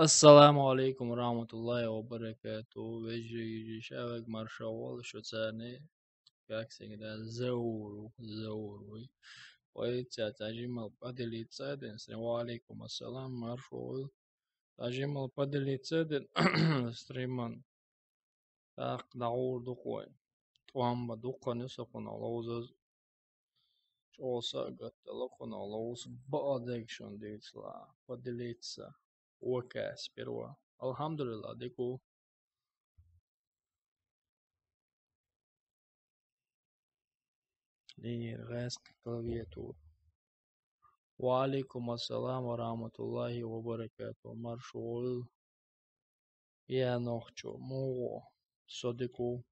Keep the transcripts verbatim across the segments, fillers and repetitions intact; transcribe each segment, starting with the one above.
Ассаламу алейкум ва рахматуллахи ва баракату. Вежарий, йижарий, шаваг маршавал шуцарни. Как всегда, Заур, Заур, вы. Ой, ця, ця жимал поделиться дин стрим. Ва алейкум ассалам, маршавал. Ця жимал поделиться дин стриман. Так, Даур дуквай. Туамба дуквани сокуна лоузаз. Чоса гаттала куна лоуз баадек шон дивицла. Поделиться. Окей, сперва. Алхамдулилла, дику. Линер гаск клавиатур. Ва алейкум ассалам ва рахматуллахи ва баракату. Маршавал. Я нохчу. Муго. Содику.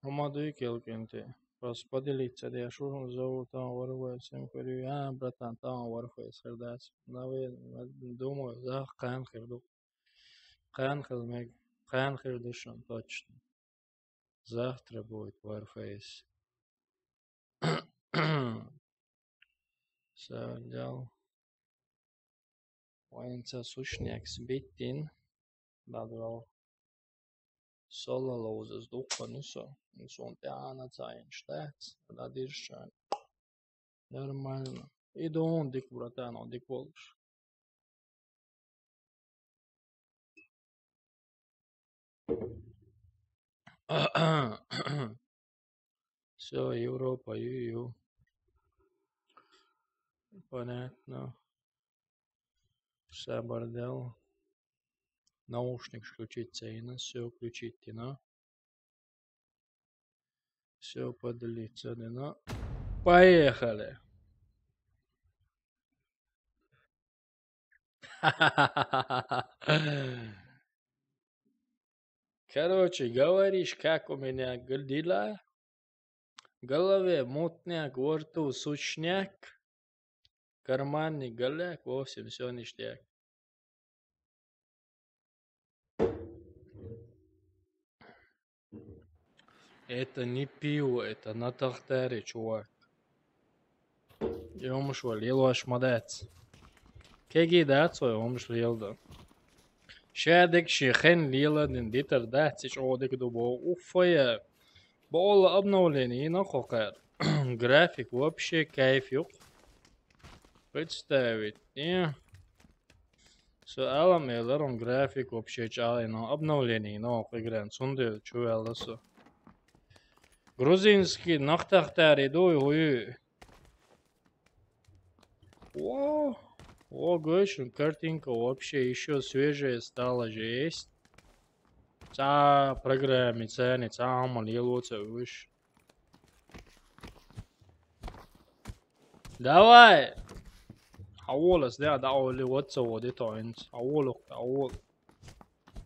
Амадуй келкенте. Просто поделиться, да я шо зовут там Warface, всем говорю, а, братан, там Warface, хердац. Наверное, думаю, да, кан херду. Кан хермег, кан хердушан, точно. Завтра будет Warface. Савдял. Вайнца сушняк сбитин. Бадрал. Соло лоузас дукха нусо. Нусон тяна цайн штац. Надиршан. Нормально. И дон дик, братан, он дик болуш. Всё, Европа, ю-ю. Понятно. Всё, бордел. Наушник включить цейна, всё включить тина. Всё, поделиться дина. Поехали. Короче, говоришь, как у меня г-, дела? В голове мутняк, во рту сушняк, карманный голяк, в общем, всё ништяк. Это не пиво, это на тахтаре, чувак. Йомуш вал, елуаш мадац. Кеги дац, ой, йомуш лелда. Шадек ши хен леладин дитар дац, ич одек дубо. Уфая. Бола обновление, но хокар. График вообще кайф юк. Представить, не? Со алам эларон график вообще чалай, но обновление, но игран сунде чувелла со. Грузинский нахтахтар иду и. О, о, гошин, картинка вообще ещё свежая стала же есть. Ца программе цены, ца амал елуца выш. Давай! Аволас, да, да, оли вот со вот это инц. Аволок, авол.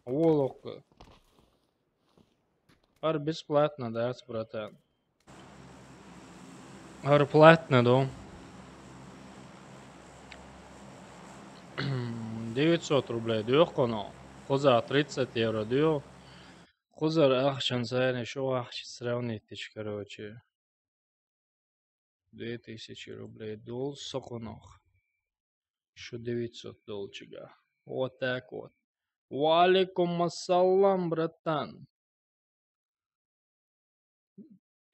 Аволок. Ар бесплатно, да, братан? Ар платно, да? Девятьсот рублей дёхконо. Хоза тридцать евро дё. Хозар ахчан сайны шо ахчи сравнить тич, короче. Две тысячи рублей дол соконох. Шо девятьсот долчига. Вот так вот. Ва алейкум ассалам, братан.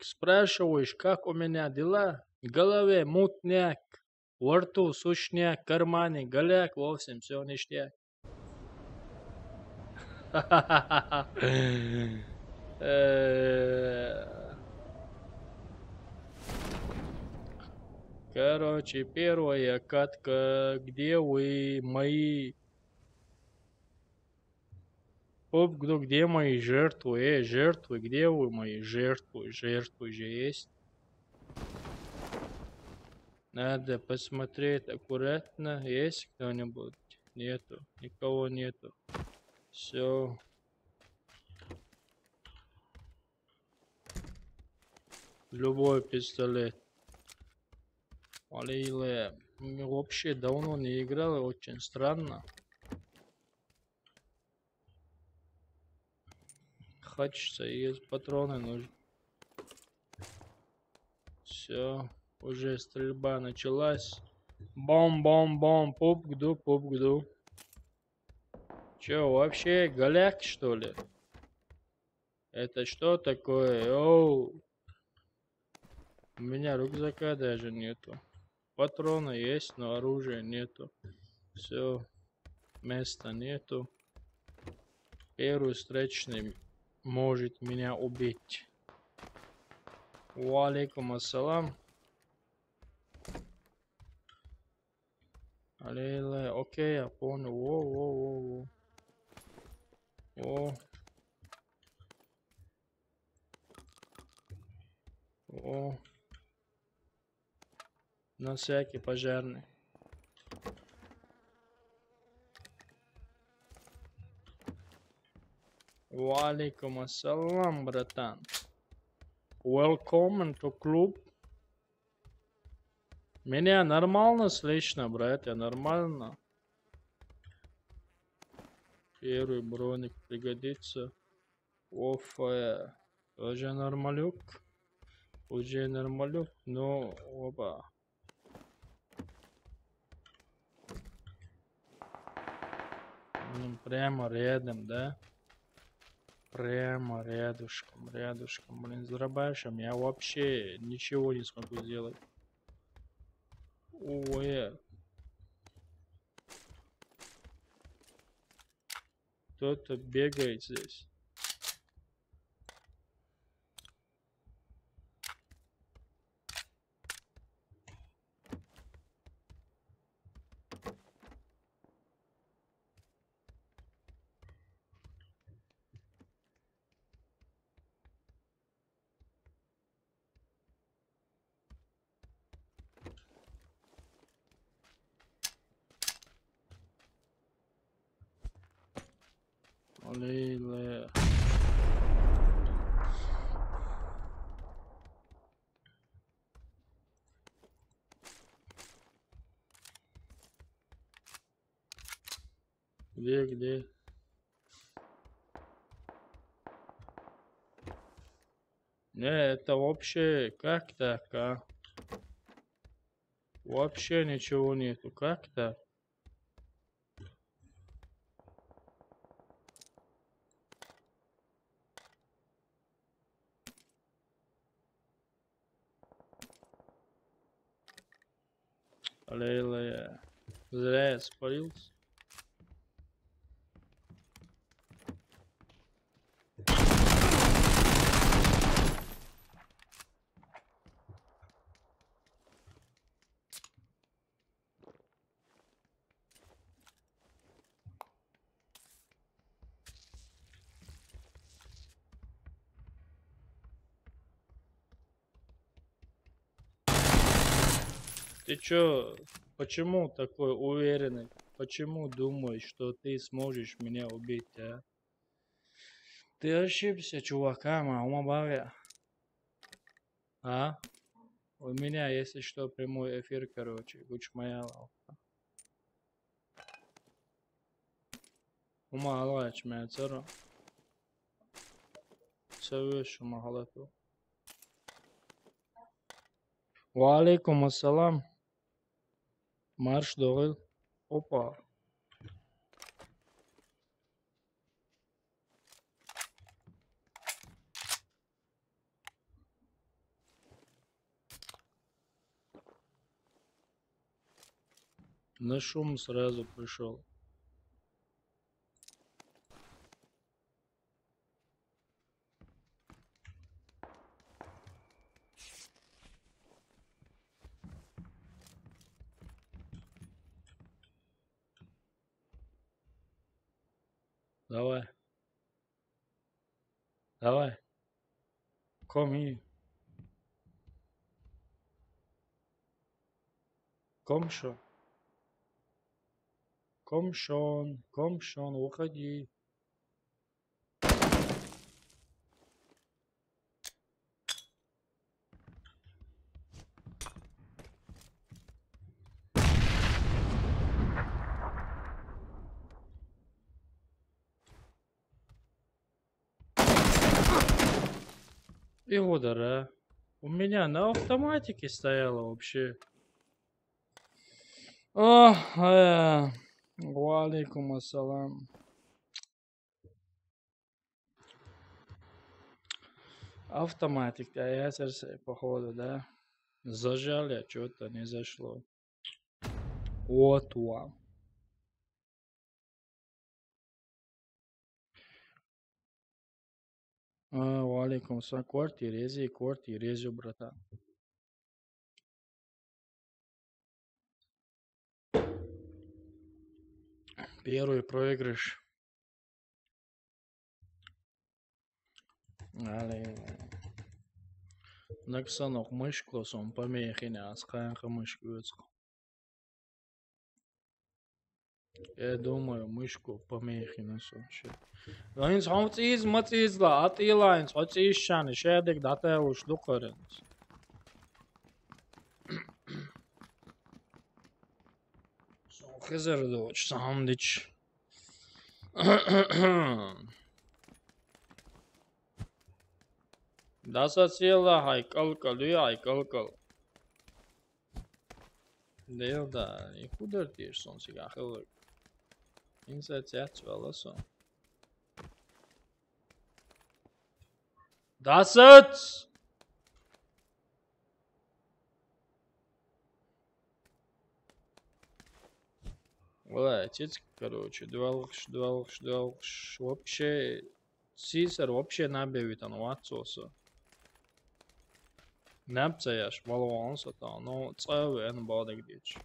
Спрашиваешь, как у меня дела? В голове мутняк, во рту сушняк, в кармане голяк, в общем, всё ништяк. Э, короче, первая катка. Где вы, мои? Оп, кто, где мои жертвы? Э, жертвы, где вы, мои жертвы? Жертвы же есть. Надо посмотреть аккуратно. Есть кто-нибудь? Нету. Никого нету. Всё. Любой пистолет. Валиле. Мы вообще давно не играли, очень странно. Хочется, есть патроны нужны. Все, уже стрельба началась. Бом-бом-бом, пуп-гду, пуп-гду. Че, вообще голяк, что ли? Это что такое? Оу. У меня рюкзака даже нету. Патроны есть, но оружия нету. Все, места нету. Первый встречный может меня убить. Ва алейкум ассалам. Аллилуйя. Окей, я понял. Во, во, во, во. Во. Во. На всякий пожарный. Ва алейкум ассалам, братан. Welcome to club. Меня нормально слышно, братья, нормально. Первый броник пригодится. Оф, э, уже нормалюк. Уже нормалюк, но, опа. Ну, прямо рядом, да? Прямо рядышком, рядышком. Блин, с дробашем я вообще ничего не смогу сделать. Ой. Кто-то бегает здесь. Аллилуйя. Где, где? Не, это вообще как так, а? Вообще ничего нету. Как так? Аллилуйя. Зря я спалился. Ты чё, почему такой уверенный? Почему думаешь, что ты сможешь меня убить, а? Ты ошибся, чувак, а, ма, ума бавя. А? У меня, если что, прямой эфир, короче, гучмаяла. Ума алгач, мя царо. Савеш, ума халату. Ва алейкум ассалам. Марш догыл. Опа. На шум сразу пришёл. Давай. Давай. Come here. Come, Шон. Come, Шон. Come, Шон, выходи. Его дара. У меня на автоматике стояло вообще. О, э, ва алейкум ассалам. Автоматик, да, я сердце, походу, да. Зажали, а что-то не зашло. Вот вам. А, ва алейкум салам. Корти рези, корти рези, братан. Первый проигрыш. Али. Наксанок мышку сон помехиня, а сканка мышку. Я думаю, мышку помехи на вообще. Лайнс хомц из, мац из ла, ат и лайнс, хоц из шаны, шедик дата уж лукаренс. Хизер доч, сандич. Даса села, хай калкал, ю, хай калкал. Дел да, и худар тир сон сига хылык. Инса цяц вала сон. Дасац! Вала, отец, короче, дуалгш, дуалгш, дуалгш. Вообще, сисер вообще набевитан ватсоса. Напцаяш, валуанса та, но цавы эн бадык дич.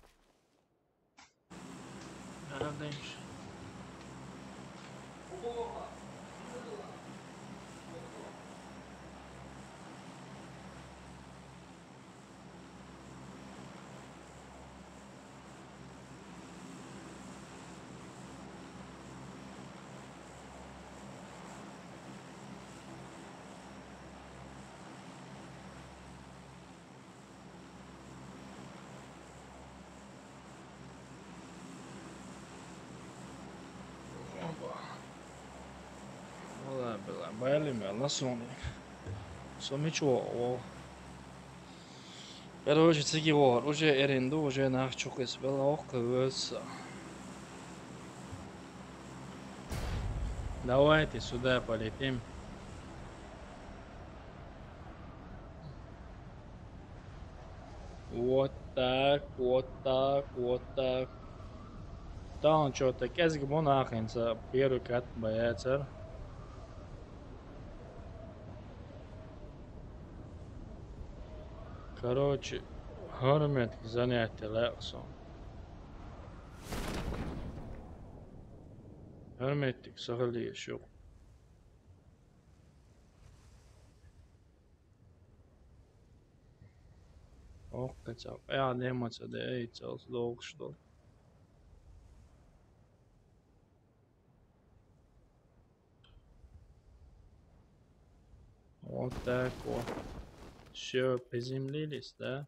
Нараденш. Вала, била, байли ме, ласони. Сомичо, о. Короче, циги вор, уже эренду, уже нах чукыс, била, ох, кывыса. Давайте сюда полетим. Вот так, вот так, вот так. Там что-то кэзг монахинца первый кат бояцер. Короче, хормет занятие лэксон. Хормет сахали шук. Ох, кацап. Э, а не маца, да, эй, цел долг, что ли? Вот так вот. Все, приземлились, да?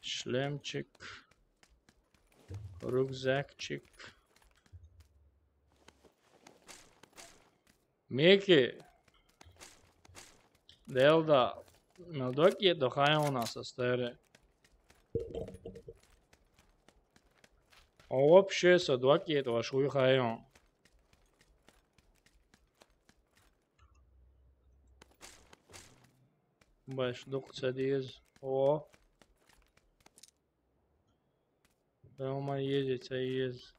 Шлемчик. Рюкзакчик. Меки. Делда. Мелдоки до хайона состери. А вообще со доки до шуй хайон. Баш дук цадиз. О. Дома ездить, а ез.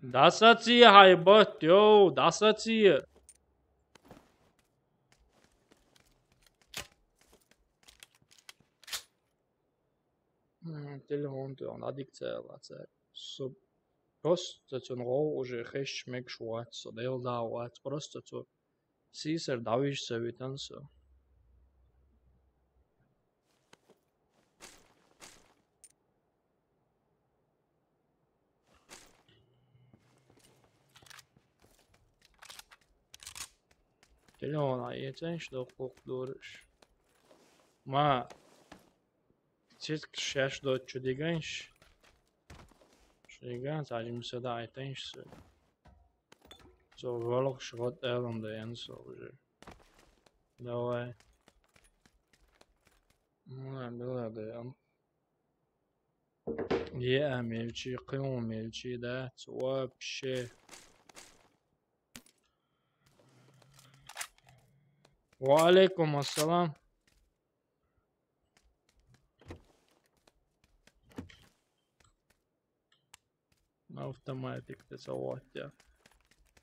Дасаци хайбат, йоу, дасаци. М, телефон ту он аддикция лаца. Су-, просто цун гол уже хеш мег шуац, со дел да вац, просто цу сисер давиш се витан со. Телефона ецен что кук дурыш. Ма, Цицкаш шаьш доцучу дигайш. Шига, цхьа жимса даайтайш. Со валах шгот элам да янсо уже. Давай. Ну, была да ян. Е, мельчи, кыйын мельчи, да, вообще. Ва алейкум ассалам. Автоматик те саватя.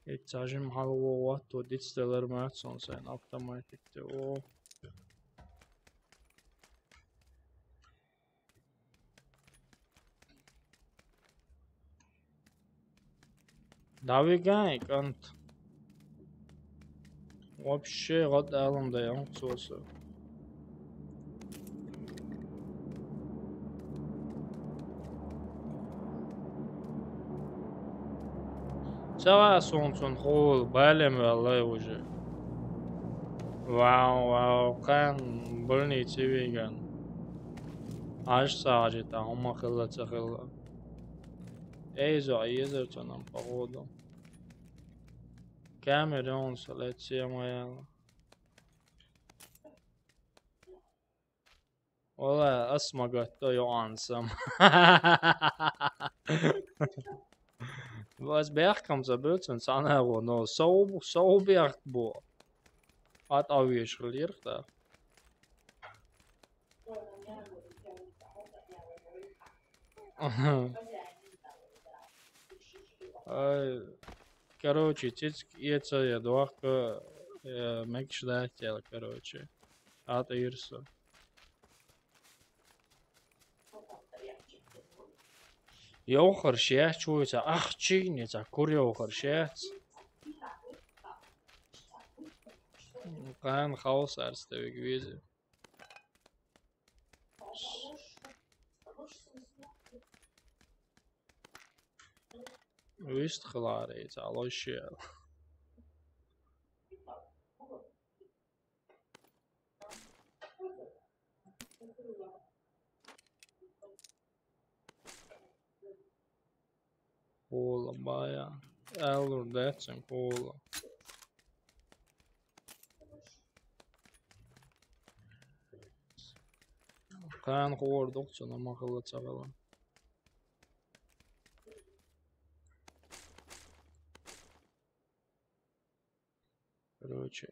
Эцажим халво ватто дицделер мацон сен автоматик те о. Давигай, кант. Вообще гад алам да янг цоса. Цава сон сон хол балем валлай уже. Вау, вау, кан больнице виган. Аж сажи та ума хылла цахылла. Эй, зо, езер цо нам, походу. Камерон салет сема яла. Вала, асмагатто йоансам. Вас бяхкам забылцун санаго, но соу, соу бяхк бо. Ат авиш хылирхта. Ай, короче, цицк еца я дуахка, э, мекшдател, короче. Ат ирсо. Йохар шех чуйца, ах, чиница, кур йохар шех. Кан хаус арстевик визи. Вист хларейца, алошел. Кола бая. Эллур децин кола. Кан хордук цуна махала цагала. Короче,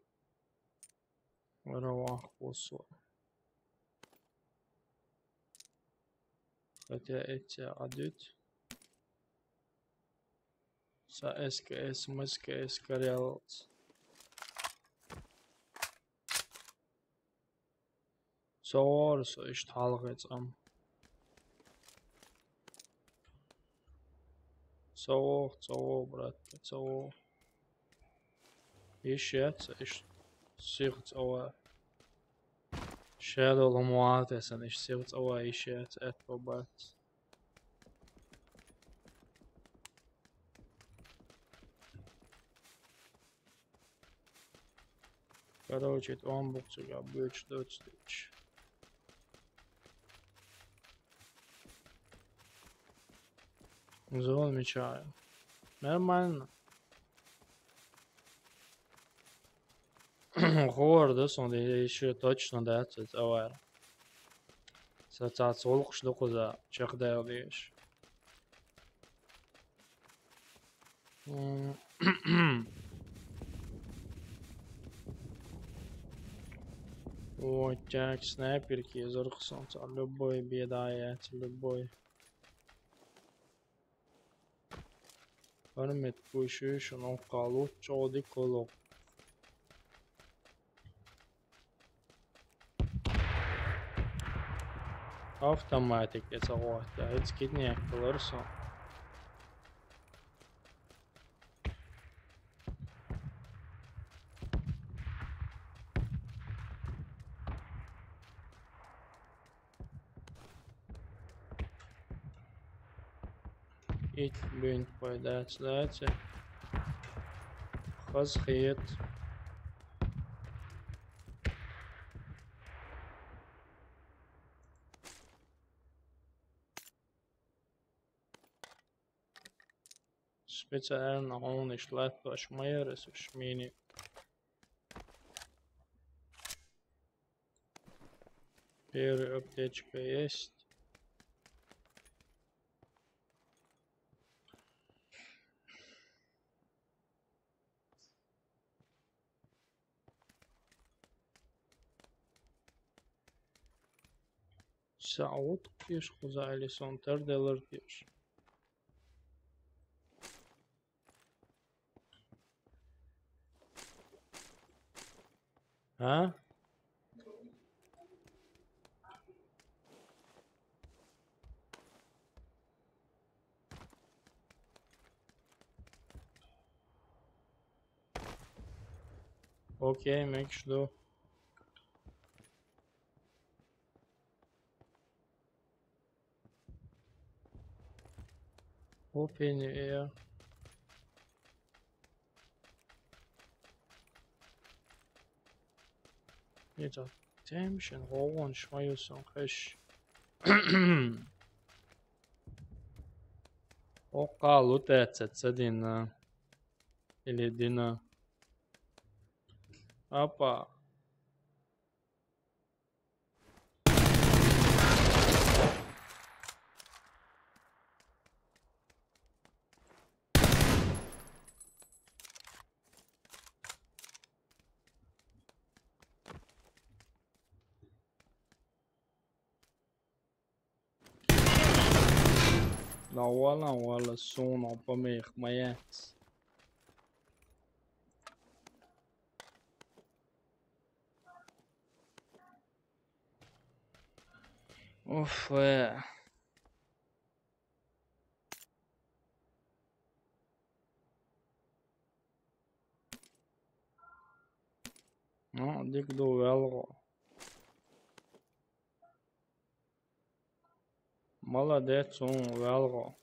равах посо. Хотя эти адут. Са С К С, М С К С корялц. Цоор со ишт халгъец ам. Цоор, цоор, брат, цоор. Ишец ишт сих цоор. Шедол умуатесан ишт сих цоор ишец эт бабац. Короче, это он буксуга быч дочь. Зон мечаю. Нормально. Хордус, он ещё точно, да, цвет авар. Сацац олук шдукуза чакдайл деш. М. Вот так, снайперки, зорхсон, любой бедает, любой. Армет пушишн окалу чоди колок. Автоматик эца гуахта, эц киднек кылырсо. Ит бюнт пайдац, даци. Хаз хет. Специально он и шлет, аж майер, если ж мини. Первая аптечка есть. Саут кеш куза или сонтер делер кеш. А? Окей, мекш ду. Open air. Нет, а тем шин гогон шмаюсон кэш. Окка лутэ цэцэ дина. Или дина. Апа. Ла уала, уала, сууна, бамих, маяц. Уф, э. Ну, дик ду велго. Молодец, он велго.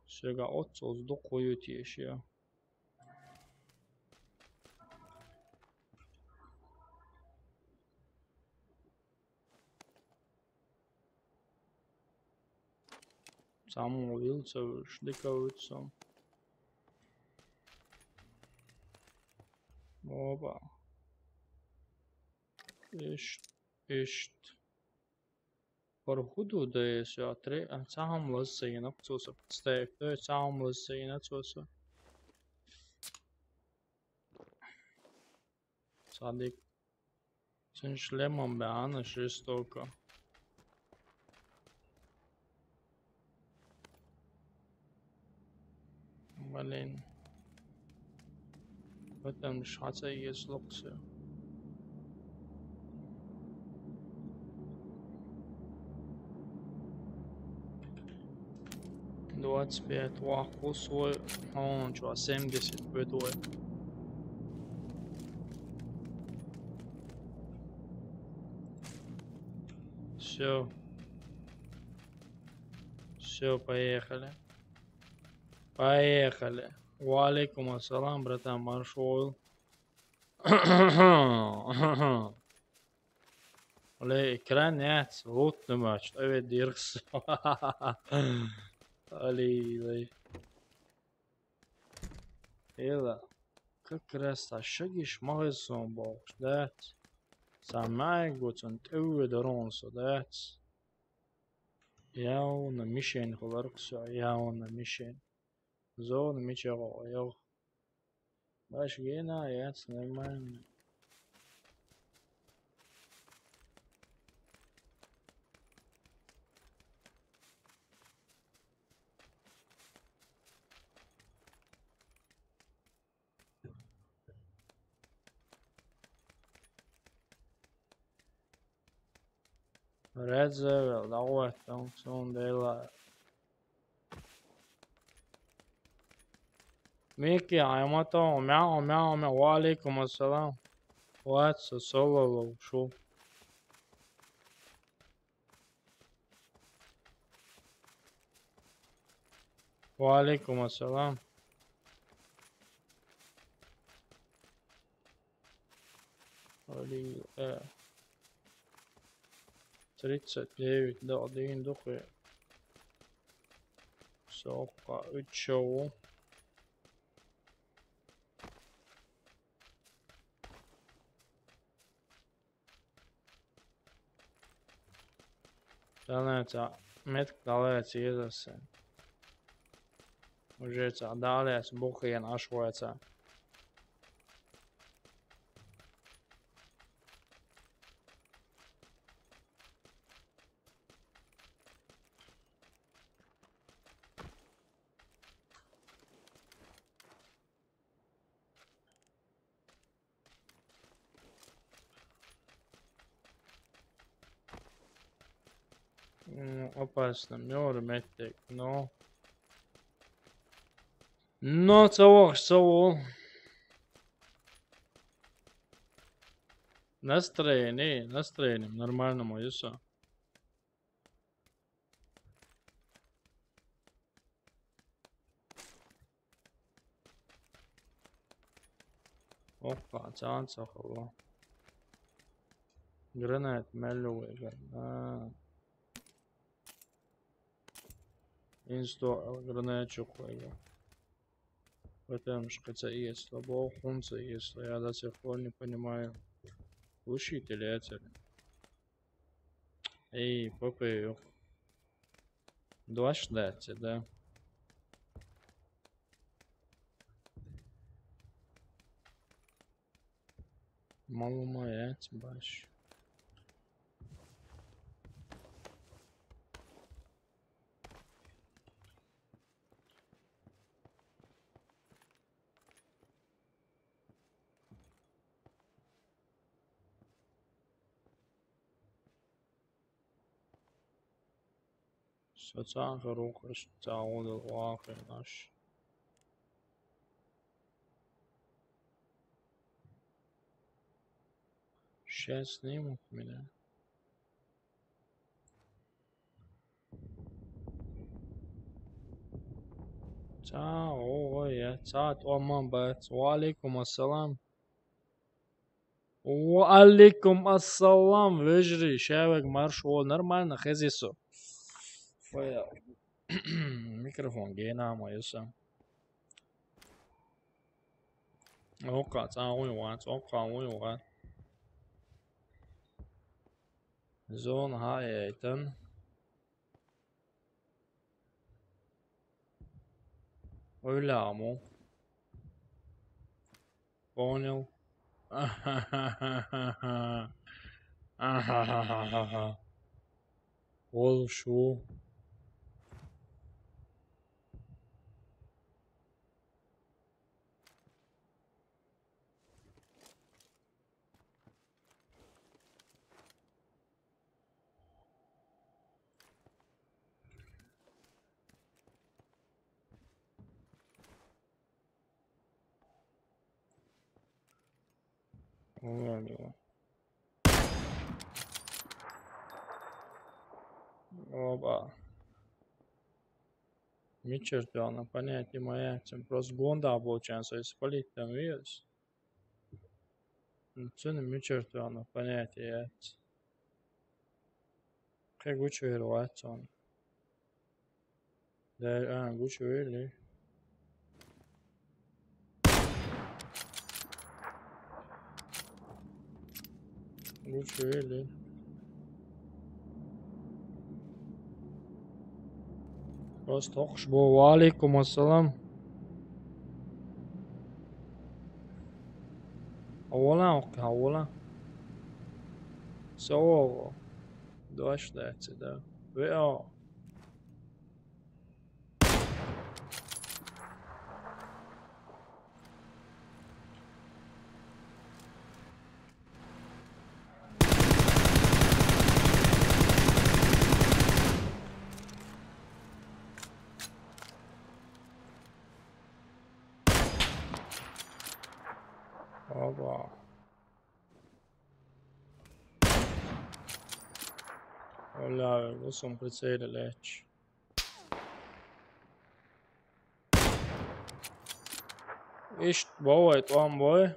Сега отсоз ду куют ещё. Сам увидел, что шдыковыцом. Опа. Ишт, ишт. Пархуду да ещё три, а сам лазсайна цоса. Стек, да сам лазсайна цоса. Садик. Сен шлемом бяна жестоко. Блин. В этом шаца есть локция. Двадцать пять, ва, кусой. Он чё, семьдесят пять, ой. Всё. Всё, поехали. Поехали. Ва алейкум ассалам, братан, маршал. Оле, экран нет, вот нема, что ведь диркс. Оле, оле. Эла, как раз ашыгиш магазин бокс, да? Самай гуцун тывы доронсо, да? Явно мишень холарксо, явно мишень. Зона мичего, йо. Баш гена, яц нормально. Redze, wel, dat wordt dan zo'n deel. Miki, aymato, mea, mea, mea, wa alaikum assalam. What's a solo show? Wa alaikum assalam. Али, э, тридцать девять, да, один духе. Сокка, уьч шоу. Данеца метк далеца езасан. Уже ца далеца бухен ашваца. М, опасно, мёр меттек, но. Но, цавох, цавол. Настроение, настроение, нормально, моё всё. Опа, цаан сахала. Гранат мэллугай гана. Инсто гранат чуквайга. Потому что це иесло, бо хунца иесло. Я до сих пор не понимаю. Учитель это. Эй, попой. Два ждать, да. Мало моя, баш. Социалка рухаш цаудал уахай наш. Сейчас снимут меня. Цао, я, цаат оман бац. Ва алейкум ассалам. Ва алейкум ассалам, вежри, шавек марш, о, нормально, хезисо. Фая. Микрофон гена моё сам. Ока, ца уй вац, ока уй вац. Зон ха эйтен. Ойляму. Понял. Ахахахаха. Ахахахаха. Ол шу. Оба. Мичертана понятие моя, чем просто гонда обучается, если полить там вирус. Цены мичертана понятие. Как учу Ватсон. Да, а, гучу или? Гучу или? Просто тохш бо. Ва алейкум ассалам. Авола, окей, авола. Соо. Два считается, да. Вео. Опа. Оля, вусум прицеле леч. Ишт бовай, тон бой.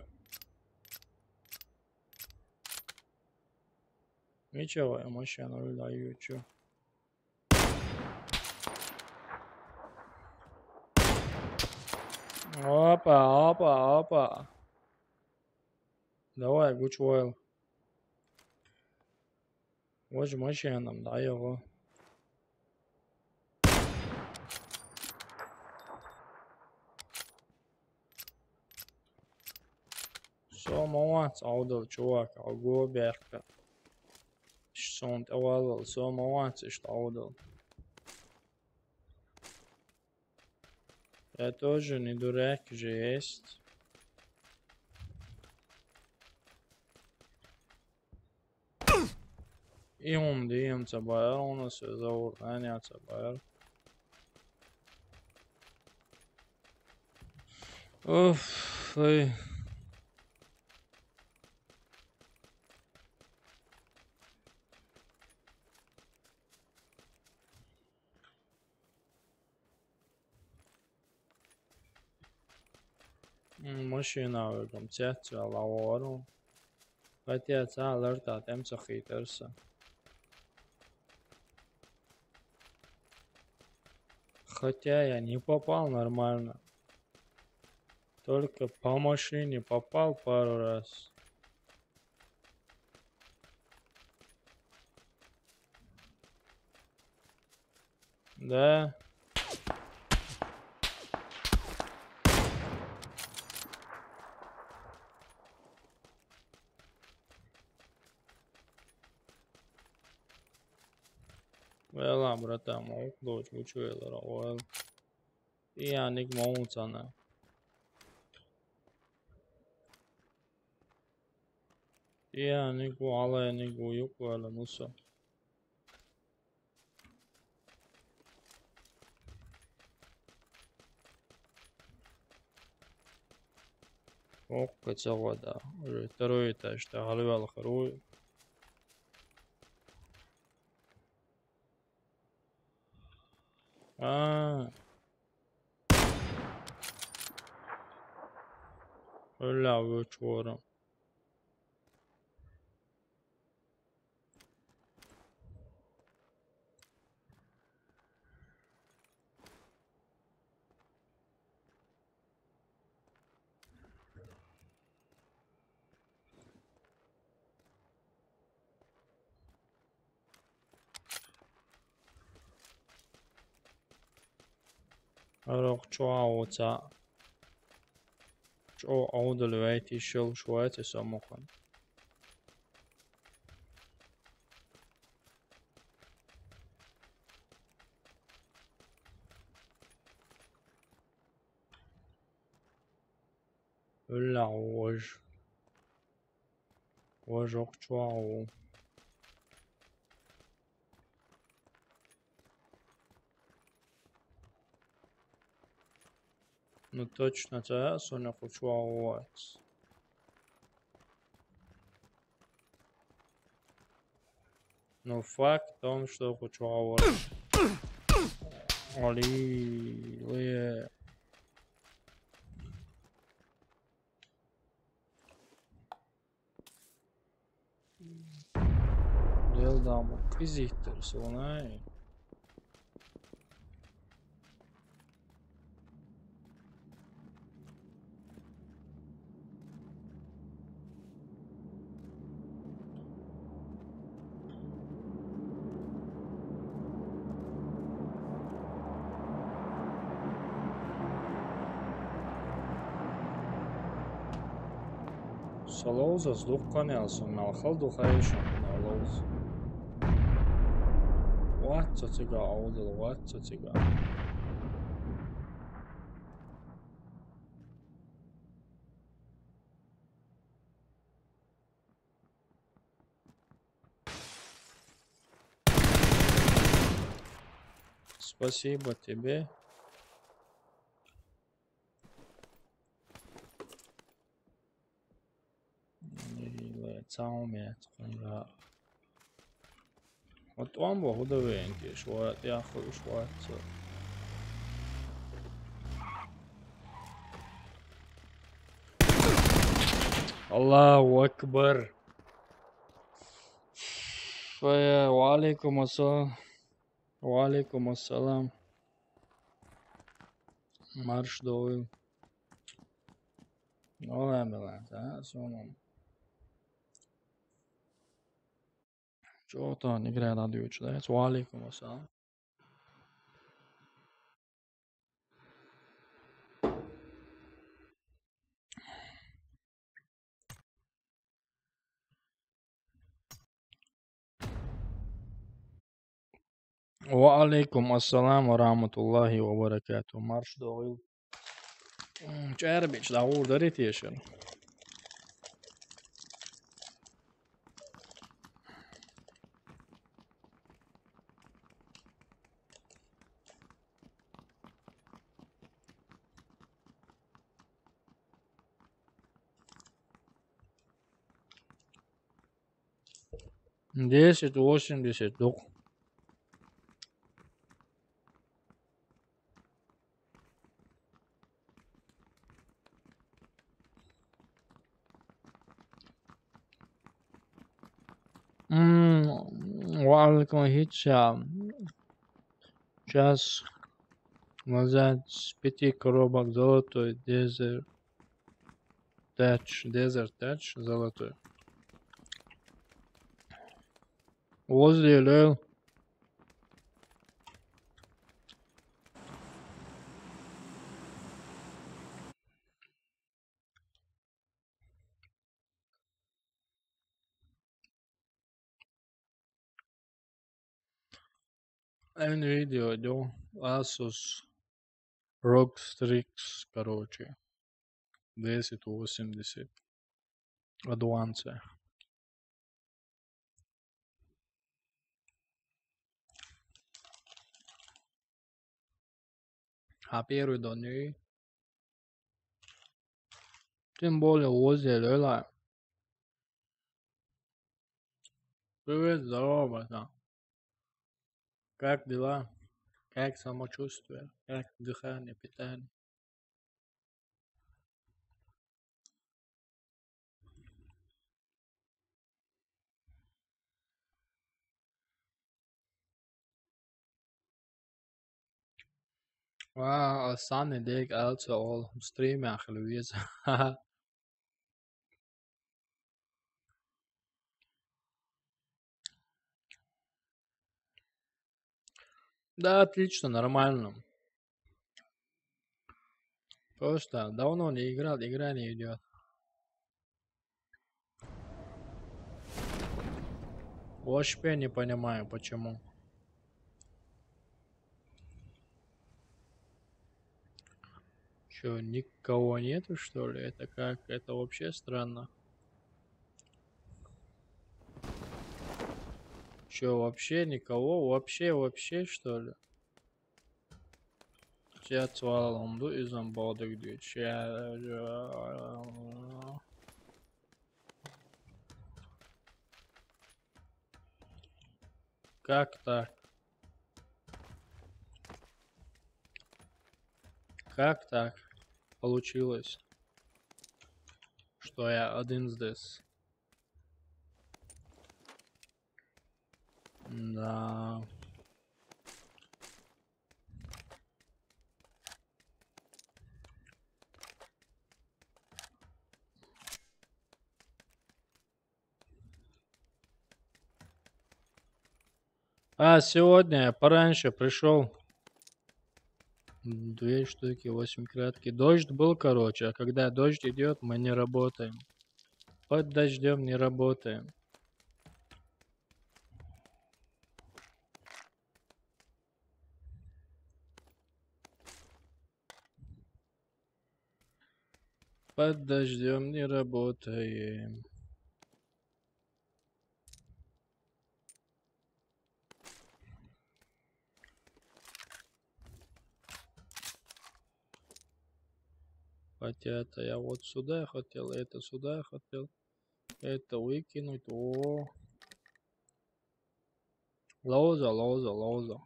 Ничего, я машину выдаю, чё. Опа, опа, опа. Давай, гучвойл. Вож машинам, да, його. Всё, молодец, аудал, чувак, ого, бяхка. Шестьсот авалал, всё, молодец, что аудал. Я тоже не дурак же есть. И он дым цабаяр, он все заур, а не цабаяр. Уф, эй. М, машина вегам цецвял авару. Хотя ца алерта тем ца хитарса. Хотя я не попал нормально. Только по машине попал пару раз. Да. Вела, братан, маук дочь, учуэлэр, оэл. Ианик маунцана. Ианик вала, ианик уюк вала, муса. Ох, кацавада. Уже второй этаж, да, галвял харуй. А. Өллә вөчворо. Арох чуауца. Чо аудал вайти шел шуайца самохан. Өллә уож. Уожок чуау. Ну точно, да, соня хочу ауац. Но факт в том, что хочу ауац. Али, ле. Дел даму кизиттер сонай. Салоуза здухкан ялсун, налхал духайшун, алоуз. Уат цоцига аудыл, уат цоцига. Спасибо тебе. Цаумя цхунга. Вот он бо худовенький, шуат, я хуй шуат. Аллаху акбар. Фая, ва алейкум ассалам. Ва алейкум ассалам. Марш дойл. Olá, beleza. Sono. Чё там игра на дючу, да? Ва алейкум ассалам. Ва алейкум ассалам ва рахматуллахи ва баракатух. Марш догил. М, чарбич да ур дарит ешер. Десять восемьдесят, дук. М, ва алейкум ассалам. Час назад с пяти коробок золотой дезерт. Тач, дезерт тач, золотой. Возле Лёл. Эн видео дё, Asus рог Strix, короче. Десять восемьдесят. Адвансе. А первый до ней. Тем более возле Лёла. Привет, здорово, братан. Как дела? Как самочувствие? Как дыхание, питание? Ва, Асан идег алца ол стримах Луиз. Да, отлично, нормально. Просто давно не играл, игра не идет. Вообще не понимаю, почему. Чё, никого нету, что ли? Это как? Это вообще странно. Чё, вообще никого? Вообще, вообще, что ли? Чё, цвал, он ду из он бодык дю. Чё, как так? Как так получилось, что я один здесь? Да. А, сегодня я пораньше пришёл. Две штуки, восемь кратки. Дождь был, короче, а когда дождь идёт, мы не работаем. Под дождём не работаем. Под дождём не работаем. Хотя это я вот сюда хотел, это сюда хотел. Это выкинуть. О. Лоуза, лоуза, лоуза.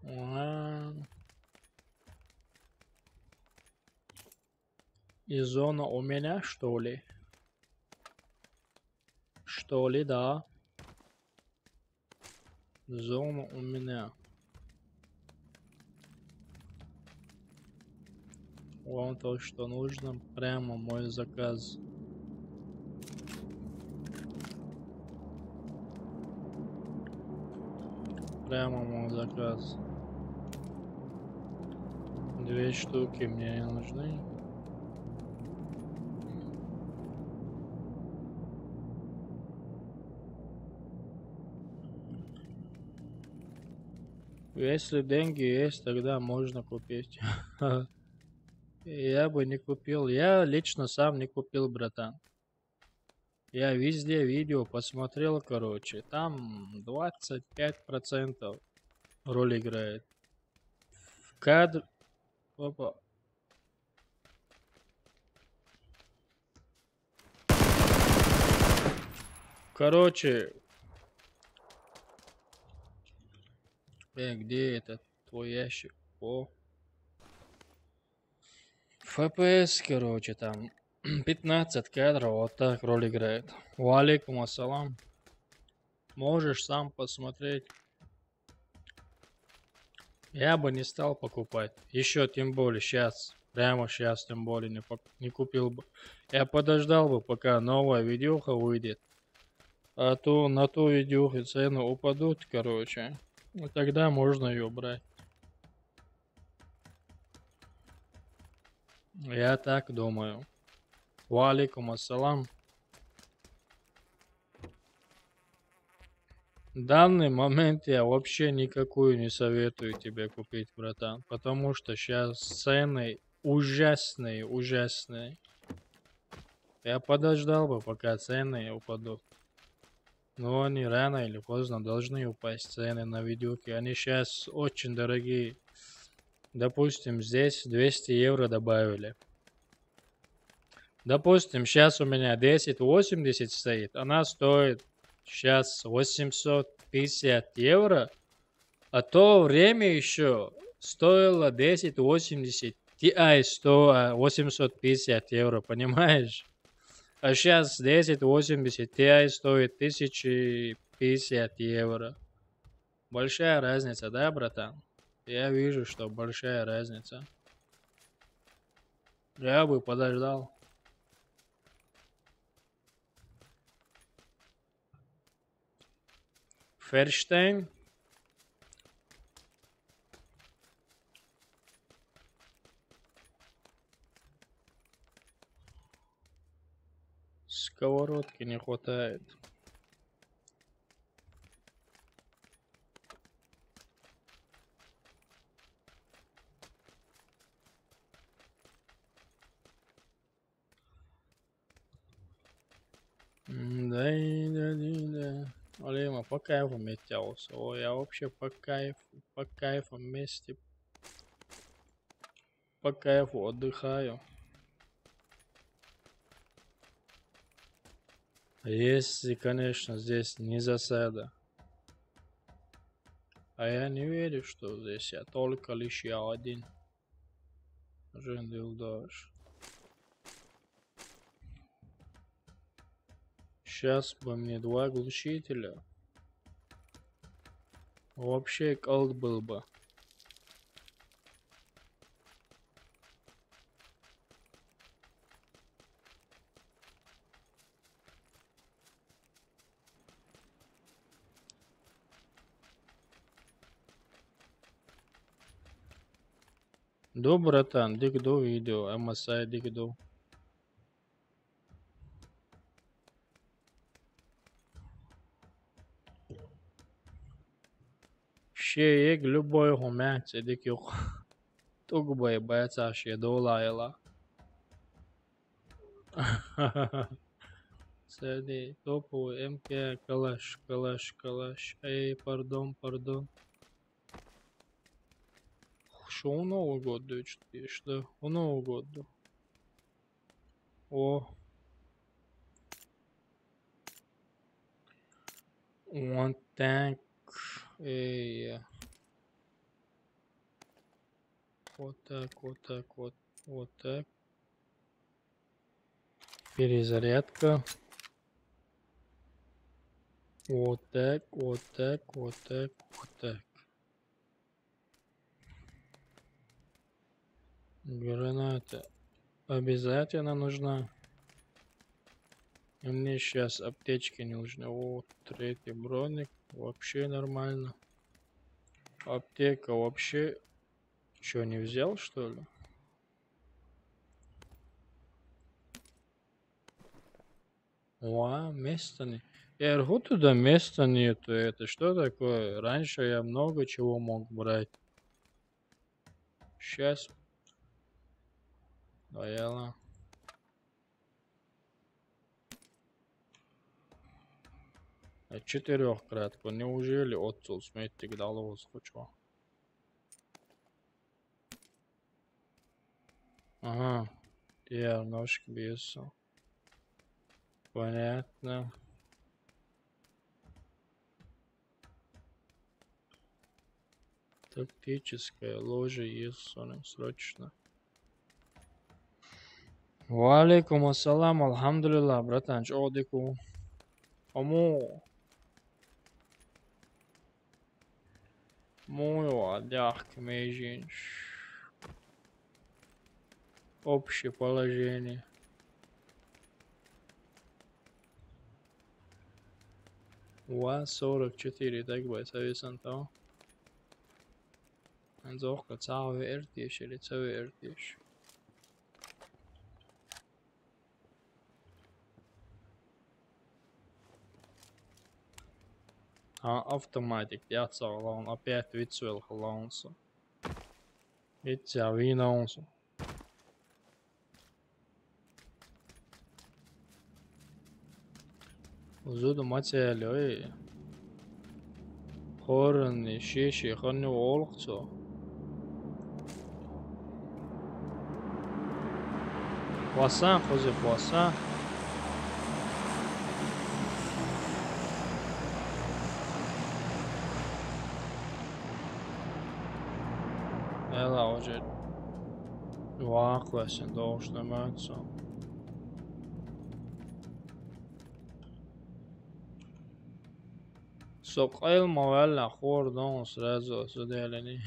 Ага. И зона у меня, что ли? Что ли, да. Зона у меня. Вон то, что нужно, прямо мой заказ. Прямо мой заказ. Две штуки мне нужны. Если деньги есть, тогда можно купить. Я бы не купил. Я лично сам не купил, братан. Я везде видео посмотрел, короче. Там двадцать пять процентов роль играет. В кадр... Опа. Короче. Э, где этот твой ящик? О. Ф П С, короче, там пятнадцать кадров, вот так роль играет. Ва алейкум ассалам. Можешь сам посмотреть. Я бы не стал покупать. Еще тем более сейчас. Прямо сейчас тем более не, пок- не купил бы. Я подождал бы, пока новая видюха выйдет. А то на ту видюху цены упадут, короче. И тогда можно ее брать. Я так думаю. Ва алейкум ассалам. В данный момент я вообще никакую не советую тебе купить, братан, потому что сейчас цены ужасные, ужасные. Я подождал бы, пока цены упадут. Но они рано или поздно должны упасть, цены на видюхи. Они сейчас очень дорогие. Допустим, здесь двести евро добавили. Допустим, сейчас у меня десять восемьдесят стоит. Она стоит сейчас восемьсот пятьдесят евро. А то время еще стоило десять восемьдесят Ти Ай сто, а восемьсот пятьдесят евро, понимаешь? А сейчас десять восемьдесят Ти Ай стоит тысяча пятьдесят евро. Большая разница, да, братан? Я вижу, что большая разница. Я бы подождал. Ферштейн. Сковородки не хватает. М, да и, да, да, да. Олег, а по кайфу вместе, а вот, о, я вообще по кайфу, по кайфу вместе, по кайфу отдыхаю. Если, конечно, здесь не засада. А я не верю, что здесь я только лишь я один. Жен Дилдаш. Сейчас бы мне два глушителя. Вообще колд был бы. Ду, братан, дик ду видео, М С А дик ду. Шеек любой хумяц эдик юк. Тугбай байца ше долайла. Сэди, топу, М К, калаш, калаш, калаш. Эй, пардон, пардон. Что у Нового года, что пишешь, да? У Нового года. О. One tank. Эй. Вот так, вот так, вот, вот так. Перезарядка. Вот так, вот так, вот так, вот так. Граната обязательно нужна. И мне сейчас аптечки не нужны. Вот, третий броник. Вообще нормально. Аптека вообще... Чё, не взял, что ли? О, места не... Я говорю, вот туда места нету. Это что такое? Раньше я много чего мог брать. Сейчас. Доела. А четырёхкратку. Неужели отцу сметик дало хочу? Ага. Я ножик бьётся. Понятно. Тактическое ложе есть, оно срочно. Ва алейкум ассалам, алхамдулиллах, братан, чё дыку? Аму. Муё, адях, межинш. Общее положение. Ва сорок четыре, так бы, соответственно, то. Анзохка цао вертиш или цао вертиш. А автоматик, я цао лаун, опять вицвел лаунса. Итця винаунса. Зуду мацелёй. Хорни шиши хонни олхцо. Хуасан, хузи хуасан. Эла уже. Ва, хуасан, должно мацо. Со къайл мавалла хор дон сразу сюда лени.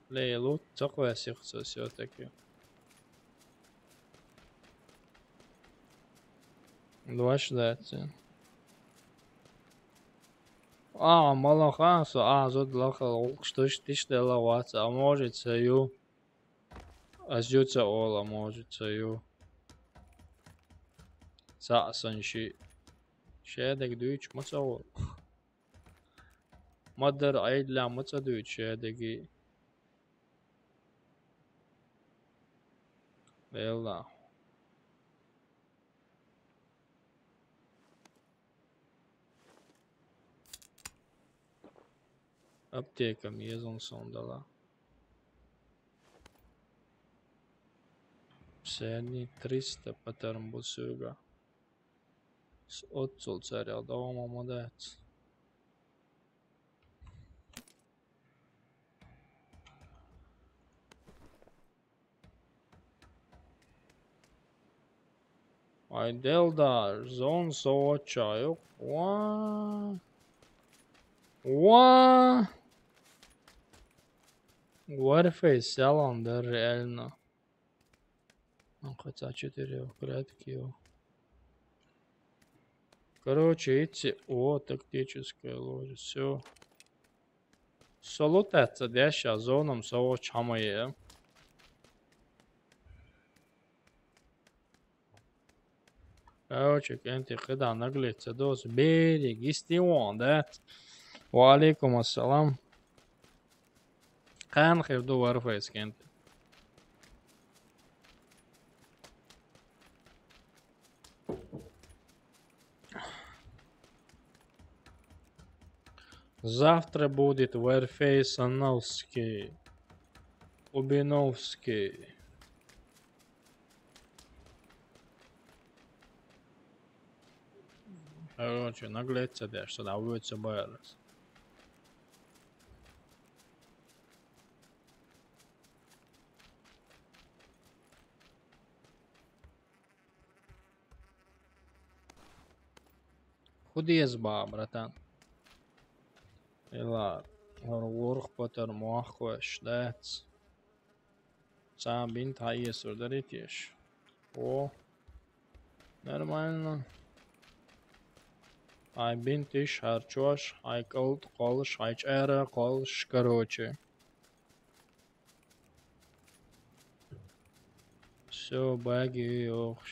Ле, лут такой сихца всё-таки. Два ждать. А, малаха, со, а, зод лаха, что ж, ты что, ла ваца, а может, саю. Азюца ола, может, саю. Са, сан ши. Шедаг дюч, маца ол. Мадар айдла, маца дюч, шедаги. Элла. Аптека мезон сондала. Сени триста патарм бусуга. С отцул царя дома мадать. Ай, делда, зон соча, ёк. Уа. Уа. Warface сялан да реально. Ну, хотя четыре вкратки. Короче, эти, о, тактическое ложе, всё. Соло таццадяща зоном сого чамае. Короче, кенти кыда наглеца дос. Бери, гисти вон, да? Ва алейкум ассалам. Кан хирду Warface кенти. Завтра будет Warface Сановский, Убиновский. Короче, наглеца дяш, сюда выводится Байерс. Куда еза ба, братан? Ила, гӀур вурх патар мохк веш дац. Цхьа бинт хьаэцар дарий теша? О, нормально. Хьай бинташ, харчош, хьай кӀалтӀ кхоллаш, хьай чӀара кхоллаш, короче. Всё, баги йохш.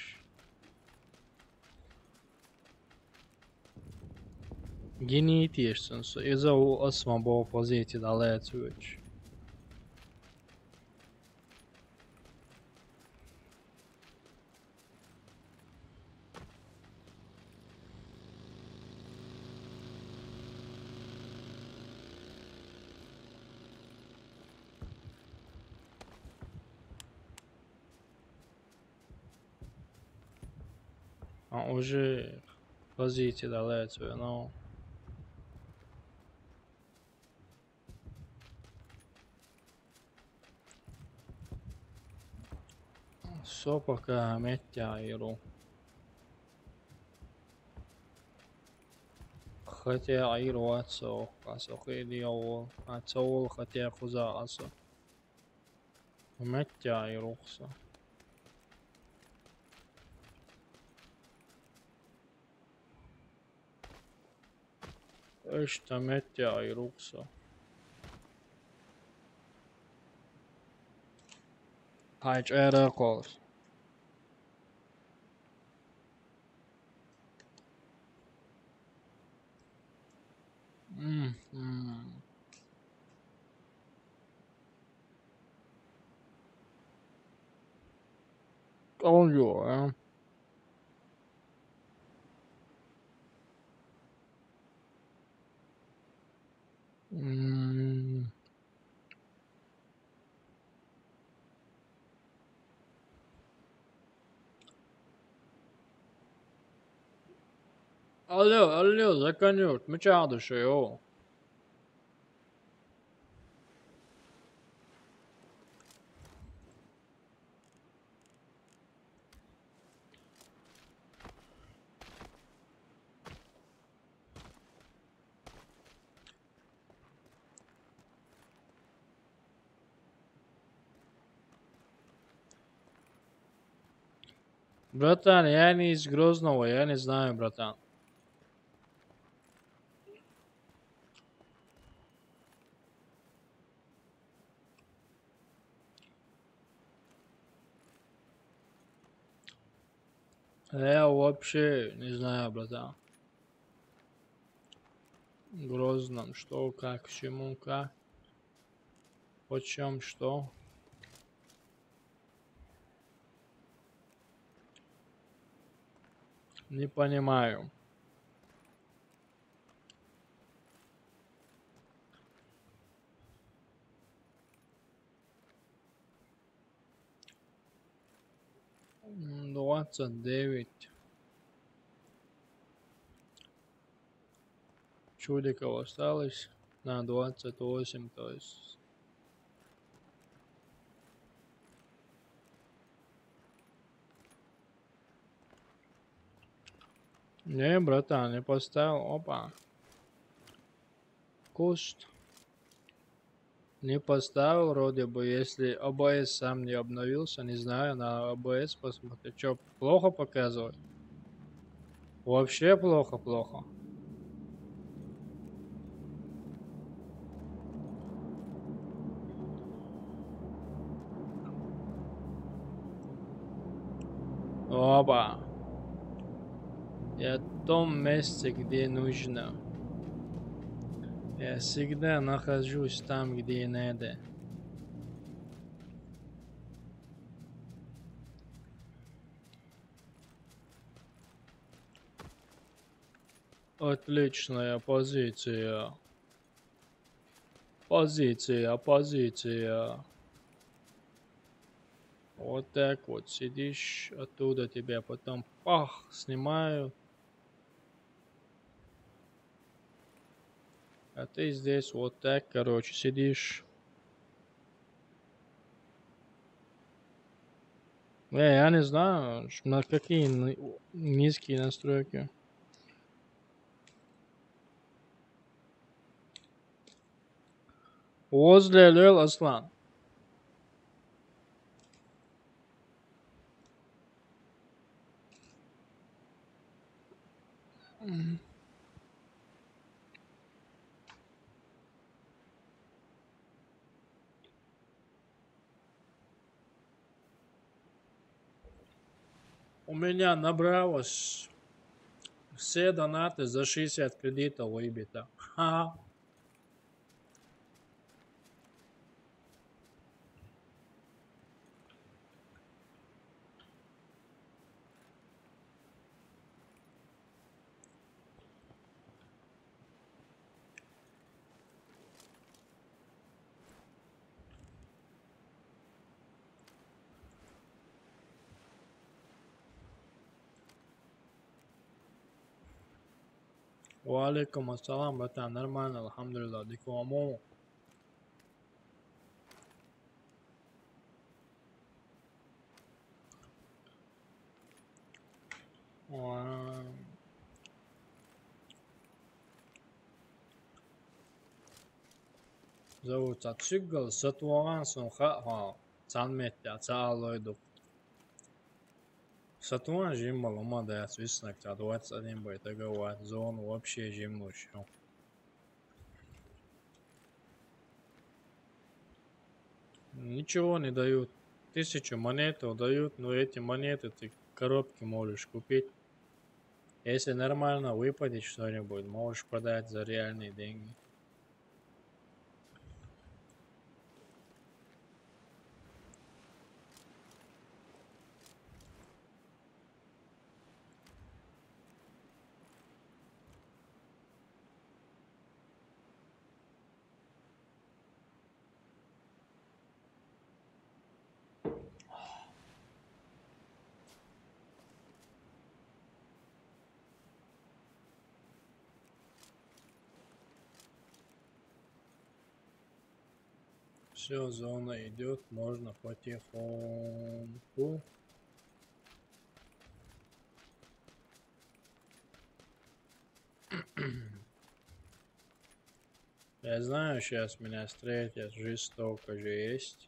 Гинийта еш цунца. Иза у ас ма бо позици далаьцавеча. А уже позици далаьцаве, ну. Со пока меття Ӏайру. Хотя Ӏайру вац со, а со хӀеди йовла. А цовла хотя кхуза а со. Меття Ӏайрух со. Иштта меття Ӏайрух со. Хьай чӀара кхоллаш. Мгм. КӀал йо, а? М. Алло, алло, заканют, мичахь ду шо, йо? Братан, я не из Грозного, я не знаю, братан. Я вообще не знаю, братан. В Грозном что, как, к чему, как, почем, что. Не понимаю. М, двадцать девять. Чудиков осталось на двадцать восемь, то есть. Не, братан, не поставил. Опа. Куст. Не поставил вроде бы, если ОБС сам не обновился, не знаю, на ОБС посмотри. Чё, плохо показывает? Вообще плохо, плохо. Опа. Я в том месте, где нужно. Я всегда нахожусь там, где надо. Отличная позиция. Позиция, позиция. Вот так вот сидишь, оттуда тебя потом пах, снимаю. А ты здесь вот так, короче, сидишь. Э, я не знаю, ш-, на какие ни-, низкие настройки. Возле лёл Аслан. У меня набралось все донаты за шестьдесят кредитов выбито. Ха-ха. Ва алейкум ассалам, братан, нормально, алхамдулиллах, дикому. Зовут Ацигал, сатваган сон ха-, ха, цан метта, ца алойдук. Сатван жиммал, ума даяц виснак, та двадцать один бай, тагават, зон вообще жиммал шо. Ничего не дают. Тысячу монетов дают, но эти монеты ты коробки можешь купить. Если нормально выпадет что-нибудь, можешь продать за реальные деньги. Все, зона идет, можно потихоньку. Я знаю, сейчас меня встретят жестоко жесть.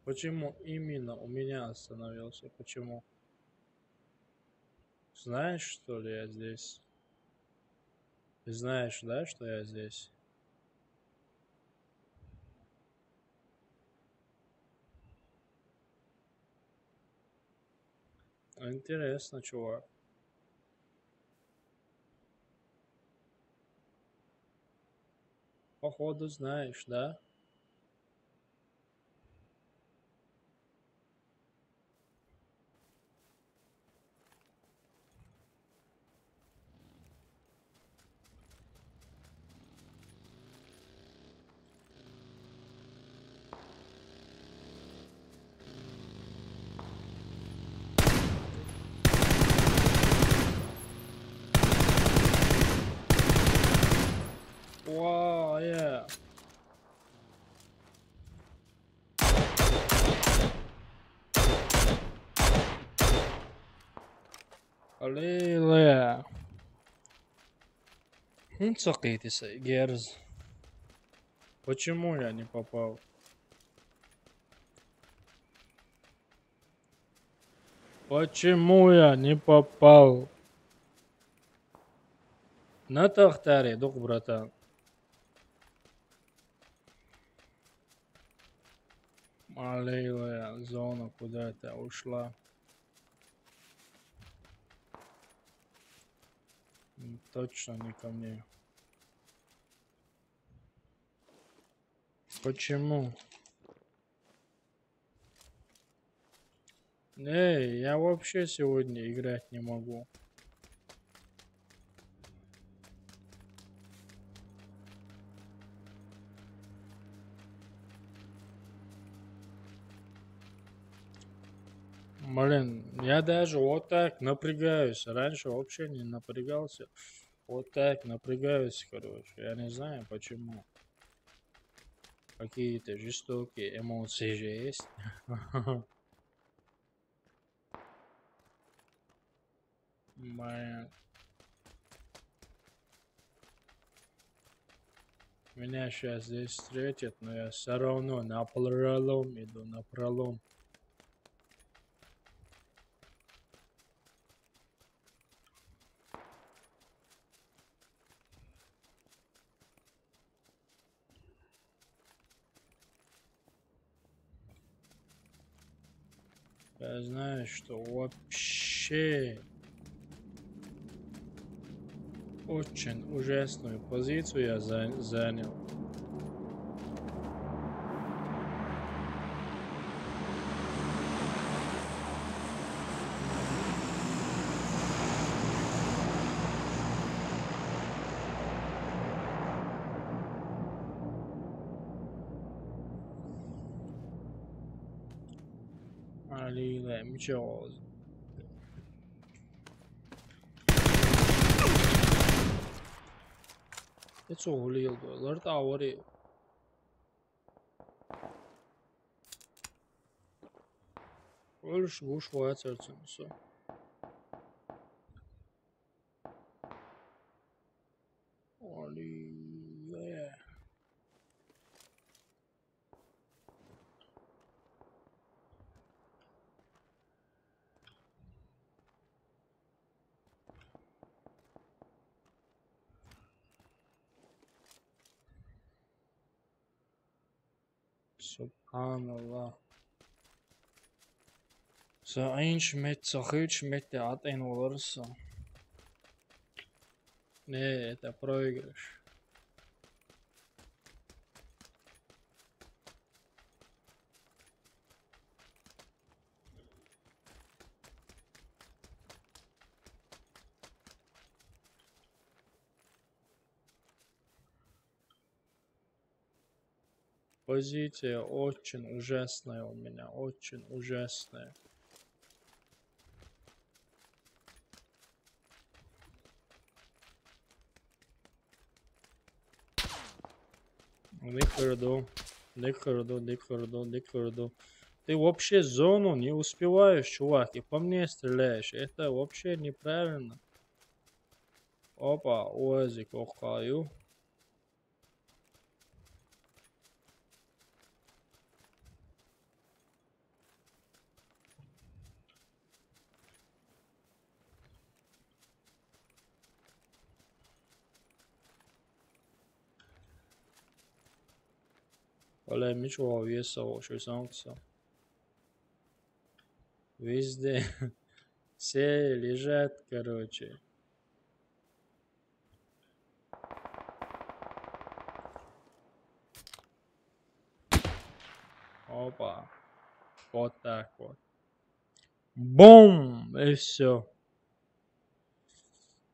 Почему именно у меня остановился? Почему? Знаешь, что ли, я здесь? Ты знаешь, да, что я здесь? Интересно, чувак. Походу, знаешь, да? Wow, yeah. Аллилуйя. Хм, сокъитиса, герз. Почему я не попал? Почему я не попал? Натахтари, дух, братан. Аллилуйя, зона куда-то ушла. М, точно не ко мне. Почему? Эй, я вообще сегодня играть не могу. Блин, я даже вот так напрягаюсь. Раньше вообще не напрягался. Вот так напрягаюсь, короче. Я не знаю почему. Какие-то жестокие эмоции же есть. Моя. Меня сейчас здесь встретят, но я все равно напролом иду, напролом. Я знаю, что вообще очень ужасную позицию я за- занял. Алила, мичо. Эцо улил, ларта авари. Ольш гуш вацарцын со. Алила. Субханаллах. Са инч мет, са хилч мет де атен олар са. Не, это проигрыш. Позиция очень ужасная у меня, очень ужасная. Никордо, никордо, никордо, никордо. Ты вообще зону не успеваешь, чувак, и по мне стреляешь. Это вообще неправильно. Опа, уазик, окаю. Вале, мичо веса, шо санкция. Везде. Все лежат, короче. Опа. Вот так вот. Бум! И все.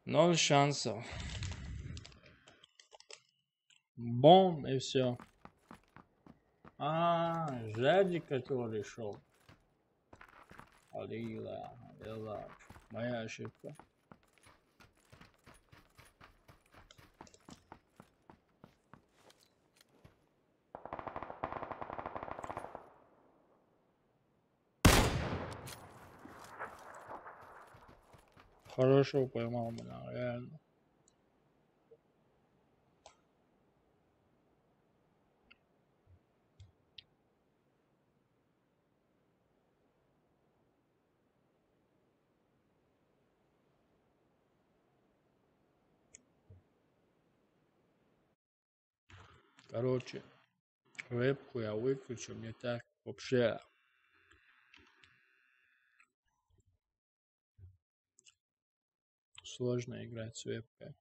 Ноль шансов. Бум! И все. А, Жадик, который шел. Алила, Алила. Моя ошибка. Хорошо поймал меня, реально. Короче, вебку я выключу, мне так вообще сложно играть с вебкой.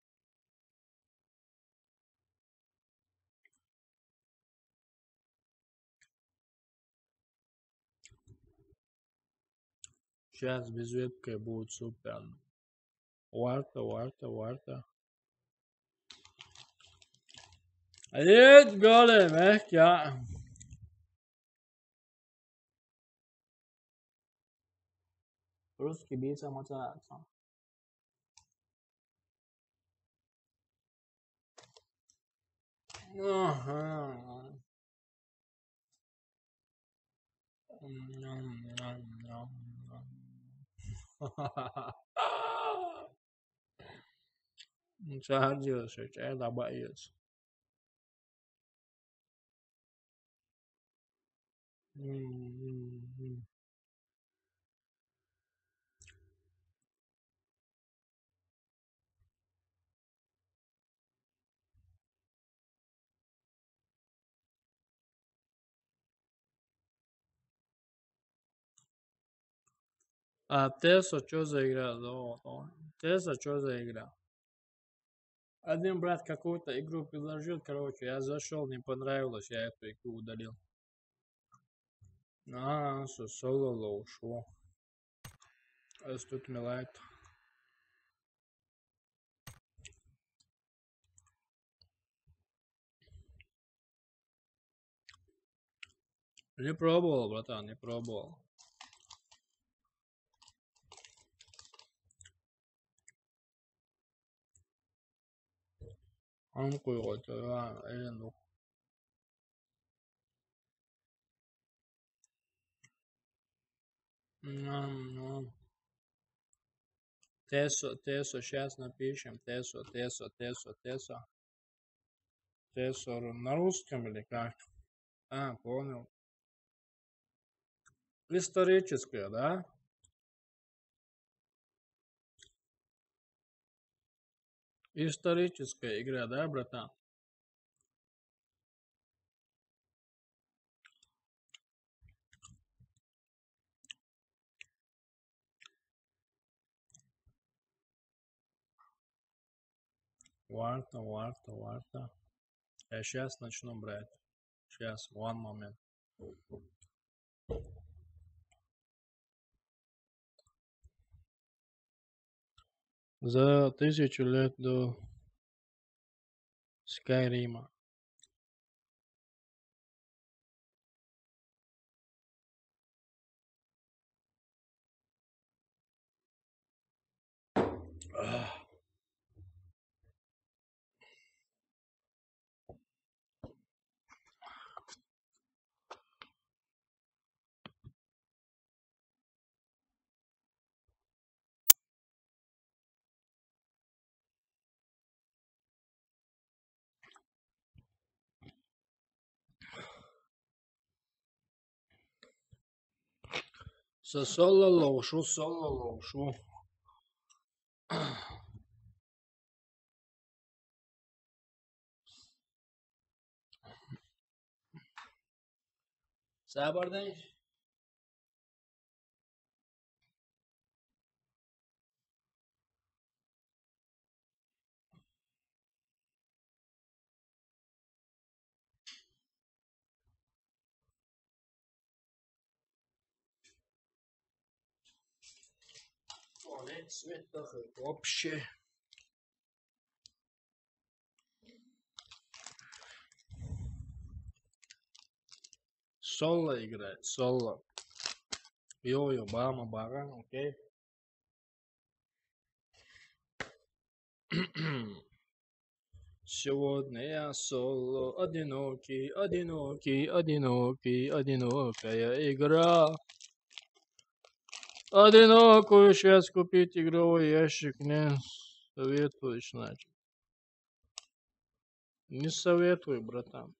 Сейчас без вебки будет супер. Варта, варта, варта. Let's go, мягко. Русский бийца мотаться. Ага. Ням, ням, ням, ням. Садился, чай добавился. М-м-м. А Тесо чё за игра? Да, вот он. Тесо чё за игра? Один брат какую-то игру предложил, короче, я зашёл, не понравилось, я эту игру удалил. А, со-, соло лоу шо. Es tut mir leid. Не пробовал, братан, не пробовал. Ам куйгъой, а, элен бу. М, ну. Тесо, Тесо, щас напишем. Тесо, Тесо, Тесо, Тесо. Тесо ру-, на русском или как? А, понял. Историческая, да? Историческая игра, да, братан? Варта, варта, варта. Я щас начну брать. Щас, one moment. За тысячу лет до Скайрима. Со соло лоу шо, соло лоу шо. Сабардан. О, нет, свет плохой вообще. Соло играет, соло. Йо-йо, бама, баран, окей. Сегодня я соло, одинокий, одинокий, одинокий, одинокая игра. Одинокую щас купить игровой ящик не советуешь, значит. Не советую, братан.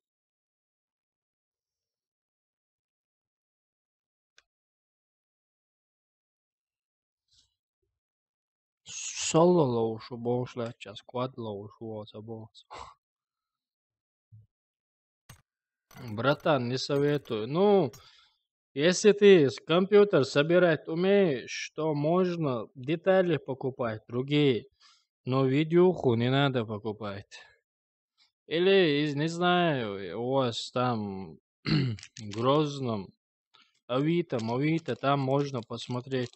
Соло лоу шо бошла час, квад лоу шо, вот, бос. Братан, не советую. Ну, если ты с компьютер собирать умеешь, то можно детали покупать, другие. Но видюху не надо покупать. Или, из-, не знаю, у вас там в Грозном, Авито, Мавито, там можно посмотреть.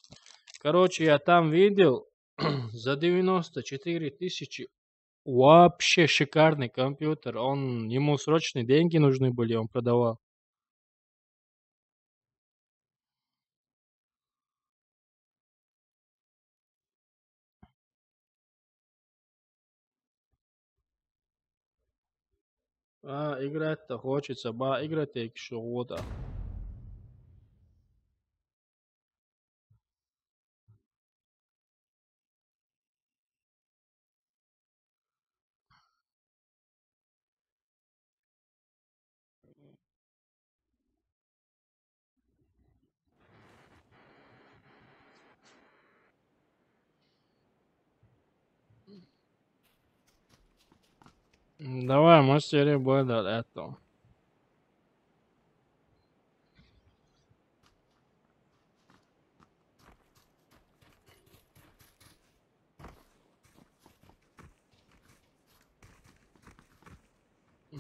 Короче, я там видел за девяносто четыре тысячи вообще шикарный компьютер. Он, ему срочные деньги нужны были, он продавал. А, играть-то хочется, ба, играть-то ещё года. М, давай, может, серия будет до этого.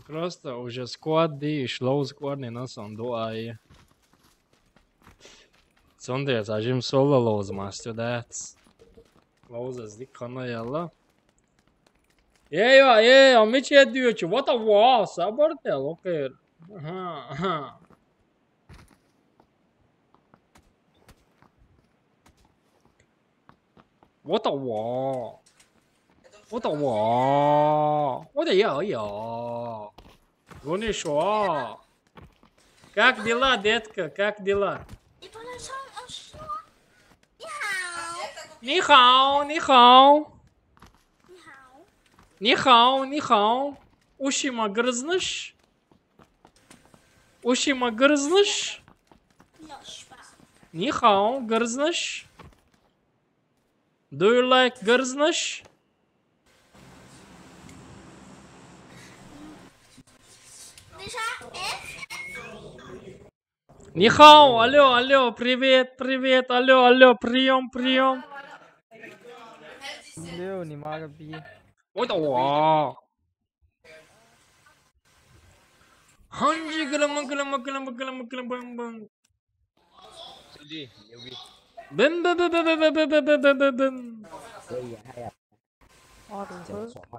Просто уже squad di, шлоу squad ni na son do ai. Son de sa jim solo loz master that's. Loz as di kana yalla. Yeah, yeah, yeah, I'm itchy at you. What a wow, sabar tel, okay. Aha, aha. What a wow. What a wow. What a yeah, yeah. Гонишо. Как дела, детка? Как дела? Нихао, нихао. Нихао, нихао. Уши ма грызнешь? Уши ма грызнешь? Нихао, грызнешь? Do you like грызнешь? Нихао, алло, алло, привет, привет, алло, алло, приём, приём. Алло, не могу пи. Ой, да, ва. Ханжи, гылама, гылама, гылама, гылама, гылама, бам, бам. Иди, не убей. Бым, бым, бым. Ой, я, я. Ладно, всё, всё, всё.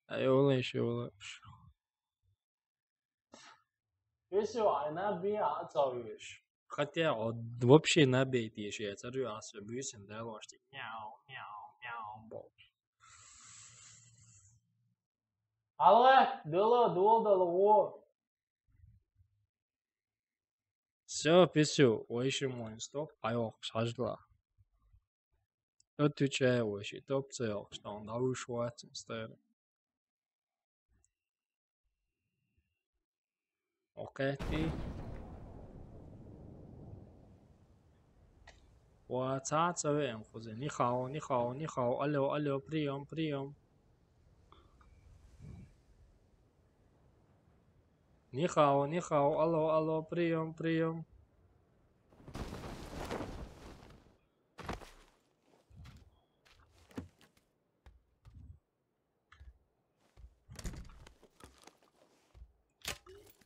Ай, ола ещё, ола. Если она бьёт, а то видишь. Хотя, вот, вообще набейте ещё, я царю, а всё, бьётся, да, ложьте. Мяу, мяу, мяу, бо. Алло, дыло, дыло, дыло, о. Всё, писю, ойши моин, стоп, айок, шажла. Отвечаю, ойши, топ, цел, что он, да, уж хватит, стоит. Окей, ти. Ва, ца, ца вем, хузе. Нихао, нихао, нихао. Алло, алло, приём, приём. Нихао, нихао, алло, алло, приём, приём.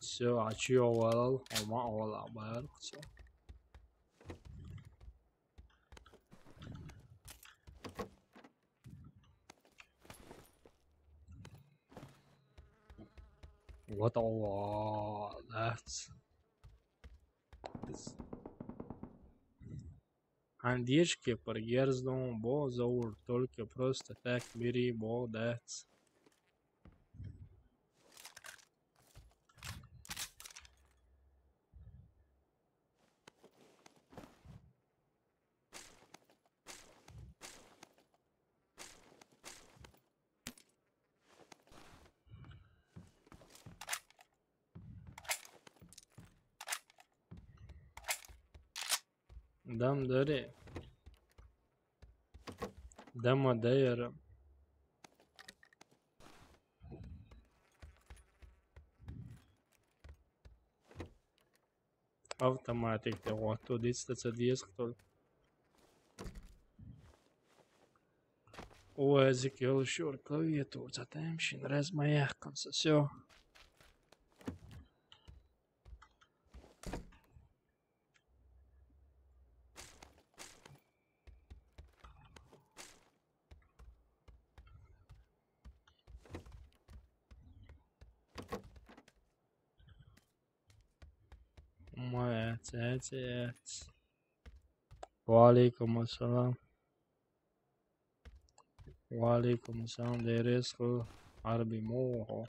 Всё, а чё, овал, ома, овал, а, байрак, всё. Вот, о, that's this. Андешке пір ерздің бо зауыр, только просто так бери бо, that's. Дам даре. Дама дайара. Автоматик де вот тут диста ца диск только. О, язык ёлшур клавиатура, затем шин раз моя конца. Всё. Ма, эц, эц, эц. Ва алейкум ассалам. Ва алейкум ассалам. Дерес ху арби мохо.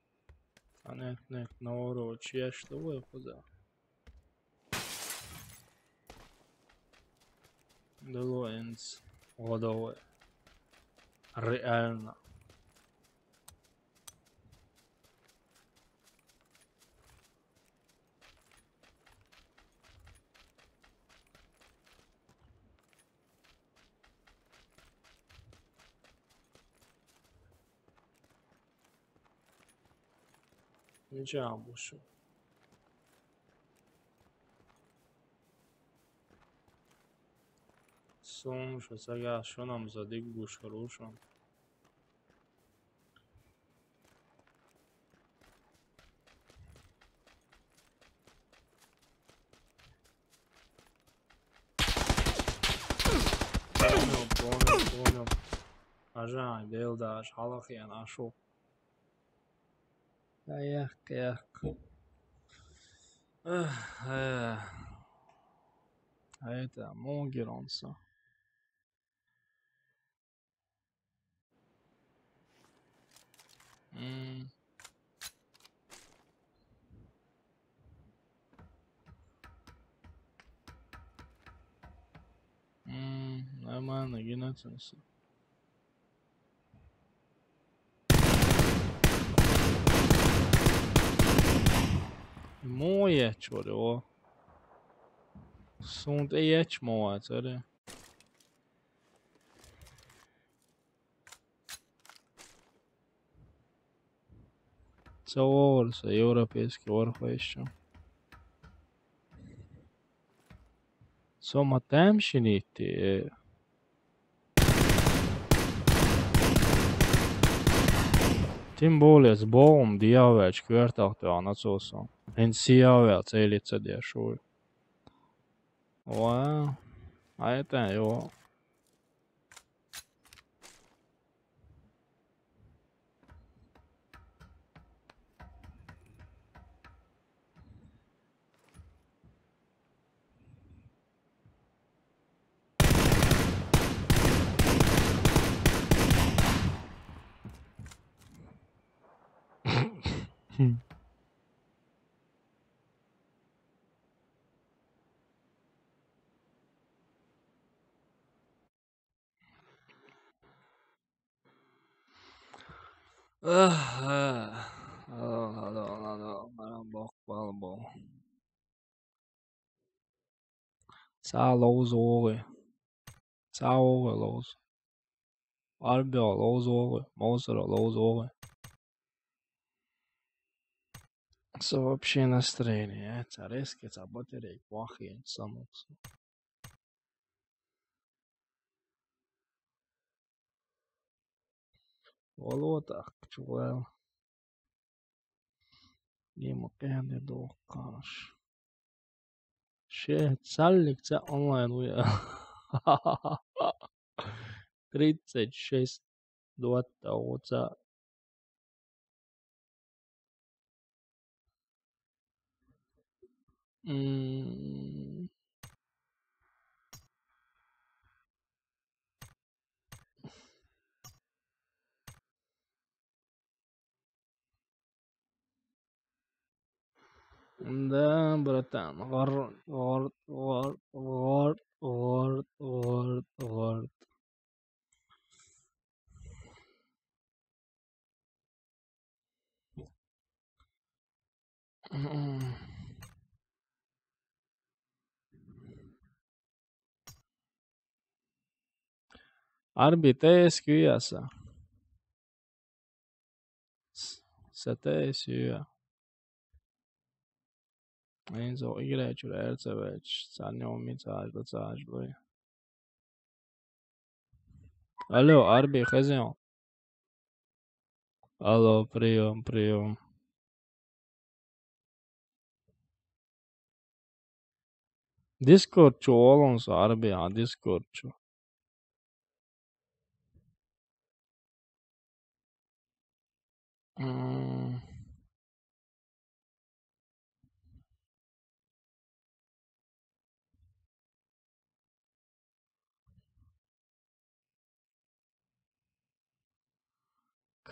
Нет, нет, наоборот, я что вы куда? Дело инс. Годове. Реално. Ничего, бушу. Сум, шо сага, шо нам за диггуш хорошо. Понял, понял, понял. Ажа, дел даш, халахиян, ашу. Эх, эх. Эх, эх. А это, Могеронса. М. М, нормально, генатинса. Моя чё, о. Сунт эч моя, царе. Цаорса европейский орхойшо. Сома тем шинити. Тем более с богом дьявол четвёртых то она цосо. Эн сиавел целится дешуй. Ва. А это его. Ах, э, алло, алло, алло, алло, бог, балбо. Са лоуз оогы. Са оогы лоуз. Арбио лоуз оогы. Моусеро лоуз оогы. Со вообще настроение, э, ца резкий, ца батарей, плохие, самокс. Волотах, чуэл. Нима кэнди дохкаш. Ше, цаллик ца онлайн уя. Тридцать шесть, двадцать, оца. М. Да, братан. Гор, гор, гор, гор, гор, гор, гор. Арби, тэ эс кюяса. С-, сэ тэ эс юя. Эн зо играй чур эрцэвэч, санёми цаажлы, цаажлы. Алло, Арби, хэзэн? Алло, приём, приём. Дискорд чу олонса, Арби, а, Дискорд чу. М.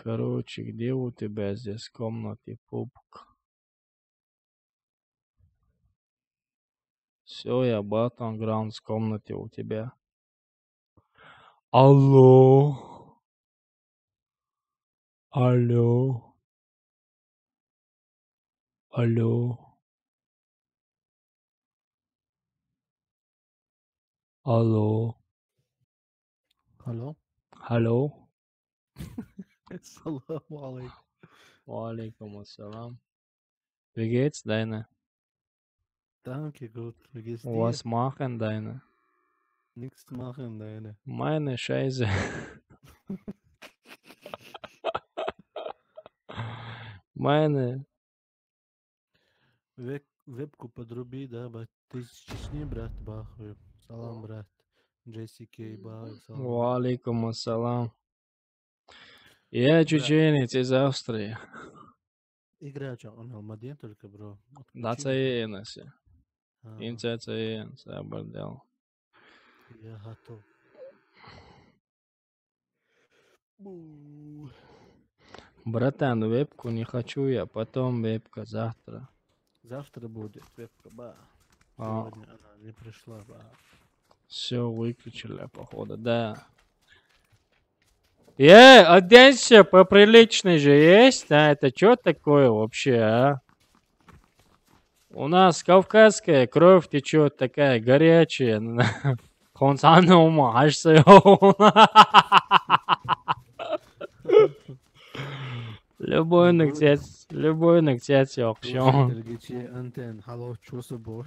Короче, где у тебя здесь в комнате пупк? Все, я Battlegrounds в комнате у тебя. Алло. Алло. Алло. Алло. Алло. Алло. Салам алейкум. Ва алейкум ассалам. Wie geht's, Deine? Danke, gut. Wie geht's dir? Was machen, Deine? Nichts machen, Deine. Meine Scheiße. Meine. Веб-, вебку подруби, да, ба-, ты из Чечни, брат, бахуй. Салам, брат. Джесси Кей, бахуй, салам. Ва алейкум ассалам. Я чеченец из Австрии. Игра чё, он Алмадин только, бро. Да, отключил. Це я, Инессе. Ага. Им це, це я, це я бордел. Я готов. Бу. Братан, вебку не хочу я, потом вебка завтра. Завтра будет вебка, ба. А. Сегодня она не пришла, ба. Все выключили, походу, да. Э, оденься поприличней же есть, а? Это чё такое вообще, а? У нас кавказская кровь течет такая горячая. Хонсаны ума, аш сэ. Любой ногтец, любой ногтец, ё, всё. Антен, алло, чё с тобой?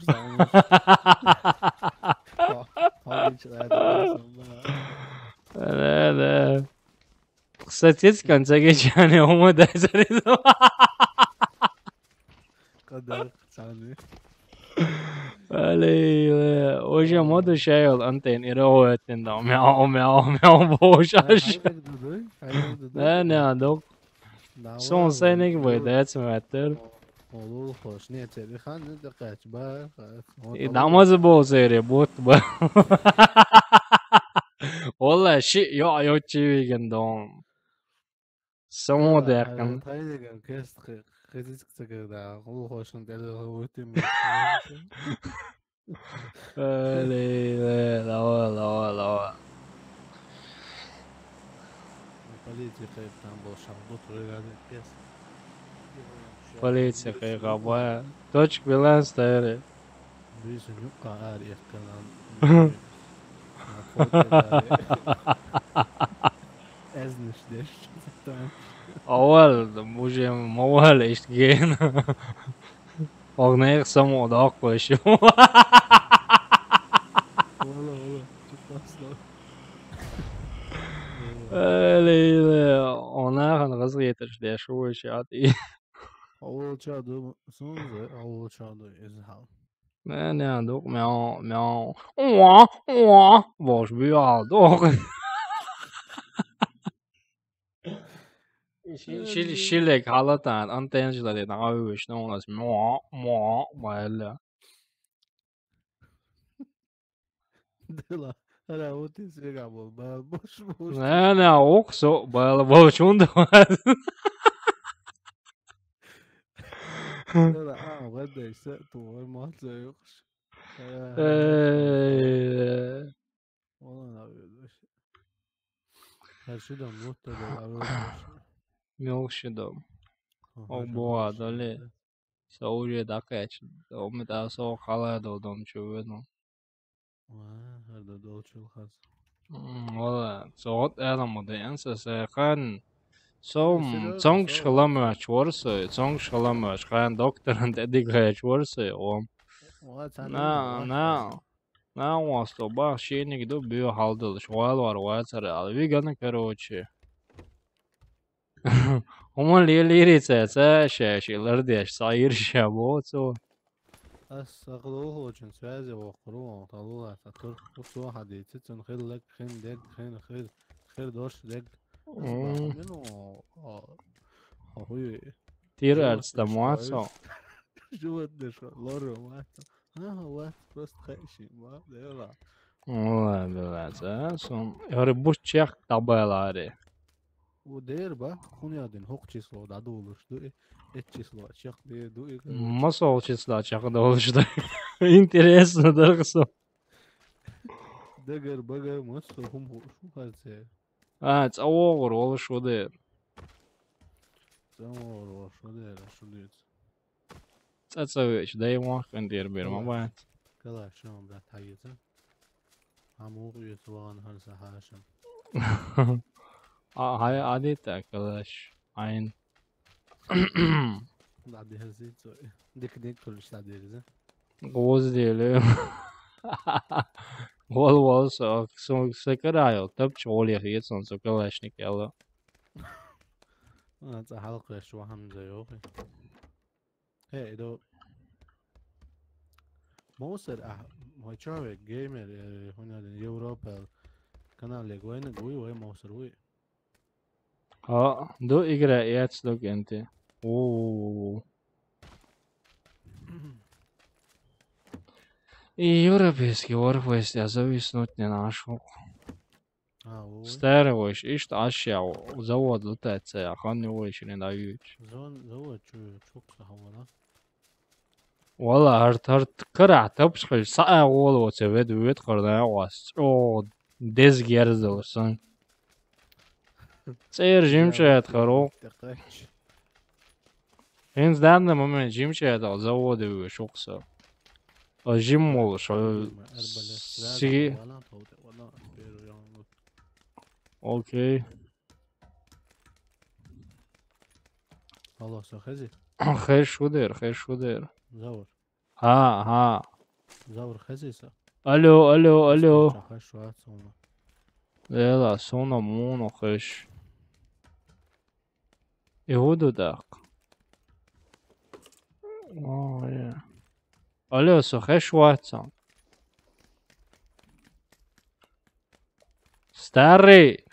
Да, да. Кстати, в конце geçen ama da. Къадар саны. Алей, уже моду шайол антен иро этен да. Мяу, мяу, мяу, бошаш. Хайдак дуду, хайдак дуду. Не, не, док. Сон сенек бай, да, цматер. Олул хош, не, цери хан, не, да, къач, ба, ха. И дамазы бол сери, бот, ба. Олла, ши, ё, ё, чивиген дом. Само да якын. Тай деген кест, хы-, хызык цыгы да, олул хошун дели хы-, өтем. Олей, олей, лава, лава, лава. Полиция кайып там болсам, бу турганы пес. Полиция кайып, абай. Точка билан стайры. Биз нюкка ар ехканан. Эзниш деш. Авал, уже мавал эштген. Огнайıq саму да ақ қойшы. Ола, ола, чутпаслар. Өлейді. Онаған қызық етір, шыдешу ойшы аты. Ауыл чаду, сынзы, ауыл чаду, езі хал. Мен, я, дуқ, мяу, мяу. Уа, уа, бош, бүй алдық. Ши-, ши-, шилек халатан, антеннажылар деден, ау, өшін, оңас, муа, муа, байла. Дела, ара, вот и сега бол, байла, бош, бош. Не, не, оқ, со, байла, бош, онда. Дела, а, вот да, все, твой мать, ёхш. Э, Ола, наверное. Her şeyden mutlu da var. Мёлшидом. О, боа, доле. Сауле дакач. Омит а со халай долдом чувено. Ва, хар да долчул хаз. М, ола, соғыт әлім ода, әнсі сәйқан. Сом, цоңш хыламыш ворсы, цоңш хыламыш, қан докторын тәдігі ворсы, ом. Ва, цаны На, ва, на. Науасто бах шенигду бю халдыл шуал вар вацара алвиганы, короче. Уман лилирица ца шаши лырдеш сайыр шабоцо. Ас сақылу очень связи вокру талула татур. Усу хадицы цин хил лек хин дег хин хил хил дош дег. Ас М. бахмин о, о, охуй. Тир Животные арцтамуацо. Шуай. Животные шуай. Лору муацо. Ага, вот, просто хайши, ма, да, ла. Ола, блядь, а? Сон, я говорю, буш чех табелари. Ву дера ба, хӀун яа дин, хӀокху число дӀадолуш ду и, эцу число чекхдер ду и, короче. Масал числа чекхдолуш ду. Интересно дара со. Дагар, багар, массо хӀума хууш ву хӀара церан. А, цӀа вогӀур волуш ву дера. ЦӀа вогӀур волуш ву дера, шу дуьйцу. ЦӀа ца веача, дай вахкан дера бер ма бац. Калаш, шо, брат, хьагица. Хьан муха юьйцу вахана хӀара сан хьаша? А, хьай, а дита калаш. Айн. ДӀадерзий цо. Дика-дика хуьлуш дӀадерза. Гъоздели. Вал, вал, со, со, со карайо, тапча гӀоле хецун, со калашник яла. А, цӀа хьалкхеш вахана за йохи. Хе, идо. Мовсар, а, вай чаве, геймер, э, хӀуна дин, Европа, канале гойна гуй, вай мовсар вуй. А, ду игра яц ду кенти. У-у-у. И европейский Warface я зависнуть не нашел. А, у. Старый войш, ишта ашьяу, завод лутается, я хан не войш не дают. Зон, завод, чу, чукса хавана. Вала, арт, арт, кара, тапш хай, са а вол, вот, се вед, вед, харна, вас. О, дез герзал, сан. Цер жимчат, харо. Хин данный момент жимчат, а заводы вы, шукса. А жим мол, шо, сиги. Окей. Алло, со хези? Хеш шудер, хеш шудер. Завр. Ха, ха. Завр хези со? Алло, алло, алло. Хеш шуат сона. Эла, сона муну хеш. И худу дак. О, е. Алло, со хеш ватсан. Старый.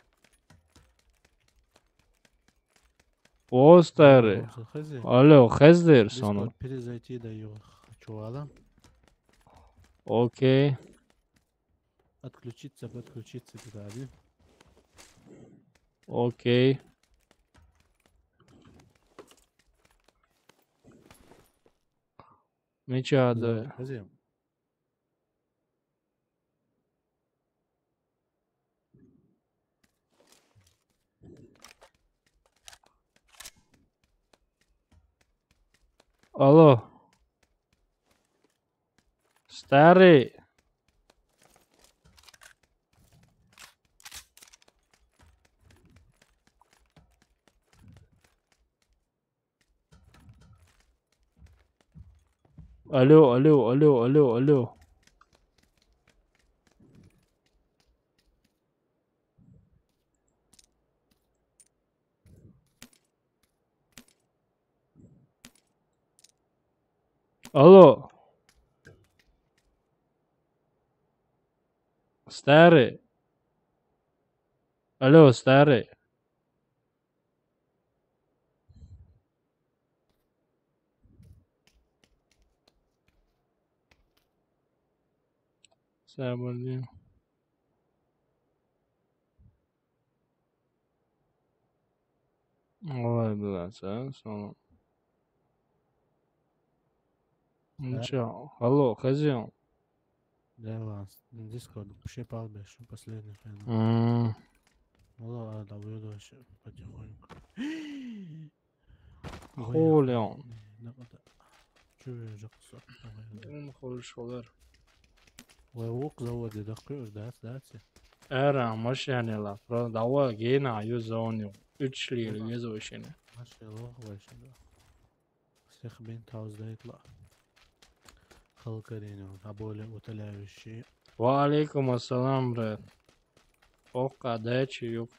О, старый. Со хези? Алло, хездер сону. Дискорд перезайти да ю хочу вала. Окей. Отключиться, подключиться туда, один. Окей. Мича да. Хези. Алло. Старый. Алло, алло, алло, алло, алло. Алло. Старый. Алло, старый. Сабырдин. Ой, блядь, а, сама. Ну чё, алло, хозяин. Да, ладно, Дискорд, вообще палбе, что последний хрен. М, Ну ладно, да, выйду вообще потихоньку. Хули он. Чё я жёг? Он хули шолар. Вай вук заводе да кыр, да, да, те. Эра, машинела, про, давай, гена, ю зоню. Уч лили, ю зошене. Машина лох вай шин да. Всех бин тауздайт ла. Халкарин, а более утоляющий. Ва алейкум ассалам, брат. Окка, дачи, юк.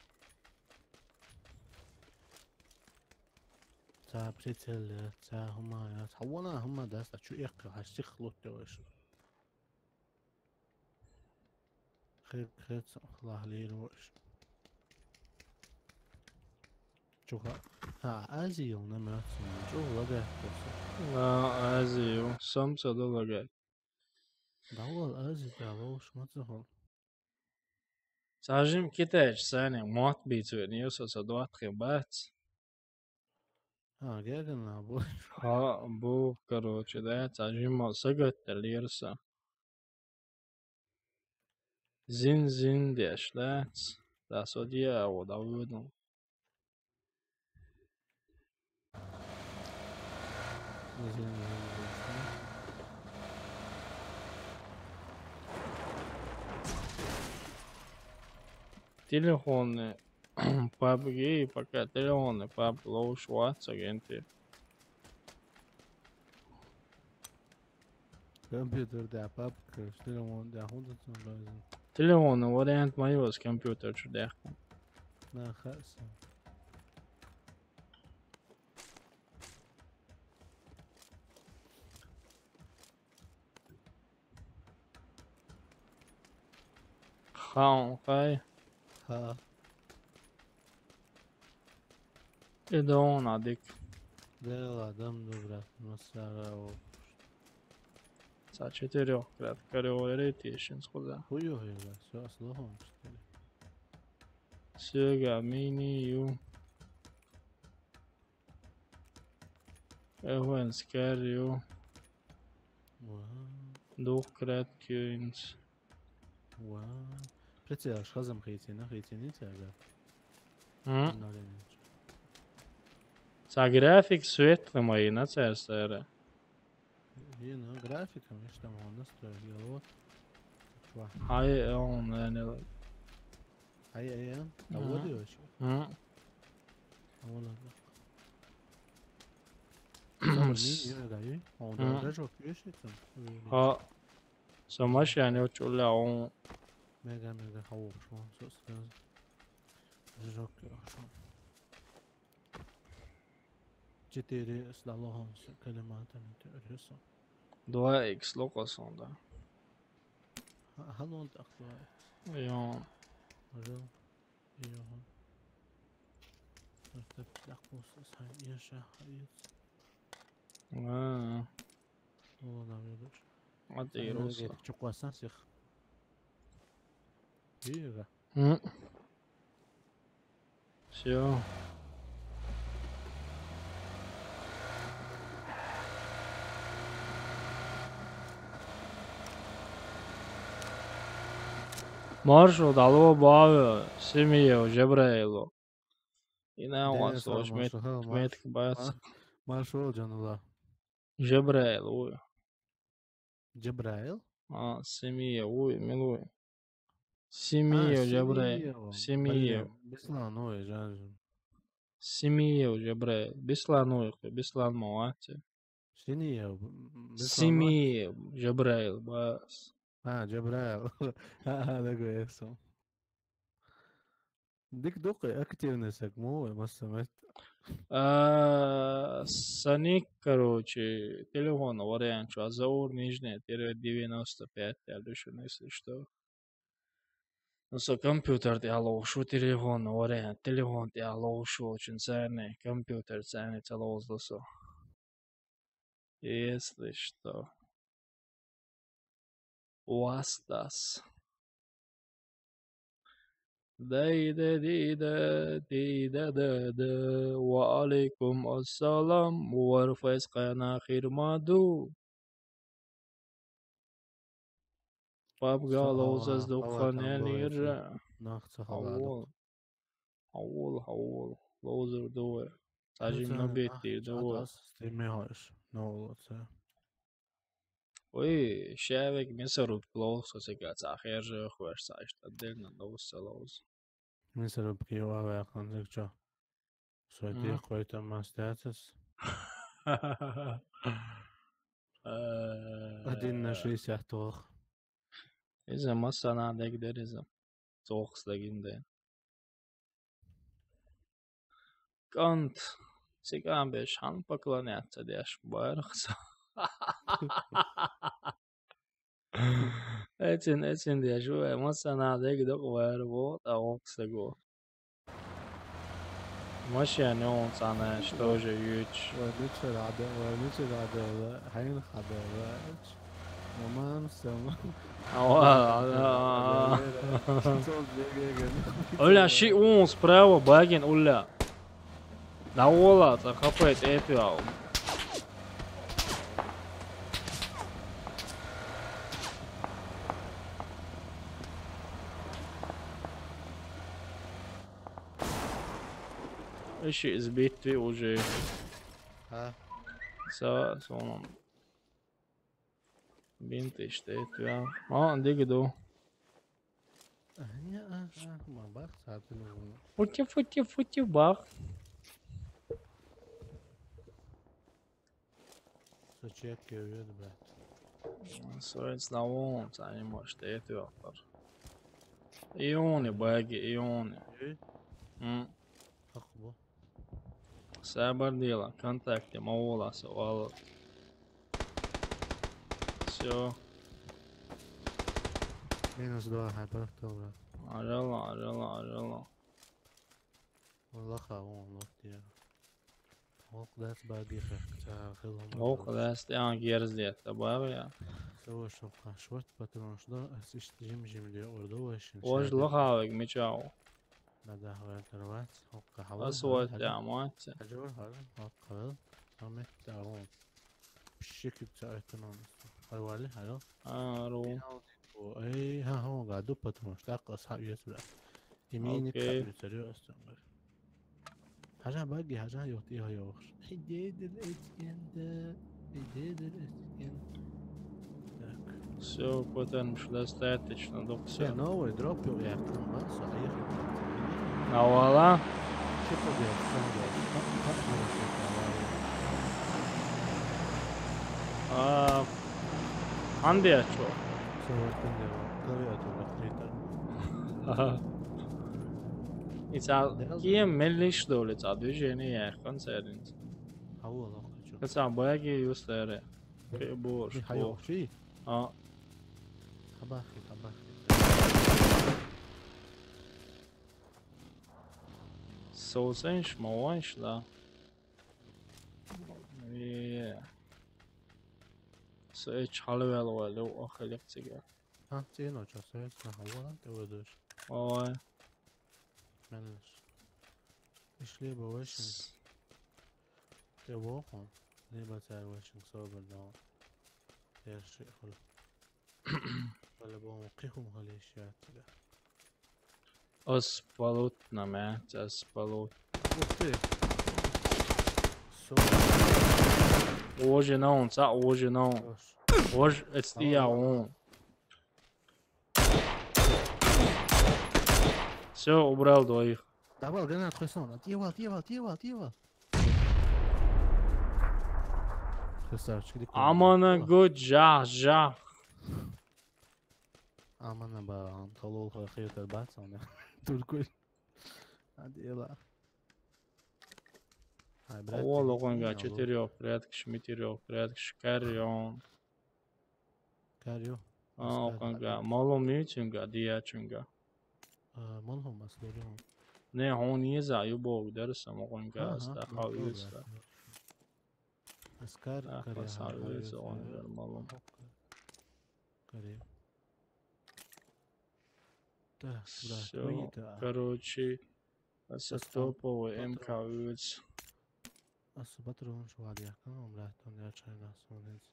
Ца прицел, ца хумая, ца вона хума даста, чу экка, хаш сих лутте ваш. Хет, хет, лахлир ваш. Чуха. Ха, Азия, на мёртв, чух лагает просто. А, Азию, сам саду лагает. Да вол, Азия, да вол, шматсахол. Цхьа жим китайча санна мотт бийца веана, со ца доттагӀий бац. А, гегана бу. Ха, бу, короче, да, цхьа жима сагатта лера со. Зин-зин деш лац. Да, со диа а во да вуду. Телефонный пабг, пока телефонный пабг ловш вац агенти. Компьютер да пабг, телефон да хунда цун лазим. Телефонный вариант моего с компьютер чудеху. На хаса. Хаун хай. Ха. Идон адик. Дела дам добра, масара о. Са четырёх крат кариолери тешин схуза. Хуё хила, всё, слухом, что ли? Сёга, мини, ю. Эвенс, карио. Вау. Дух крат кюнс. Вау. Прицел аж хазам хейтина, хейтина тяга. М? Обновление. Са график светлый мои на церсера. Е, ну, графиком, видишь, там он настроил, я вот. Чё? Ай, он, наверное. Ай, ай, ай. А вот и вообще. М. А вот она. Самый мини, да, и? А он даже вот есть там? А, сама ща не очень ля, он. Мега, мега, хаву, что он, собственно. Жёг, хорошо. Четыре с долларом с калиматами, ты рису. Два икс локасон, да. Ха-, халон так два икс. Йо. Уже. Йо. Просто так просто сам еша хаец. А. О, нам идут. А ты русла. Чуквасан всех. Вижу. М. Всё. Маршал, алло, бави, Семиев, Жабраилу. И на вас, Денис, маршал, маршал, метк бац. Ма-, маршал, джанула. Жабраил, ой. Джабраил? А, Семиев, ой, милуй. Семиев, а, Жабраил. Семиев. Семиев. Блин, Беслан, ой, жаль. Семиев, Жабраил. Беслан, ой, Беслан, молодцы. Семиев, м, Беслан, Семиев, Жабраил, бас. А, Джабраил. А, такой я сам. Дик дукы, активный сак, му, я массамет. А, Саник, короче, телефон вариант, что Азаур, нижняя, тире девяносто пять, я решил, если что. Ну, со компьютер тя лоушу, телефон вариант, телефон тя лоушу, очень ценный, компьютер ценный, целоузлосо. Если что. Уастас. Дайда дида дида да да. Ва алейкум ассалам. Варфайс къана хирмаду. Пабга лоузаз дукхан ялира. Нахца халада. Авол, авол, авол. Лоузур дуэ. Сажим набеттир дуэ. Стример хаш. Нолоца. Ой, шавек месаруб лоуза сега ца хержа хваш са ишта дельна лоуза лоуз. Месаруб кива вяхан зэгчо. Сойти хойта мастятас. Один на шестьдесят тох. Иза масана дег дереза. Цохс дагинде. Кант. Циган беш хан поклоняться деш бархса. Эцин, эцин деш, уэ, масана дег док вэр, вот, а оксего. Машине он цана, что же юч. Ванича рада, ванича рада, хайн хада, вач. Мамам сама. Ава, ава. Оля, ши ун справа багин, Оля. На ола, ца хапай, тӀетӀуяв. Иши избитви уже. Ха. Са, сомам. Бинт иште, тя. А, диги ду. А, не, а, а, ма бах, сату ну. Фути, фути, фути, бах. Со чек кевет, брат. Соец на вон, ца не может, это вахтар. И он, и баги, и он. И? М. Хак бу. Сабар дела, контакте, ма ола, са вала. Всё. Минус два, хайпер, добре. Арала, арала, арала. Валлаха, вон, лох, я. Вок дас ба дихе, ца хил хом. Вок дас, я, герз дет, та бага, я. Всё, что хашват, потому что, а, сиш жим-жим де, ордо, вашин. Вож шаде. Лохавик, мичау. Надо хавал тарват, хокка хавал. Асват, хавал, я, хавал. Мать. Аджор хавал, хокка хавал. Амет таун. Пшикит ца этнон. Арвали, хавал. А, ру. Пенал. О, эй, ха, ха, гаду, потому что так, а, са, ес, бля. Имени. Окей. Как серьёзно. Хажа баги, хажа йот, йо, йо. Идея дел эткен да, идея дел эткен. Так. Всё, потом что достаточно, док. Всё, всё. Новый дроп, я, заехал. А вала? Что поделать, что делать? Как, как мы это, а, Анде ачо. Всё, вот он делал. Клавиатура открыта. Аха. Ица, кием меллиш доле, ца движение я, концерт. Хаву лох хочу. Ица, баги юстере. Ке борш, ми хайо борш. Чи? А. Хабахи, хабахи. Соусенш, мауанш, да. Е. Сэч халвел валу ахалик цига. Ха, цена чё, сэч на хавалан тэ вэдэш. Ой. Мэлэш. Ишли бэвэшин. С- Тэ вохо. Либо цар вэшин собер да. Тэрши хол. По-любому кихум халишья цига. Ос полут на мя, час полут. Ух ты. Всё. Ожи наун, ца ожи наун. Хорош. Ож, эцтия он. Всё, убрал двоих. Давай, гранат, хойсон. Отъевал, отъевал, отъевал, отъевал. Красавчик, иди ко мне. Амана год, жах, жах. Амана ба, анталол хахета бац, она. Только. Адела. Ай, брат, о, ты логонга, не четырёх, порядкаш, четырёх, порядкаш, карион. Карио. А, оконга, малом митинга, диячунга. А, малом асларон. Не, он еза, юбок, дарса, оконга, аха, аста, ну, хависа. Аскар, а, карио, пасависа, хависа, он, да, малом. Карио. Так, брат, всё, короче, аса топовый МК вылез. Аса патрон швадьяка, он, брат, он я чайна сонец.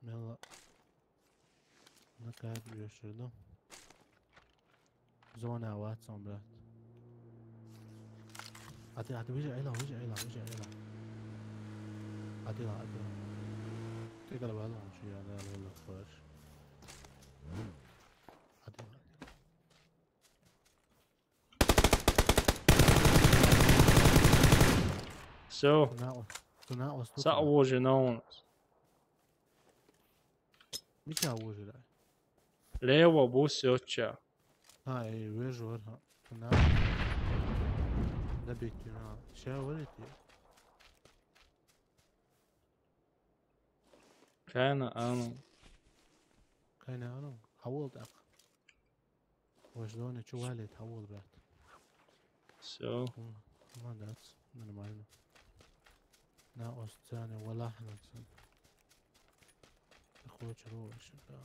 Мела. Накат бьёшь, да? Зона ватсон, брат. А ты, а ты выжи, айла, выжи, айла, выжи, айла. А ты ла, а ты ла. Ты голова, ну, чё, я, да, я, я, хорош. А ты ла, а ты ла. Всё. Ту на, ту на, уступа. Са уже на у нас. Мича уже, да? Лево, бус, ёча. А, эй, вижу, вот, ха. Ту на. Добить, ту на. Ща вылети. Кайна ану. Кайна ану. Хавол так. Ваш зоне чували, хавол, брат. Всё. М, молодец, нормально. На осцане валахнуться. Кочур воши, да.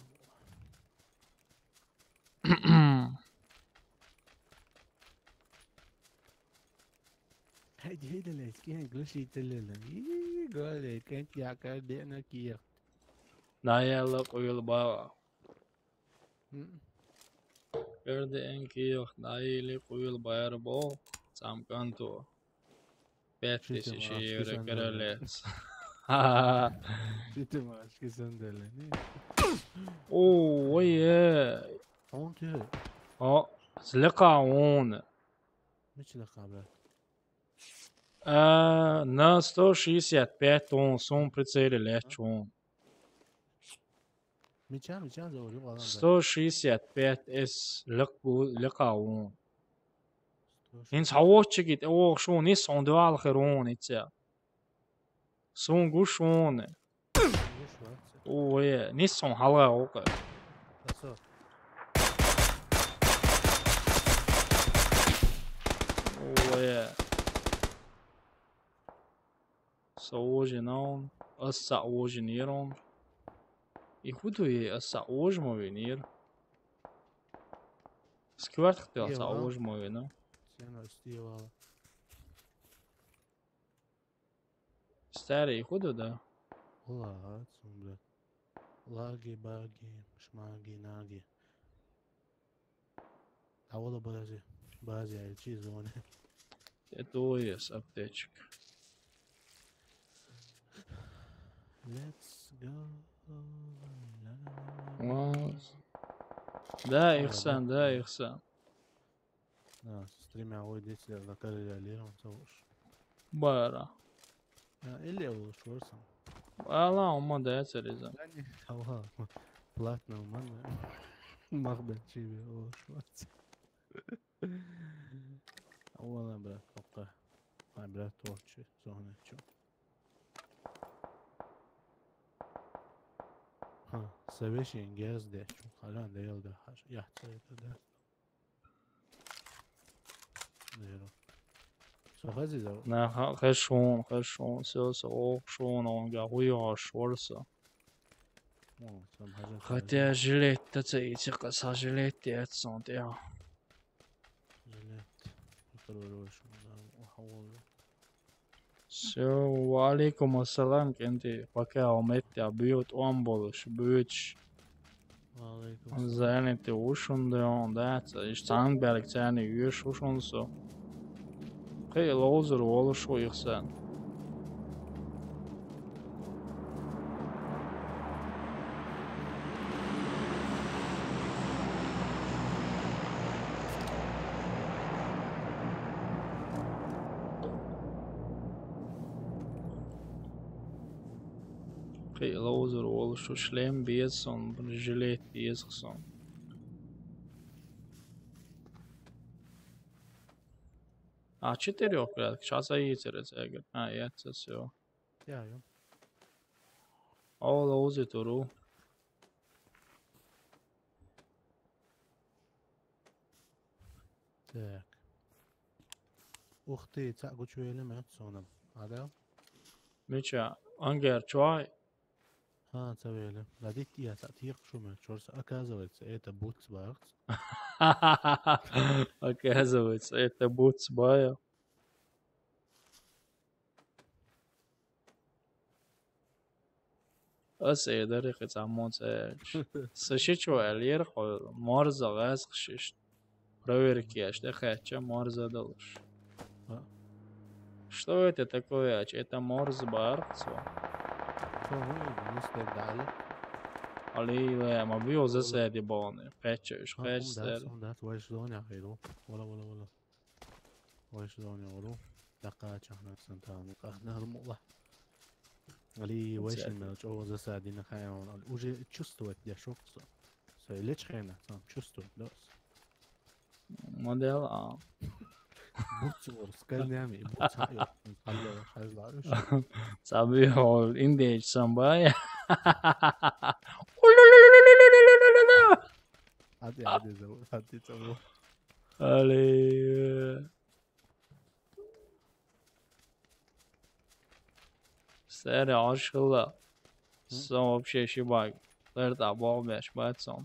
Хай, дедалес, кин глушитель ле. И, голе, кент якар дена киер. Наялла къуйул бава. М. Эрде эн киер, найли къуйул байр бо, цамканту. Пять тысяч евро, королец. Шитим ашки сандале, не? О, ой, э. Он ты. О, злека он. Мичи лека, брат? А, на сто шестьдесят пять он, сум прицеле леч он. Мича, мича, за, уже валан, да. Сто шестьдесят пять эс лек-, лека он. Сто шестьдесят. Ин савочигит, о, шун, ис он дуал херон, иця. Сун гушун. Гуш ватса. Ой, нис сон халга окъа. Тасо. Ой. Со ожи наун. Ас са ожи нирон. И худу е ас са ожи ма винир. Скварт хтел са ожи ма вина. Сена стивала. Старый, худу, да? Ла, цун, бля. Лаги, баги, шмаги, наги. А вот бази, бази, а чи зоны. Это ОС аптечка. Let's go. Ла. Да, Ихсан, да, Ихсан. Да, с тремя ой десять закарили алиром, целуш. Бара. А, или лучше ворсом. Ала, ума да, цариза. Да не, ала. Платно, ума да. Махбет чиби, лучше ворсом. Ала, брат, пока. Ай, брат, творчи, зона чё. Ха, совершен гез де, чё, халян да ел да хаш, я, цариза да. Зеро. Со хазиза? На, ха-, хашон, хашон, всё, со, ох, шон, он га, хуёш, ворса. О, сам хаза. Хотя жилет-то цейци, каса жилет, я, цон, я. Жилет. Хорошо, да, охуенно. Всё, ва алейкум ассалам, кенти, пока умет я бьют, он болуш, бьют. Ва алейкум ассалам. Занятый ушунда, он, да, ца-, иш цанг бялик цани юш ушунсу. Кый лозур волуш у Ихсан. Кый лозур волуш у, шлем беза сон, бронежилет беза сон. А, четырёх, блядь, сейчас а яйца разыграть. А, яйца, всё. Я, ё. О, лоузи туру. Так. Ух ты, ца гучвели мет сонам. Адал? Мича, ангер чуай? Ха, ца вели. Ладит я ца тих шуме. Чорс, оказывается, это буц барц. Оказывается, это буц бая. Ас эдер ихи цамон цач. Сашичу алир хо морза газ хшиш. Проверки аш да хача морза далуш. А? Что это такое, ач? Это морз бар, всё. Что мы, мы стоит дали? Али, ма био за седи бони. Хача, уж хача. Да, да, ваш зоня хайру. Вала, вала, вала. Вайш зоне ору. Дакъа чахна сантан. Къахна румула. Али вайш мел чо за садина хайон. Уже чувствовать дешок со. Со леч хайна, сам чувствовать, да. Модель А. Буцур, скальнями, буцайо. Халло, хазларуш. Саби ол индеч самбай. Ади, ади, зо, ади, зо. Али. Сэр, ашхыла. Сон вообще шибаг. Лер тӀа боху беш бац сон.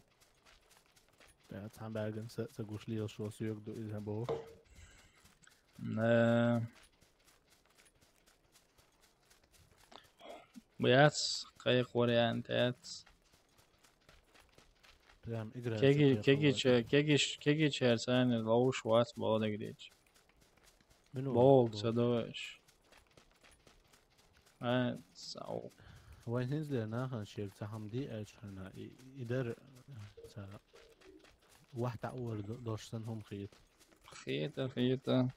ТӀаккха цхьана бӀаьргана са, са гуш лелаш ву соьга ду иза боху. Э. Яц, кхайкха вариант яц. Прям игра Кеги, кеги, кеги, кеги, кеги чарсани ловуш вац бодагрич. Бог ца дош. Ай, сау. Вайн хӀинца дера нахана шега ца хьам ди аьлча хьуна, и, и дар ца вахь таӀор дош сан хӀума хета. Хета, хета.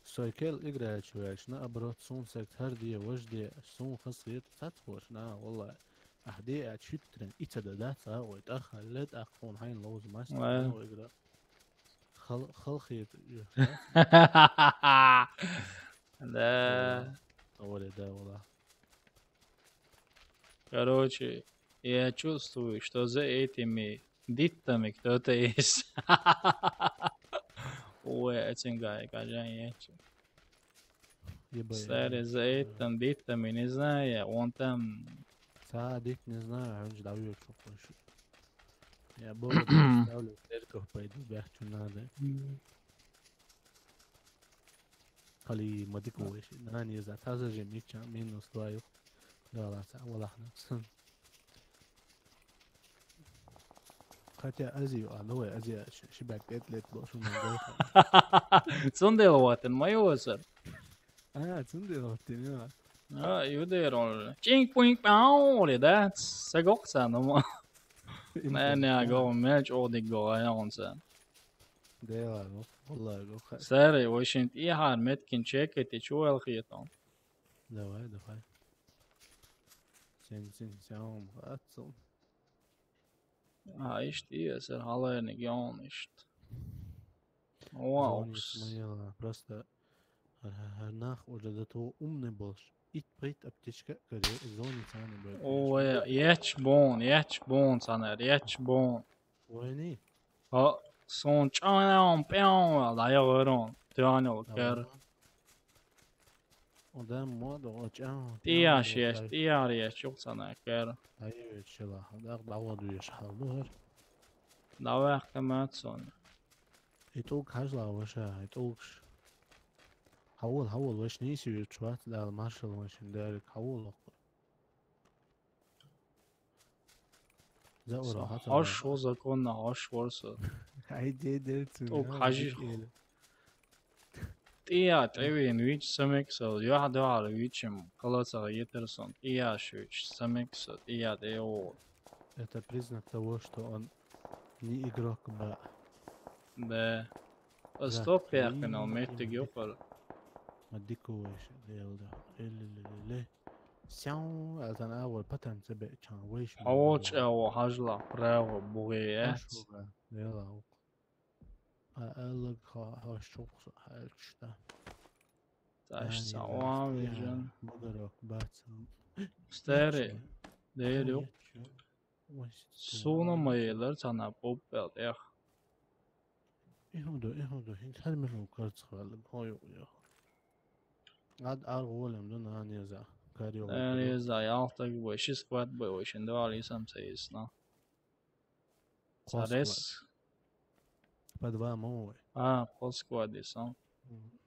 Сой кел играч ваьлча, наоборот, сун саг хӀар де, вож де, сун хас хета, цац хош, на, валлай. Ахь де аьлча хӀуттарен, и ца да, дац, а, ой, тӀах, ле, тӀах, хун хьайн ловза, мастер, Ай. Игра. Хал-, халхет. Да. Оре, да, вала. Короче, я чувствую, что за этими диттами кто-то есть. Ой, этим гай, гажан я чу. Ебать. Старый, за этим диттами, не знаю, он там Садик, не знаю, а он же давил, что хочет. Я Бога представлю, в церковь пойду, бях, что надо. М. Хали, мадик войш. На, не за, таза же мича, минус два юх. Да, ла, са, валахна. Хотя Азию, а, ну, Азия, ш-, шибак пять лет был, что он был. Цундел ватен, моё сэр. А, цундел ватен, я. А, юдер он. Чинг пунг пау, да? Сегок са, ну, ма. Нэ, нэ, го, меч одик го, а я он са. Да ладно, валлай, го, ха. Сэр, в общем, и хар меткин чекайте, чё эл хитон. Давай, давай. Сен, сен, сен, аццо. А, ишт, и, сэр, халайник, я он, ишт. О, Звонит укс. Смаила, просто, э, э, нах уже до того умный был, ш-, ит пойт аптечка, говорит, звонит, а не будет. О, я, яч бон, яч бон, санер, яч бон. Войни? А, сон чанаун, пяун, да я верон, тянул, кер. Адам мода, о, чаун, Тия тяун, шеш, вот, тия реш, чук санер, кер. Ай, вечела, да, да, вот, видишь, хал, ну, гэр. Давай, ахтамат сон. И толк хажла, ваша, и толкш. Хавол, хавол, ваш не сию, чувак, да, маршал, ваш, да, хавол, За ура, хата Хаш ура. О законна, хаш ворса. Ай, де, де, цу, Ток я, хажи. Эл. Тия, тевин, вич, самексал, я, да, вичим, калаца, етерсон, тия, швич, самексал, тия, тео. Это признак того, что он не игрок, ба. Да. Да, Стоп, я, и канал, не меттиг, игрок. Ёпар. Адику, ваш, да, да. Эле, ле, ле, ле. Сяу, а тан а вот патан тебе чан вейш. Хавоч а во хажла, право, бугеец. Ашуга, вела ук. А алаг ха, ха, шук, ха, чта. Таш Ани, сауа да, вижен. Бугарок, бац. Стери, дерю. Суна майелер сана поппел, эх. Иһунда, иһунда, хин хар милу карц хвалла, хой, хой. Ад ар голем да на не за. Карио. Не за, ялтак бой, ши сквад бой, шин два лисам се исна. Кос Сарес. Сквад. По два мой. А, кос сквад исам.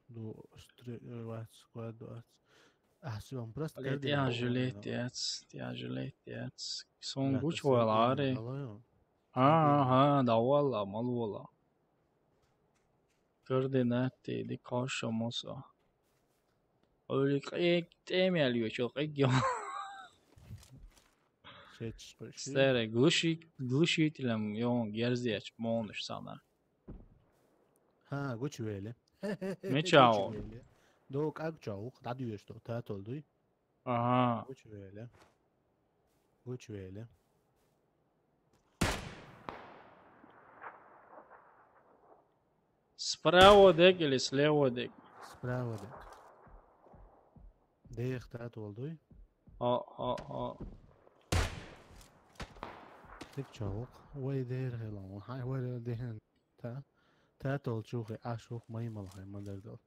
Ду стре, ват сквад, ват. А, всё, он просто Блин, кардинал, тяжелеть, да. Тяц, тяжелеть, тяц. Сон Да, гуч это валари. Сергей Николаев. А, а, а, да вала, мал вала. Координаты, ди каша моса. Оли кек, темел ючо, кек ё. Шеч, шеч. Стере, глуши-, глушителем, ё, герзияч, монуш сана. Ха, гуч вели. Мечао. Гуч вели. До как чаух, да дюеш то, та толдуй. Ага. Гуч веле. Гуч веле. Справа дег или слева дег? Справа дег. Дех тат волдуй. А, а, а. Тик чавук. Вай дер хелан. Хай вай дер хелан. Та. Та тол чухи ашух маймал хай мадердал.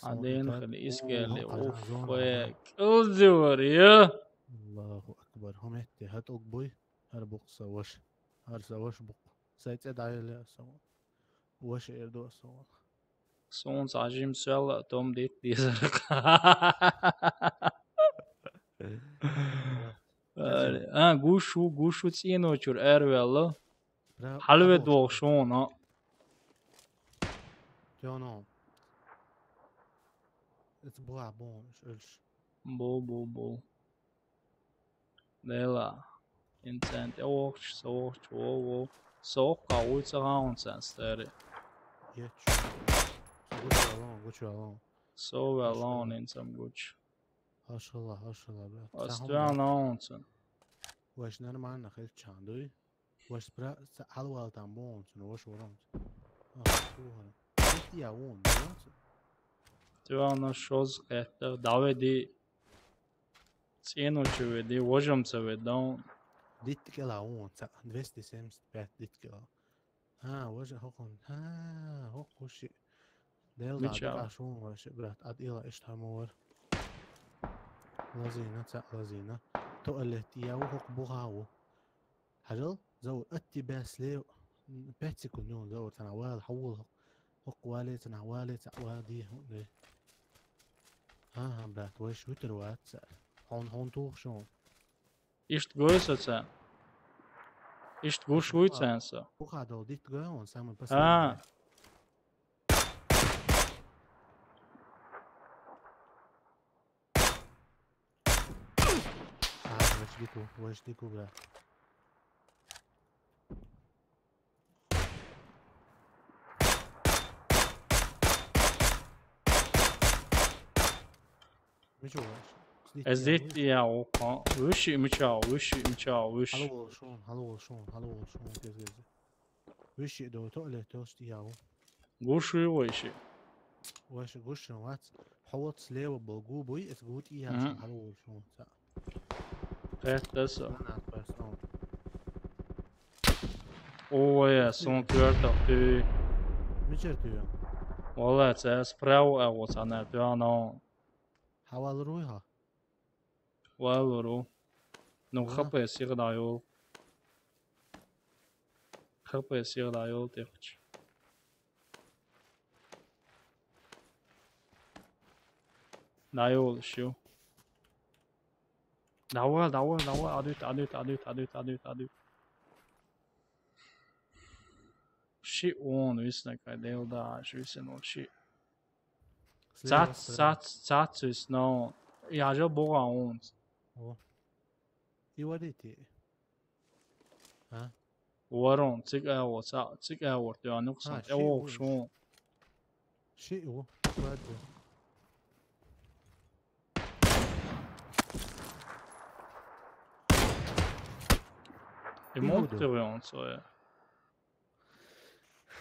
Аден хали искели. Уф, кылдывар, я. Аллаху акбар. Вар хӀуметти хӀатӀуг буй, хӀара букъ са ваша. ХӀара са ваша букъ. Сай цӀе дӀайилла со. Ваша эр ду со. Суна цхьа жим соьлла а том дитт дезар. А, гуш ву, гуш ву цӀеночур араваьлла. Бра-, Хьалве бра-, доху шуна. Тёно. Эца буа бон, ш-, элш. Бу, бу, бу. Дела. Инцент, я вохч, со вохч, во, во. Со вохка, уй, ца хаун цен старе. Ечу. Гучалон, гучалон. Со валон, инцам гуч. Ашала, ашала, брат. Астуан аунцен. Ваш нормально хил чандуй. Ваш бра-, са алвал там бон, цун ваш ворон. А, сухара. Я вон, бон. Тюана шоз хетта, даведи. Цену чеведи, вожам цеведан. Дит кела вон, ца, двести семьдесят пять дит кела. А, вожа хокон. А, хок хуши. Дел да, Мича. Дика шун ваше, брат, ад ила иштамор. Лазина, ца, лазина. Туалет, я ву хок бухаву. Хажал, зау, от тебя слева. Пять секунд, ну, зау, цана вал, хавул хок. Хок вале, цана вале, ца, вади, хок, не. Ага, брат, ваш витер ват, ца. Хон, хон тух шун. Ишт гой со ца. Ишт гуш вуй цан со. Пуха дол дит гой, он самый А. последний. А, ваш дику, ваш дику, брат. Мича ваш? Эздит я окон. Виши мича, виши мича, виш. Хало волшун, хало волшун, хало волшун, гез, гез. Виши до туалет, то есть я. Гуши виши. Виши гуши вац. Хават слева был губы, эс гут и я, Мгм. Хало волшун. Ца. Пять десять. Она отпреснула. Ой, сон квартал ты. Мичер ты? Вала, ца справа, а вот она, ты она. Хавал руй ха. Валуру. Ну, Ага. Х П С их дайол. Х П С их дайол техч. Дайол шу. Давай, давай, давай, адут, адут, адут, адут, адут, адут. Ши он висна кай дел да, ши висен он ши. Слева Цац, справа. Цац, цац вис, но я же бога он. О. И варите. А? Варон, цик аво, ца-, цик аво, ты анук сан, А, ши эво, он. Шун. Ши у, ладно. И мог ты он своя?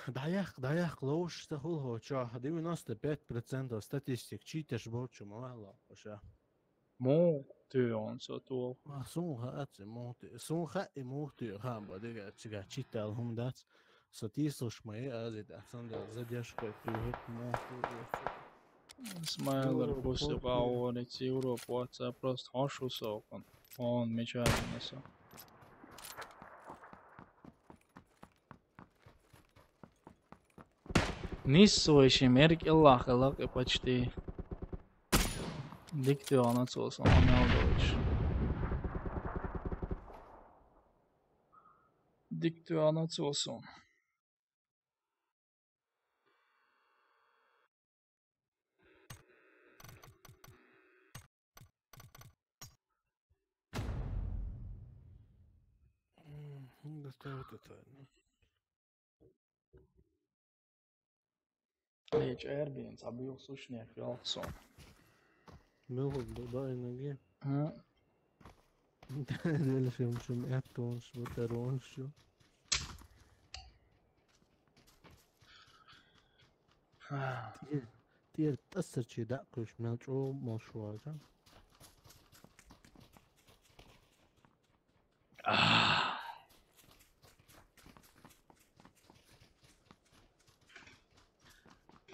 Даяк, даяк, лоуш, та хул хо, чё, девяносто пять процентов статистик, читер, борчу, мало, вообще. Мог ты он со то? А, сун ха, аци, мог ты, сун ха и мог ты, ха, ба, дега, чига, читал, хум дац. Со ти слуш мои, а, зи, да, сан, да, задержка, ты, мог ты, Смайлер, Европа, после Европа. Пауэрити, Европа, WhatsApp, просто хаш усокон. Он меча не со. Нисса вайши мерг иллахъ лакъи почти. Диктуана цосон, Амалдович. Диктуана цосон. М, доставить это, ну. Лечь Airbnb, забыл сушняк, велсон. Милхук, да, да, и ноги. А? Дальше, в общем, это он, что, это он, что. Тир, тир, тасар чи да, куш, мел чо, мол шуажа.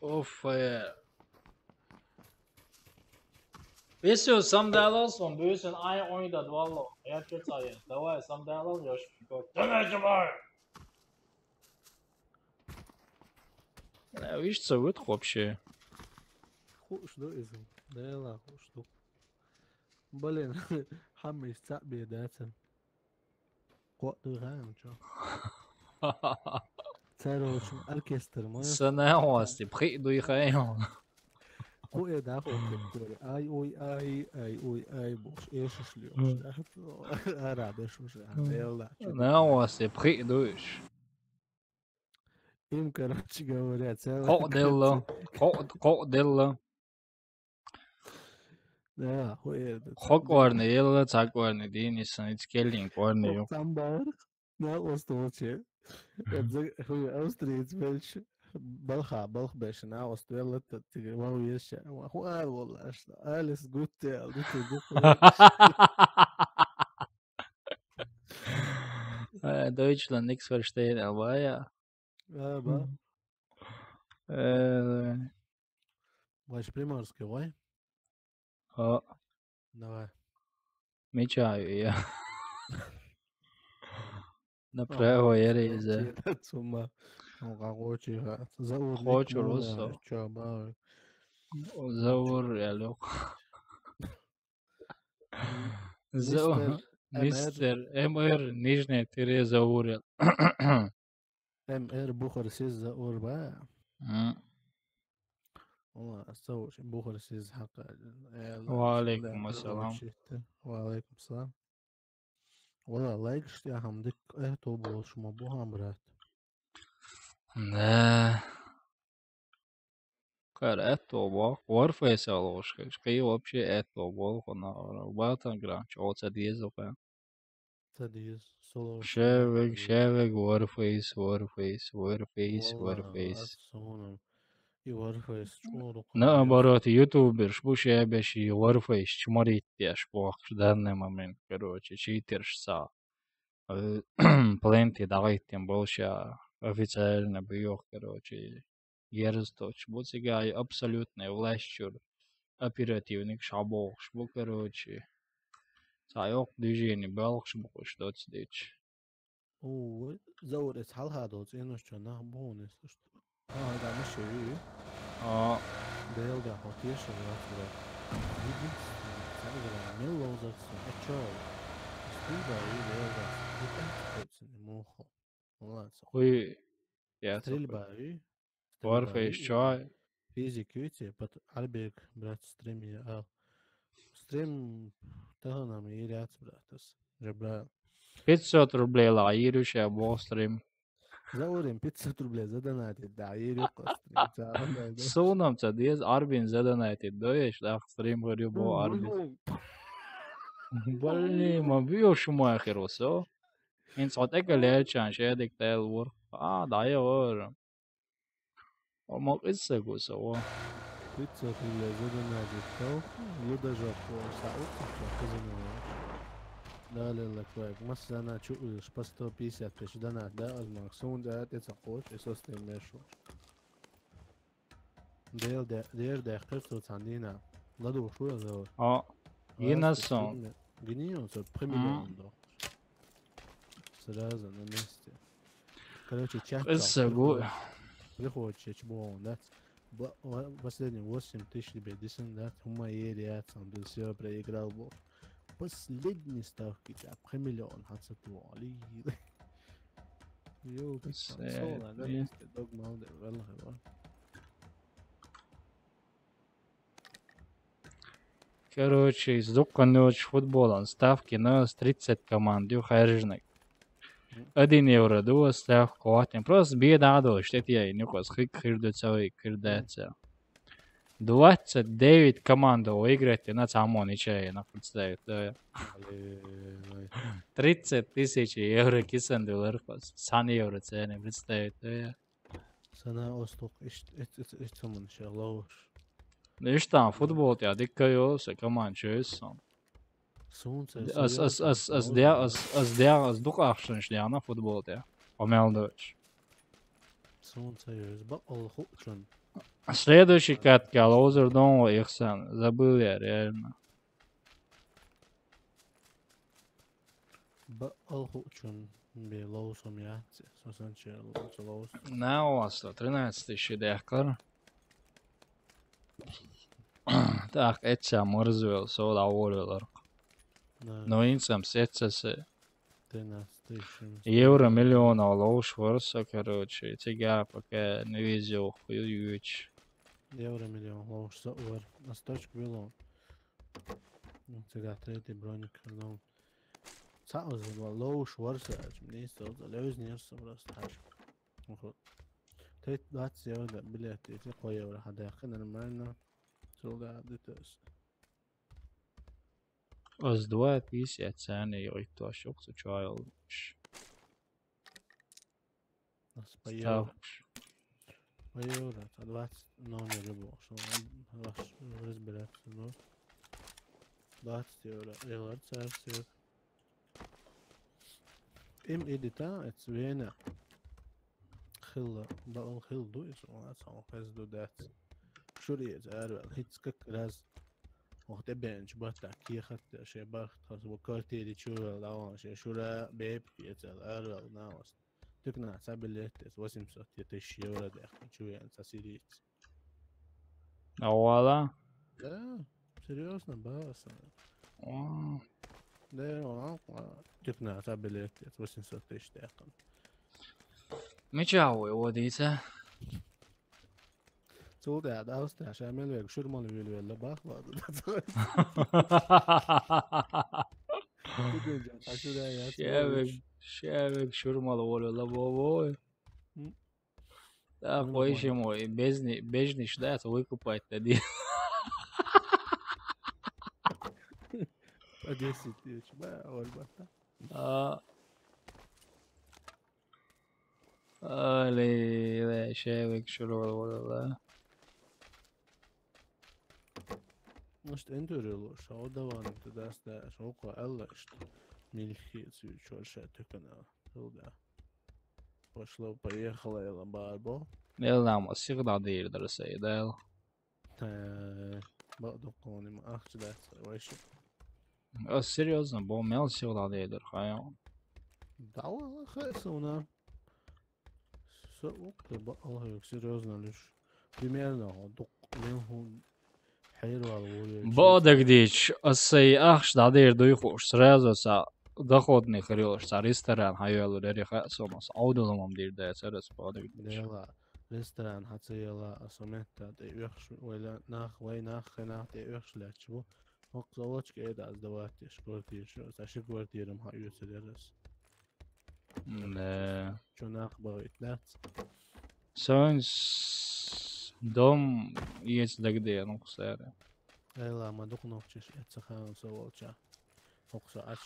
Оф, э. Если сам далал сон, бюсен ай ойда двало. Я что, Царин? Давай, сам дай лом, я ж. Давай, давай! Э, видишь, целует вообще. Хуш ду изм. Да я ла, хуш ду. Блин, хамис цапбе дацен. Кот ду хаем, чё? Царочун оркестр, мой. Сана у вас, типа, хи ду хаем. Хуя да, хуя. Ай, ой, ай, ай, ой, ай, бош, эшиш лёш. Арабеш уже, а, элла. На у вас, типа, хи душ. Им, короче говоря, целый. Хо дело. Хо, хо дело. Да, хуя. Хо корни, элла, ца корни, дини, саницкелин корни. Там бар. На остолче. Хуя, австриец велч. Балха, балх беш, на ост велла, тиге, вау, ещё. Хуа, валла, что. Алис гутте, гутте, гутте. Э, Deutschland, nix verstehen, aber ja. А, ба. Э, Ваш приморский, вай? А. Давай. Мечаю я. Направо я реза. Цума. Ну, как хочешь, а. Заур Хочу никому, русо. Чё, ба. Заур я лёг. Заур. Мистер М Р, нижнее тире, Заур я. М Р бухар сиз Заур ба. М. Ола, сау, бухар сиз хака. Э, Ва алейкум ассалам. Ва алейкум салам. Ола, лайк штя хам дик, э, то бол шума бухам, брат. Да. Кар это бо. Warface алош, кай вообще это бо, хона, батан гранч, оца дезо, ка. Ца диз, соло. Шевек, шевек, Warface, Warface, Warface, Warface. Сонам. И Warface чору. Наоборот, ютуберш бу шебеш и Warface чморит тяш бохш данный момент, короче, читерш са. Э, Пленти давай тем больше официально бьёх, короче. Ерз точ. Бу цигай абсолютная власть чур. Оперативник шабохш бу, короче. Сайок движение балхш бу, куш доц дич. О, Заур, эс халха доц, энош чо нах бонес. А, да, мы шеви. А. Бел да, хотеш, я тебя. Видишь, царь, мел лозер, а чё? Стуба и бел да. Мохо. Ладно. Хуй. Я Стрельба, и? Warface, чё? Физик, видите, под Арбек, брат, стрим я, а. Стрим, да, нам и ряд, брат, ас. Ребра. Пятьсот рублей ла, ирюша, бо стрим. Заурим пятьсот рублей задонатить, да, ирюха стрим. Сунам ца диз, Арбин задонатить, доеш, да, стрим, говорю, бо Арбин. Блин, ма бьёшь мой херосо. Инц вот эка лечан, шедик тел вур. А, да, я вор. Ормок иссе гуса, о. Пятьсот рублей задонатить, то. Ну, даже по сауту, что ты занимаешь. Далее лайк, лайк. Масса на чу, по сто пятьдесят тысяч донат, да, аз максимум, да, это захочешь, и со стрим мешу. Дер де, дер де, херсо цандина. Ладу, шу я зовут? А, Гинассон. Гинассон, со премиллион до. Сразу на месте. Короче, чат. Приходит, чего он, да? Последние восемь тысяч тебе десен, да? Хума ери, я сам, да, всё, проиграл был. Последние ставки, да, премиллион, хацату, али. Йоу, соло, да, месте, дог мал, да, валлахи, ва. Короче, из дукканёч футболан ставки на тридцать команд, ю, хайржник. Один евро дуо ставка ватин. Просто беда до, что я и никос хик хирдуцавый кирдеца. Двадцать девять команд выиграть, и на самом ничего, на представить, да. Тридцать тысяч евро кисан доллар, сан евро цены представить, да. Сана остук иш, иш, иш, иш, саман ша лош. Иш там футбол тя дикка ёса команд чё сан. Солнце. Ас, ас, ас, ас, дя, ас, ас, дя, ас дук ахшен шляна футбол тя. Помял дочь. Солнце ёс, ба, ол хучун. Следующий катка лозер дон ихсан. Забыл я, реально. Баъал хуучун бе лоусум яц. Сосан чер лоус. Наа, у вас сто тринадцать тысяч дехкар. Так, эцця морзвел, со да волюлар. Да. Но инсам сецесе. Тринадцать тысяч. Евро миллиона лоуш варса, короче, тига пока не везёт, хуюч. Евро миллион лоуш са увар. Асточку било. Цигар третий броник, ну. Цауза лоуш варса, не стал, лёзнерса просто хаш. Вот. Тет двадцать евро билет, если по евро хадах, нормально. Солдат, это Аз два пятьдесят цены, и то шок, что чуял. Нас по евро. По евро, это двадцать номер любого, что он ваш разбираться, ну. двадцать евро, евро, царь, свет. Им идита, это время. Хилла, баъал хилла ду, если у нас он хез ду дац. Шури, это арвал, хитс как раз. Ох, те бенч, бата, киехат, ше бахт, хас, бу квартири чура, лаван, ше шура, беб, это арвал, наос. Тыкна, са билет, это восемьсот, это тысяча евро, да, чуя, са сирийц. А вала? Да, серьезно, баса. О, Да, он, тыкна, са билет, это восемьсот тысяч, да. Мича ой, вот и це. Цул да, да, уста, ша мел век, шурмал вил вел, бах, ладно. Бүгүн жан, ашура, я, Шевик, шевик шурмал волю лабовой. М. Да, Ну, поищем нормально. Ой, безни, бежниш, да, это выкупать надо. По десять тысяч, ба, Ольбата. А. Али, да, шевик шурмал волю, да. Может, энтурело, шо даван, тогда ста, шо ко, алла, что. Милхи, цю, чорша, тыкана. Ну да. Пошло, поехало, я ламбарбо. Мел нам, всегда дыр, да, сей, да. Та, ба, докони, ма, ахча, да, вообще. А серьезно, бо мел всегда дыр, хая. Да, ладно, хай, сауна. Со, ух ты, ба, ох, серьезно лишь. Примерно, дук, мен ху, хайрвал, волю. Бодагдич, а сей ахш да дыр дуйхуш, сразу са доходный хрёш, са ресторан, хайвел, рери ха, сомас, аудулумам дыр, да, сарас бодагдич. Дела, ресторан, хацела, асомета, те вехш, вайла, нах, вай нах, хай нах, те вехш лячу. Ох, заводчик, эда, сдавать, те, квартир, шо, са ши квартирам, ха, юцелерас. Да. Чё нах, бавит, да? Сонс дом есть дагде, ну, кусаре. Эла, ма дук нохчиш, эца хан, со волча. Ох, со ач,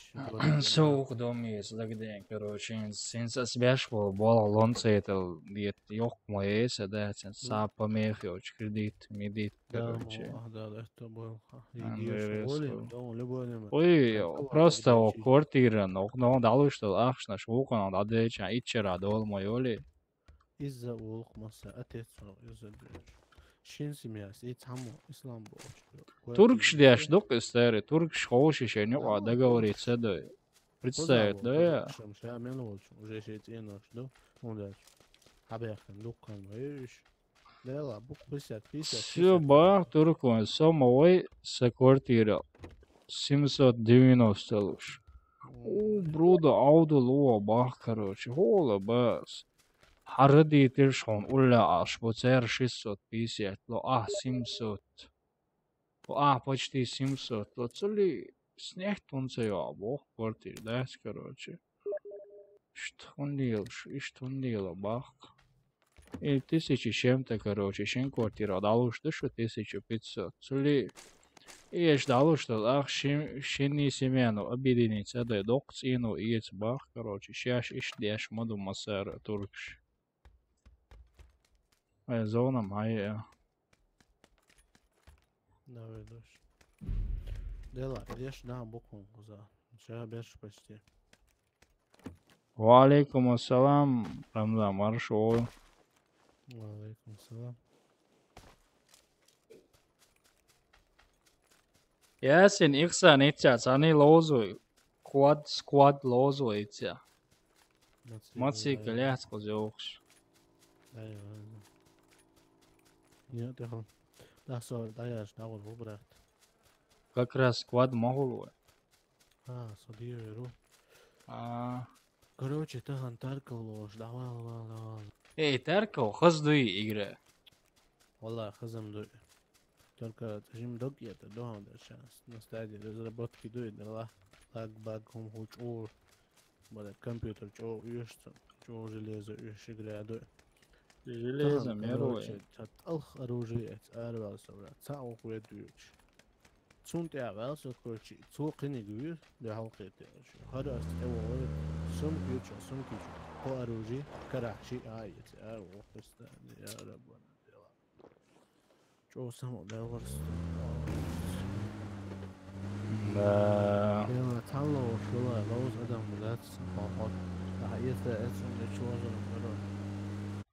Соух дом есть дагде, короче, сенса сбяш бол, бол, лон цейтел, диет, ёк, моеса, да, сенса помехи, оч, кредит, медит, Да, короче. мо, а, да, да, это был, ха, А, идёшь, ну, воле, ясно. дом, любой номер. Ой, Какого просто тогда о чё? Квартира, но, но, дало, что ахш наш вулкан, да, деча, ичера, дол, мой, оли. Из-за улук маса, отец, из-за дочь. Шин семья, и цамо, ислам болчу. Туркш деш, дук, истери, туркш, хоши, шен, Да, договориться, туркш. Да. Представить, да, я. Шам, ша, мен волчу, уже шейтен ош, да? Он дальше. Хабяхтан, дуккан, ваеш. Дела, бук пятьдесят, пятьдесят, Все, бах, туркон, со мой, со квартира. Семьсот девяносто луш. О, бруда, ауду луа, бах, короче, хола, бас. Харади тиршон, улля аш, бо цер шестьсот пятьдесят, ло, а, семьсот. Ло, а, почти семьсот. Ло, цули снег тунца, бо, квартира, да, короче. Штундил, штундила, бах. И тысячи чем-то, короче, шин квартира, далуш, да, что тысяча пятьсот. Цули, и еш далуш, что, ах, шин, шинни семьяну объединиться, да, док, цину, и ец, бах, короче, щаш, иш, деш, маду, масара, туркш. Ай, зона, май, э. Давай, дальше. Дела, еш, да, букву за. Сейчас берешь почти. Ва алейкум ассалам, Рамзан, марш ой. Ва алейкум салам. Ясин, ихсан, итца, цани лозуй. Сквад, сквад лозу эця. Маци Маци кале. Калец козёхш. Ай, ай. Нет, я. Да, со, да, я ж, да, вот выбрать. Как раз сквад могу. А, собираю. А, Короче, тахан Тарков лош, давай, давай, давай. Эй, Тарков, хыз дуй игра. Валла, хызым дуй. Только жим дог это, дома да сейчас. На стадии разработки дуй, да ла-, лаг, баг, хум, ху, чур. Бада компьютер, чур, уйш, чур, железо, уйш, игра дуй. Железо, Тахан, мировое. Короче, тат алх оружие, это арвал, собрать. Ца, ох, ведуч. Цунт я вел со, короче, цу книги вир, да халкы, это, короче. Хара аст, эво, ой, сумки, чё, сумки, чё. По оружию, карахчи, а, это, а, о, Христа, я рабана дела. Чё само, да, варс. Да. Дела, тало, шула, лоз, адам, блядь, поход. А, это, это, не чё, за, короче.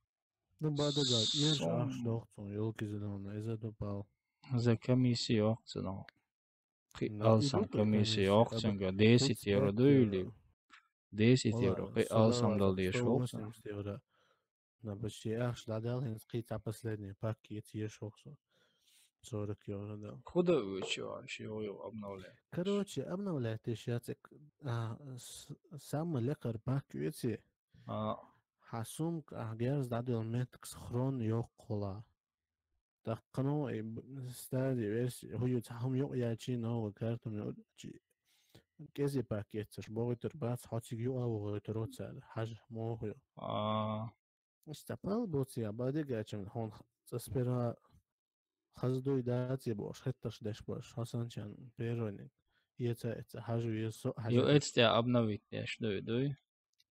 Ну, бада, да, еш, Сом. Ах, сдох, цун, ёлки зеленые, из этого пал. За комиссия ёкъ цунал. Хи Да, алсам идут комиссия комиссия, ёкъ а цунга, вот десять евро тридцать пять дуйли. Евро. Десять Валла, евро. Хи алсам сто дал деш ёкъ цунга. Восемьдесят евро. На почти ах, да, дал, хин скид, а последний пак, и еш ёкъ цунга. Сорок евро дал. Куда вы чё вообще его обновляете? Короче, обновлять ещё цик, а, с-, самый лекар пак, эти. А. Хасум, а, герз дадил меткс хрон ёкъ хула. Тахкано, э, б-, старый версия, хуй цахум ёкъ ячи, новый картум ёкъ ячи. Кези пакет, саш, богой тур бац, хотиг ю а богой тур оцар, хаж, мохуй. А. Стапал боци, а бадига чем хон х-, ц-, спера хаз дуй даци бош, хетташ деш бош, Хасан чан, первойник. Еца, эца, хажу, есо, хажу. Ю эцтя обновить деш дуй, дуй.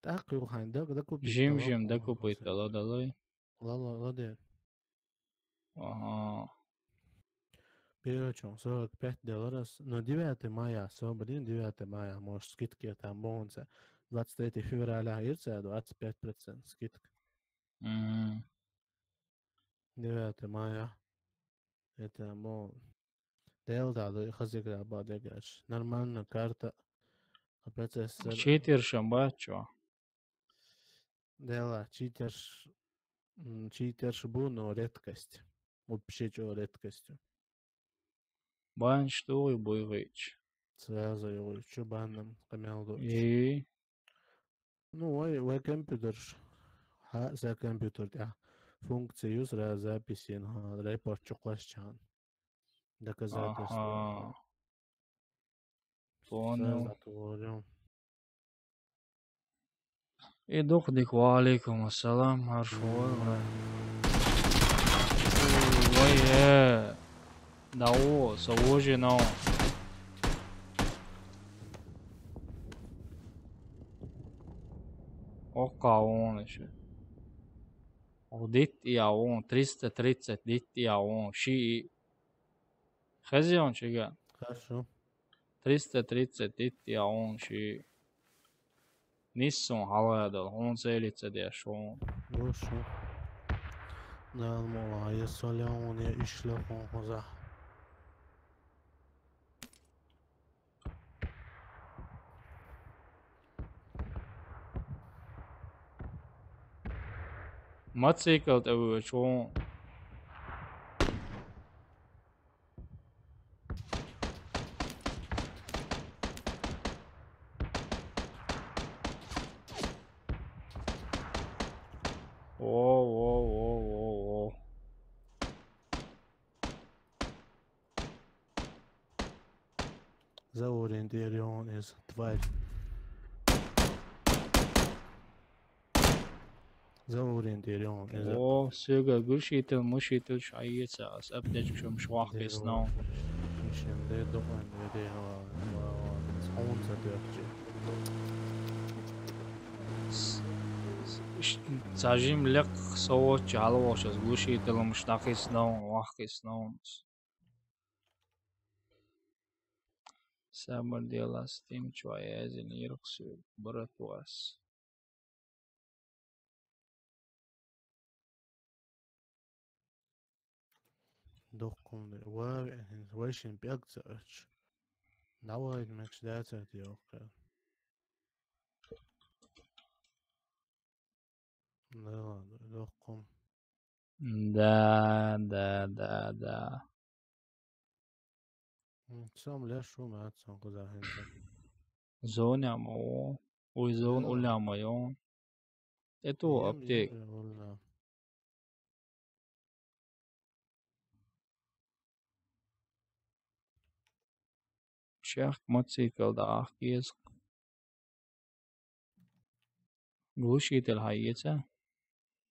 Так, ю хайн, да, да купить, Жим, да, жим, да ладно, купить, ладно. Да, ладно, ладно. Ла, ла, ладно. Ага. Первый чон, сорок пять долларов. Но девятое мая, со, блин, девятое мая, может, скидки там бонусы. Двадцать третье февраля, ирца, двадцать пять процентов скидка. Мгм. Девятое мая. Это, мол, Дел да, да, хазигра ба дегаш. Нормально карта. А процессор. Читершам ба, чё? Дела, читерш, м, читерш бу, но редкость. Вообще, чё редкостью. Бан что и буйгыч. Сразу его, чё банным, камел дочь. И? Ну, вай, вай компьютер. Ха, за компьютер, да. Функция юз раз записи, ха, репорт чуклаш чан. Доказательство. Ага. Понял. Сразу отворю. И духник, ва алейкум ассалам, аршуа. Ой, э. Да о, со ожи на. О, каун ещё. О, дит я он, триста тридцать дит я он, ши. Хазион чига. Хорошо. Триста тридцать дит я он, ши. Ниссон халгадал, он целится деш он. Хорошо. Нормально, я солёный, я ишлёк, он хоза. Мотоцикл тӀе вуьйчу вон. Во, во, во, во, во. Заориентирован из, тварь. Заориентирован из. О, сёга гуршител, мушител, шайца, ас аптечкам швах кеснал. Ишенде дохлан веде, ва, ва, ва, он затёрчи. С-, с-, ш-, сажим лек совочи, алвошас, гуршителам шнахиснал, вахиснал. Сабар делас, тим чуай азин ирхсу, братвас. Дохкунда, ва, вайшин пягца ач. Давай, меч дацат ёхка. Да ладно, лёгком. Да, да, да, да. Сам леш шу мат сон куда хинца. Зоня ма о. Ой, зон Да. Уля ма ён. Это Ем, аптек. ем, валла. Шех мотоцикл да ах кез. Глушитель хайеца.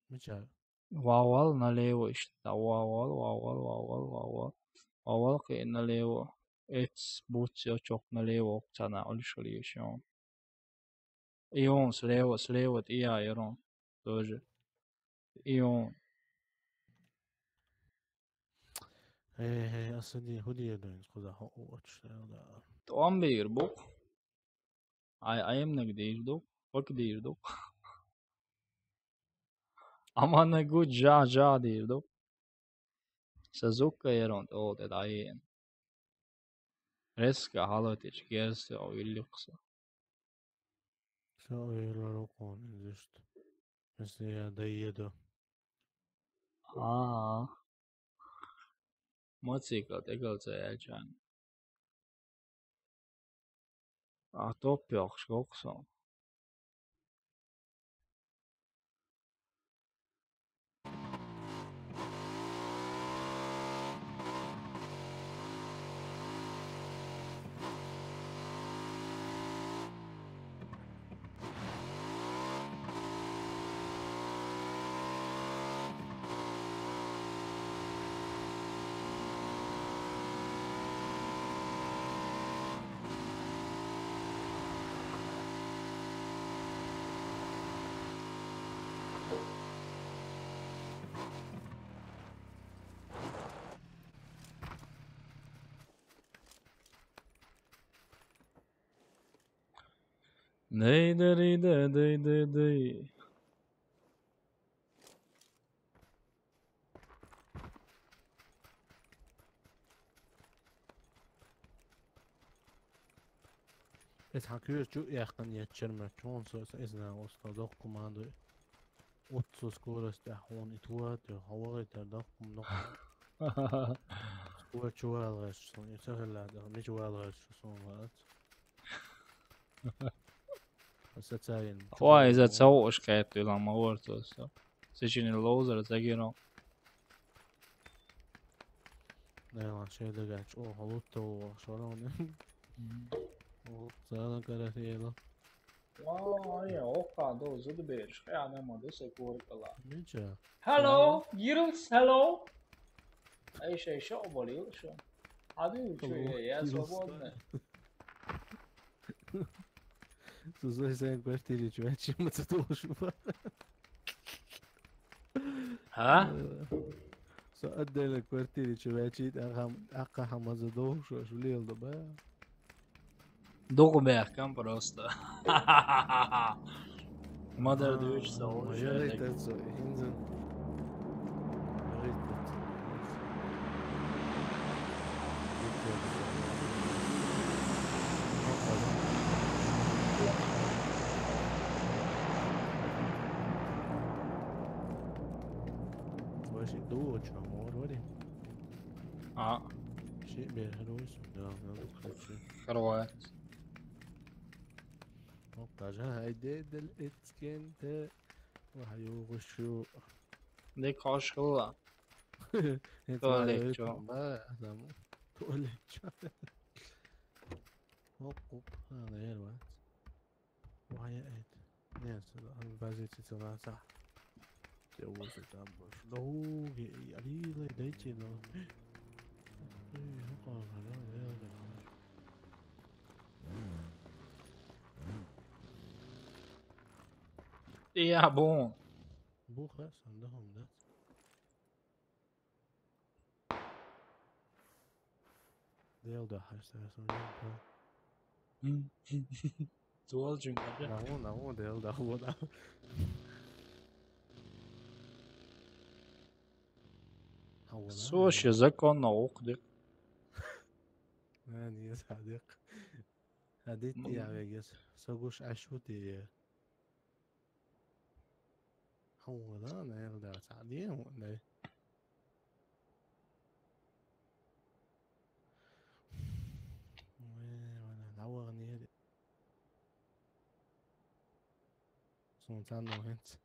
Мича. Вавал налево ишта. Вавал, вавал, вавал, вавал. Вавал кхе налево. Эц буц чок налево оксана улишкали ешон. И он слева, слева, и я ерон. Тоже. И он. Хе, хе, асади худи едоин куда хо оч да. Там бир бук. Ай, айм наг дир дук. Бак дир дук. Ама на гу жа, жа дир дук. Сазука ерон, о, те да ен. Реска халатич герсе о вилликса. Са ойла рокон изишт. Если я доеду. А. Мотоцикл, текал це ячан. А топ пёх шкоксон. Дей, дей, дей, дей, дей, дей. Эс хакюр чу яхтан ячерме чон со эс на оста док команду. Отсо скорость а он и туа те хавагай тер док ком док. Скорость чуалгаш сон и сахала да ми чуалгаш сон ват. Социален. Хуа иза цау ошкайт илан ма ортос. Сечини лоузер загино. Найлан шейдегач о халутта о шорон. О сана карасела. Ва, я, ока до зудберш. Я нема до се коркала. Мича. Hello, Yields, hello. Ай, шей, шо болел, шо? А ты чё, Hello, я Yields. Свободный. Сузой сэн квартире чувачи мы це должен. А? Со отдельно квартире чувачи а хам а хамаза дошо шулел да ба. Догу бяхкам просто. Мадар дүүч са ол Моя шэдэг. рейтац инзэн. Рейтац. Вообще дуо чё мор вари. А, Ши бе хруйс. Да, надо короче. Хорват. Опа, жа хайде дел эцкенте. Вахаю гушу. Дек хошхула. Туалет чё? Ба, там. Туалет чё? Оп, оп, а, наверное. Вая эт. Нет, позиция целая. Те уже там больше. Долгий, алилай, дайте, но. Эй, ну-ка, да, да, да. Я бон. Буха, сандахом, да? Делда, хашта, сандахом. Зуал жинкача. Намо, намо, делда, хвода. Хвода. Слушай, законно ух дик. А, не, садик. Адит М. Я вегес. Согуш ашути. Вала, наверное, да, саадин, вала. Вай, вала, лавагъни хӀеди. Сунцан нохинц.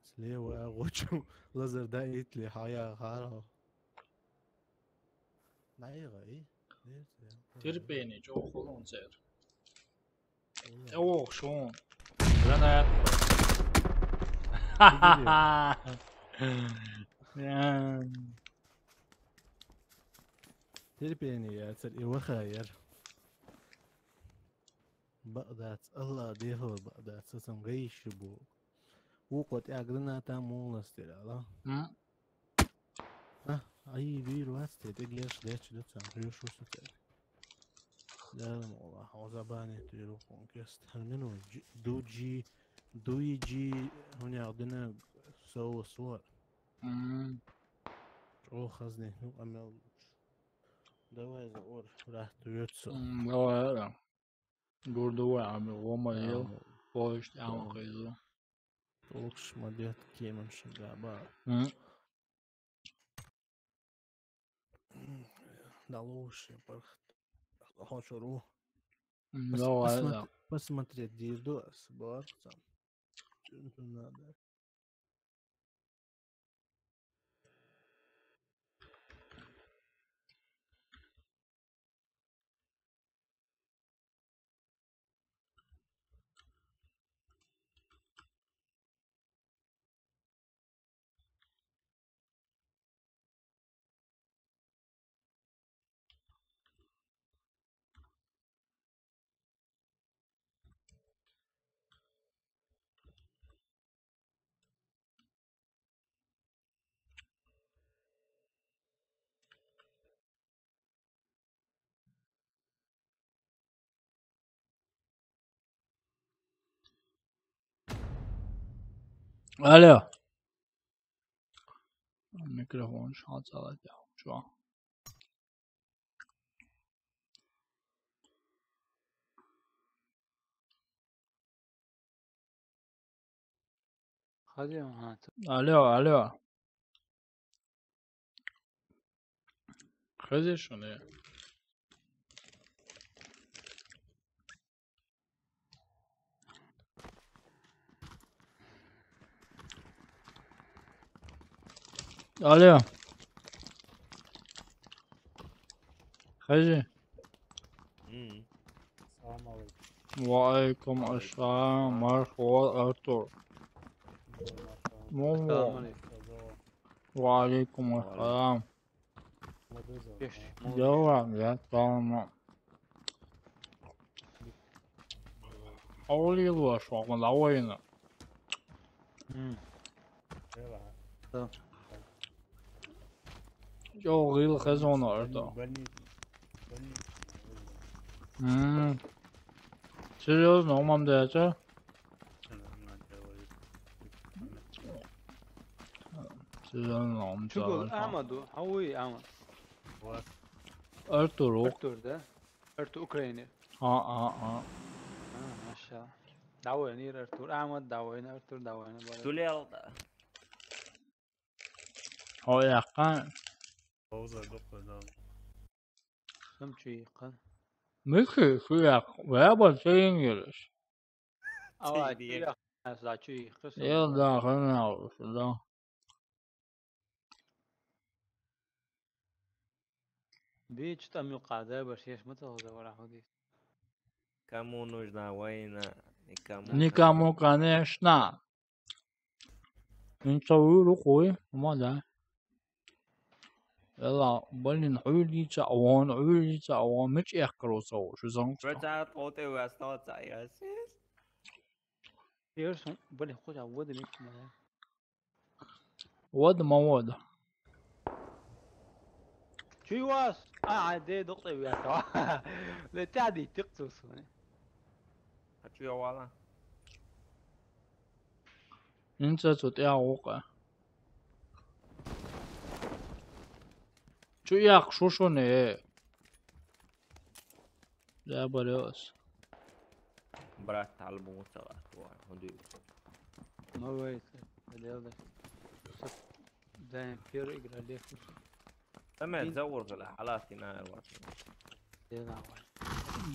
Слева, а, гъочу лазар да итли, хьая, харо. Найга, и? Терпение, чё, холон цер. Ох, шо. Гранат. Терпение, я, цер и ваха, яр. Бакъдац, Алла дехо бакъдац, сасан гайши бу. Укъо тӀа граната мулас тирала. М? А, ай, вир вац те, тӀе геш леч дуца, юшу су те. Дарам Алла, озабани тиру конкест. Ханмину, дуджи, дуиджи, хуня дина соу суар. М. О, хазни, ну, амел. Давай за ор, рахту йоцу. М, давай, да. Гурдува ами, лома ел, Ам, полишт ама ам. Кайзу. Лукш мадет кеман шагаба. М. Да лучше, пархт. Хочу ру. М, Пос-, давай, посмотр-, да. Посмотреть, дирду, сборца. Что надо? Алло. Микрофон шалцалат я, чё? Алло, алло. Хазир шуни. Алло. Хазир. М. Салам алейкум. Ва алейкум ассалам. Мархава, Артур. Мархава. Ва алейкум ассалам. Давай, я там. Аули луаш вагъун лавайна. М. Да. Жо гил хазона арда. Больница. Больница. М. Серьёзно, умам да это? Серьёзно, умам да. Чугул Амаду, ауи Амад. Артур, о. Артур, да? Артур Украина. А, а, а. А, маша. Давай, нир Артур, Амад, давай, Артур, давай, бара. Тулел да. О, якъан. Оза докъо да. Ким чу якъан? Мики, шу якъ. Ва ба чейин гелеш. Ава, чу якъан, за чу якъан. Я да, хана, да. Бич там юкъада баш еш мата да вара ходи. Кому нужна война? Никому. Никому, конечно. Инца уйру хуй, ма да. Эла, блин, хуй дица, он, хуй дица, он, мич эх кроца, шу занг. Бача, тоте васта ца ясис. Ерс, блин, хоть а воды мик ма. Вад ма вад. Чуй вас? А, а, де докъе виятава. Ле тяди тикъ цусуне. А чуй вала. Инца цу тя ука. Чу як шушуне. Да, барёс. Брат, талбу муцагӀат вай, хӀунда? Ну, вай, делда. Даим первый игра легче. Таман Ин- завур гала, хӀалатина арватина. Дена вай.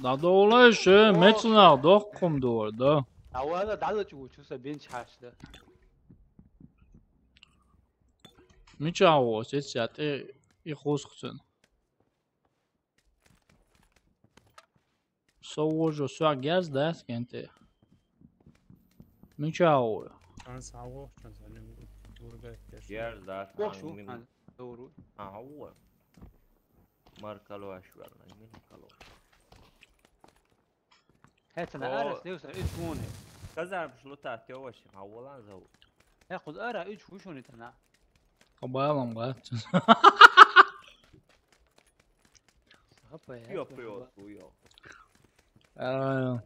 Да долаш, э, мецна дохкум дор, да. А вала дала чу, чу са бенч хаш, да. Мича во, сет сят, э, и хусхцен. Со вожо, со гяз, да, скенте. Мича во. Чан саво, чан саво. Гурга кеш. Герз, да, Бокшу, мин- хан, дору. А, во. Маркало ашварна, мин кало. ХӀетана О. Арас левса, уьш вуни. Казар буш лутат, ё ваши, а волан зав. Я худ ара, уьш вушуни тана. Къабалам, га. Хапа, я Ё, худ пиво, ва. Ё. А.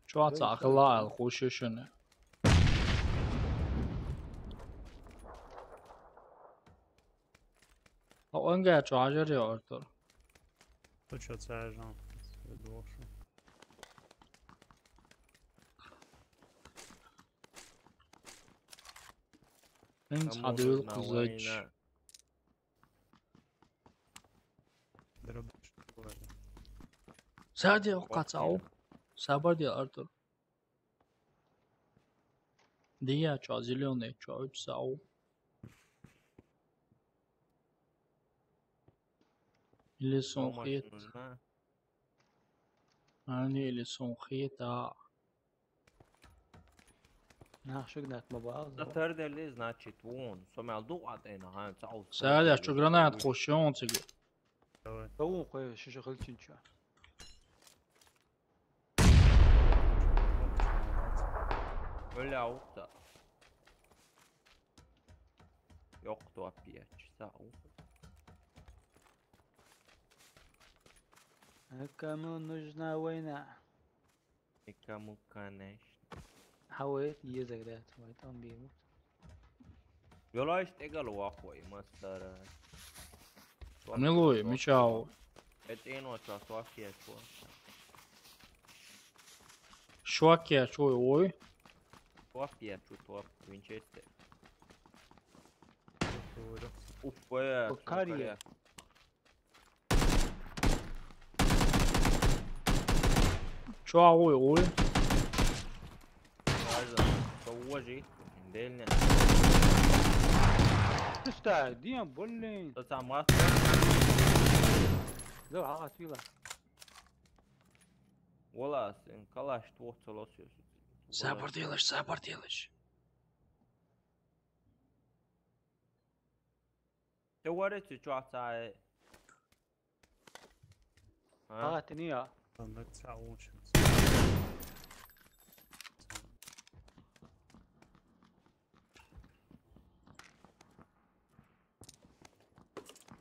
Чё Ой, ца чё акылла это? Ал хушишини. А онга чё ажар ё, Артур? Ты чё, цажан? Дошо. Ин А цадыл может, на кузач. Война? Дробаш. Сади, о, кацау. Сабар ди, Артур. Дия, чё, зелёный, чё, уч сау. Или Помощь сунхит. Нужна? Ани или сунхит, а. Нахшуг нат мабал. Затар дели, значит, вон. Сомал ду ат эна, хан, цау. Сади, а чё, гранат хушон циги? Давай. Тавун кой, шиша хылчинча. Öyle avukta. Yoktu appiyaç. Sağ ol. Кому нужна война? И кому, конечно. Хавай, езаград, вайтан бимут. Ёлайш тегал вахой, мастара. Милуй, мичау. Это ино час, София, чё? Шоке, чё, ой? София, чё, топ, Винчестер. Уф, бля, Бакария. Бакария. Чё, ой, ой? Ладно, что, уложи. Дельно. Ты что, Дима, блин? Что там, мат? Да, ага, свила. Вала, сен калаш, твой целосиус. Сабар делаешь, сабар делаешь. Ты говоришь, ты чё, отца, э? А? А, ты не я. Там это вся лучше.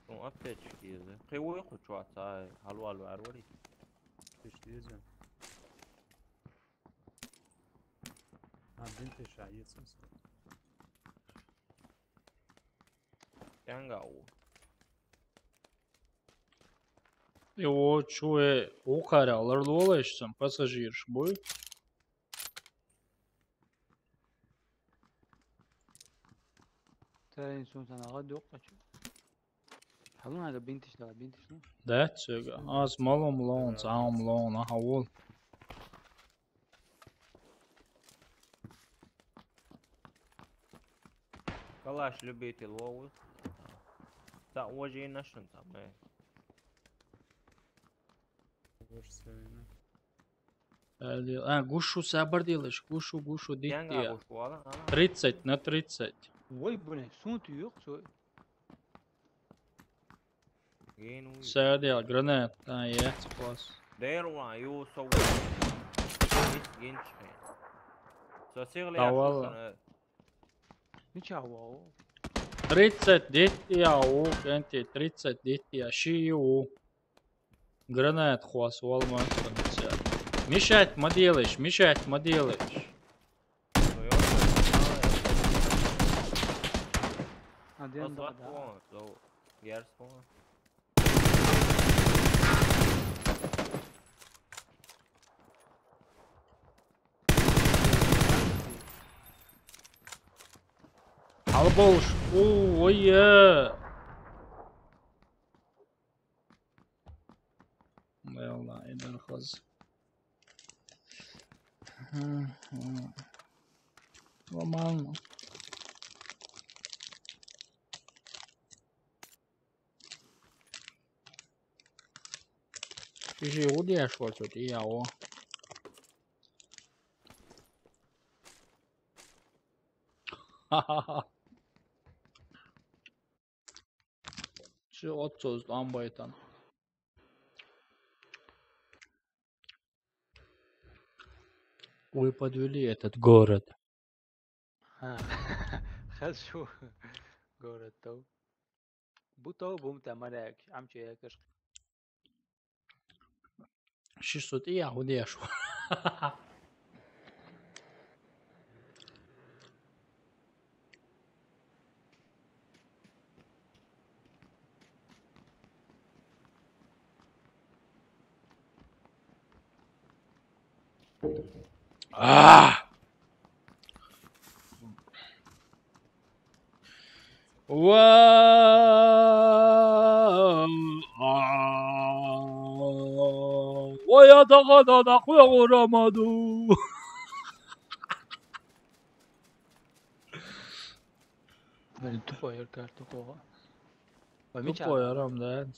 Ну, аптечки еза. Кривой хоть чё, отца, э? Алло, алло, алло, алло. Ты что, еза? А, блин, ты ша, есть смысл? Янгау. Его чуе укаря ларлолешсам пассажирш бой. Та инсун санага дёк ачу. Халун ада бинтиш да, бинтиш ну. Да, цега. Аз малом лон, цаом лон, аха вол. Калаш любитель ловы. Та уже и нашин там, э. Уж сегодня. Э, а, гушу сабар делаешь, гушу, гушу, Янга дитя. Гушу, ала, ала. Тридцать на тридцать. Ой, блин, сунт ёк, сой. Ген уй. Садя, гранат. А, я, класс. Дэр уа, ю, со уа. Ис ген чхе. Со сигле Да я ладно. Шушана. Ничего. Тридцать дитя, у, кенти, тридцать дитя, ши у. Гранат хвас, вал мастер. Мешать ма делаешь, мешать ма делаешь. Один, да, да. Герс по. Алболш. Ой, е. Валла, идар хаз. Нормально. Иши удеш вацут, и яво. Чи отцоз амбайтан. Вы подвели этот город. Ха. Хаз шу город тов. Бутов бумта маряк, амчи якаш. Ши сутӀи я хӀуди яшва. А! Ва-, а-, ва я дагъа да нахъ вегъурамаду. Блин, тупо яркар тупо. Ва мича. Тупо ярам да.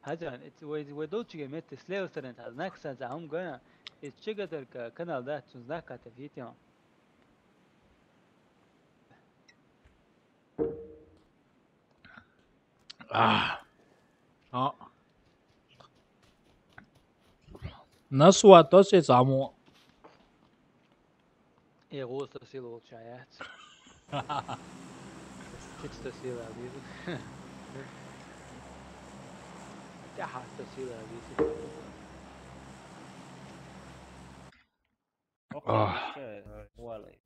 Хазан, ит-, вай, вай долчиге метте слева сторона, та знак са, за хум гана. Ит чига тарка канал да, цун знак ата фитима. А. А. Насуа тосец амо. Э, гъос тосил волчаят. Кич тосил абиз. Тяхас тосил абиз. Ох, А. Вообще, валай.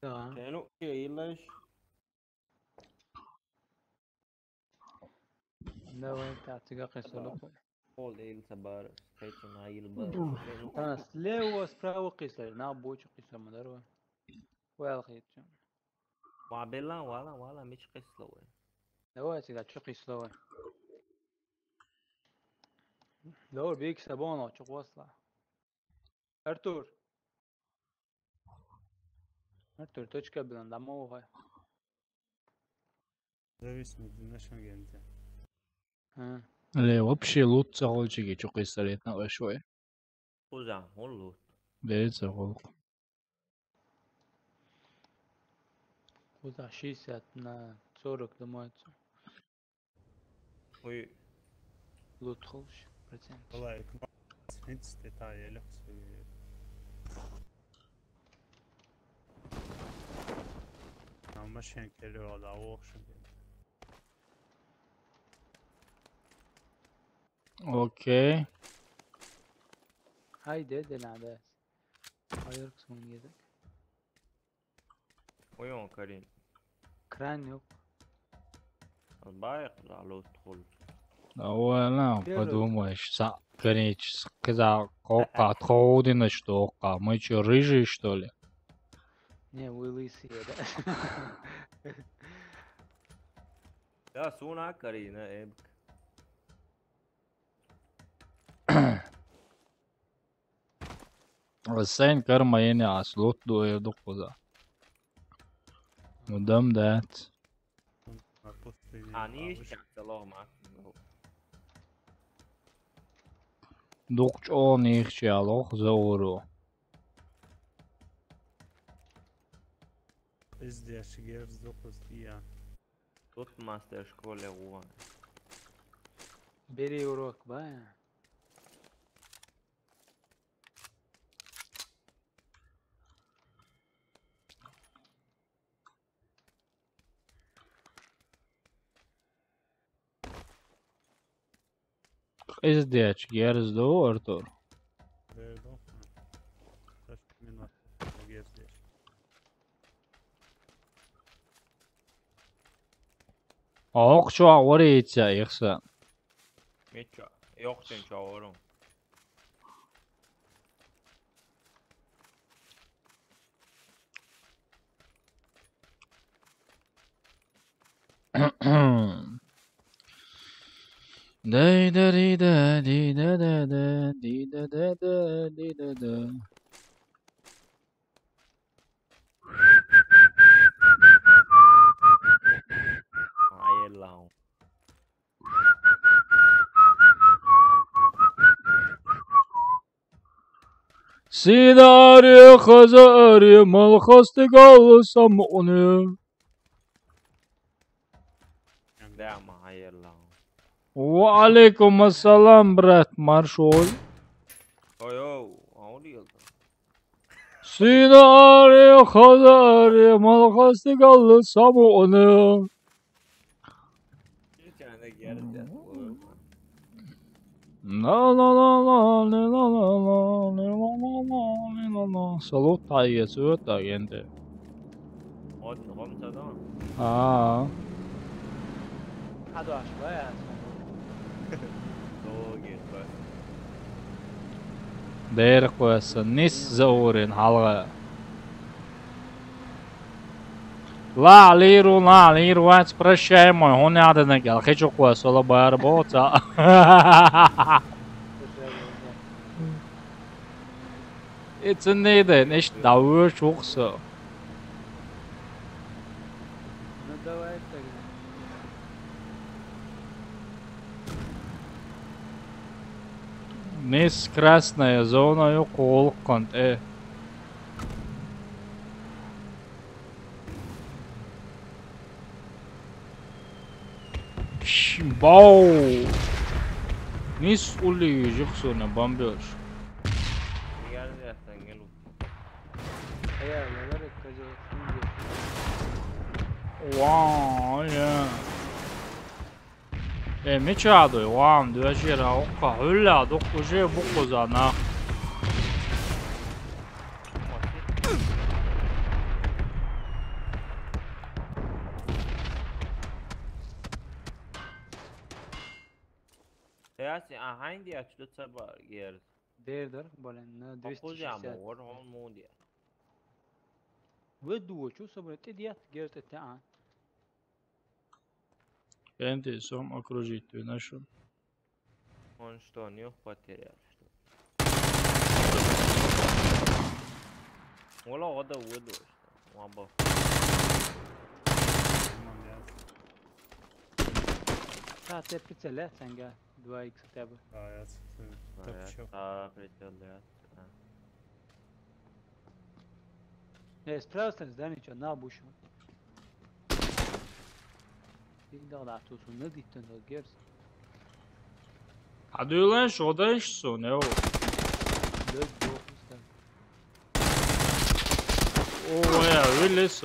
Да. Кену, ке илаш. Давай, тацыга къесолу. Пол ил сабар, скачем, а ил бар. Та слева, справа къесолу, на бочу къесолу, мадарва. Вал хитчу. Ва белла, вала, вала, мич къесолу. Давай, цига чу къесолу. Давай, бек сабон, чу къосла. Артур. Артур, точка билан, да мова. Зависит от нашего агента. А. Ле, вообще лут цагъулчиги чукъи сарет на лешве. Куза, ол лут. Берет цагъул. Куза шестьдесят на сорок, думаю. Ой. Лут холш процент. Валай, хинц деталь элек. Ама шен келе ала, охшен. Окей. Хайде, де надо. Хайр ксун едек. Уйон, Карин. Кран ёк. Албай, алот хол. А вала, Первый. Подумаешь, са, конечно, когда кока отходина, что ка, мы чё, рыжие, что ли? Не, вы лысые, да? Да, суна Карина, эбк. Sen karma yeni aslut du evde kuza. Mudam dat. Ani iş yaptı lor ma. Dokç o ne iş ya lo zoro. Izdiyaş gerz dokuz iya. Тут мастер школе уан. Бери урок, ба. Эздеч, герздо, Артур. Вердо. Таш минут. Герздеч. Ох, чё, аварийца, ихса. Меча. Ёх, тен чё, аваром. Дай да ри да ди да да да ди да да да ди да да. Ай, Аллах. Синари хазари малхастигал самуни. Да, ма, ай, Аллах. Ва алейкум ассалам, брат, маршой. Ой, ой, а он ёлда. Синари хазари малхастигал самуни. Салут, тайгес, өт агенти. От, гом садо. Аа. Хадуаш бая. Дер квеса, нис заурин халга. Ла лиру, ла лиру, вац прощаемый, хун ядана гал, хичу квеса, ла бар боца. Ицин не ден, иш давы чухса. Ну давай тогда. Нис красная зона, ё, кулкан, э. Пш, бау. Нис ули жихсуна бомбёж. Ва, я. Э, мичадой, ван, дюжера, окка, хулла, док уже букузана. Яси, а, хайнди ачды цаба герз. Дердер, блин, на двести шестьдесят. Окузямо, вор, он муди. Вы дуо, чё собрать? Ты диат, герз, это, а? Энди сом окружить, ты нашел. Он что, нюх потерял, что ли? Ола, ода выдал, что ли? Оба. Та, те прицеле, сенге два икс хотя бы. А, я с-, э, А, я топчу. Та, прицел, да. А. Э, справа с здания, чё, на бушу. Биг дагъда тусун, не диттен да герс. Хадуйлан шодан шсун, эо. Лёд бохуста. О, я, вылез.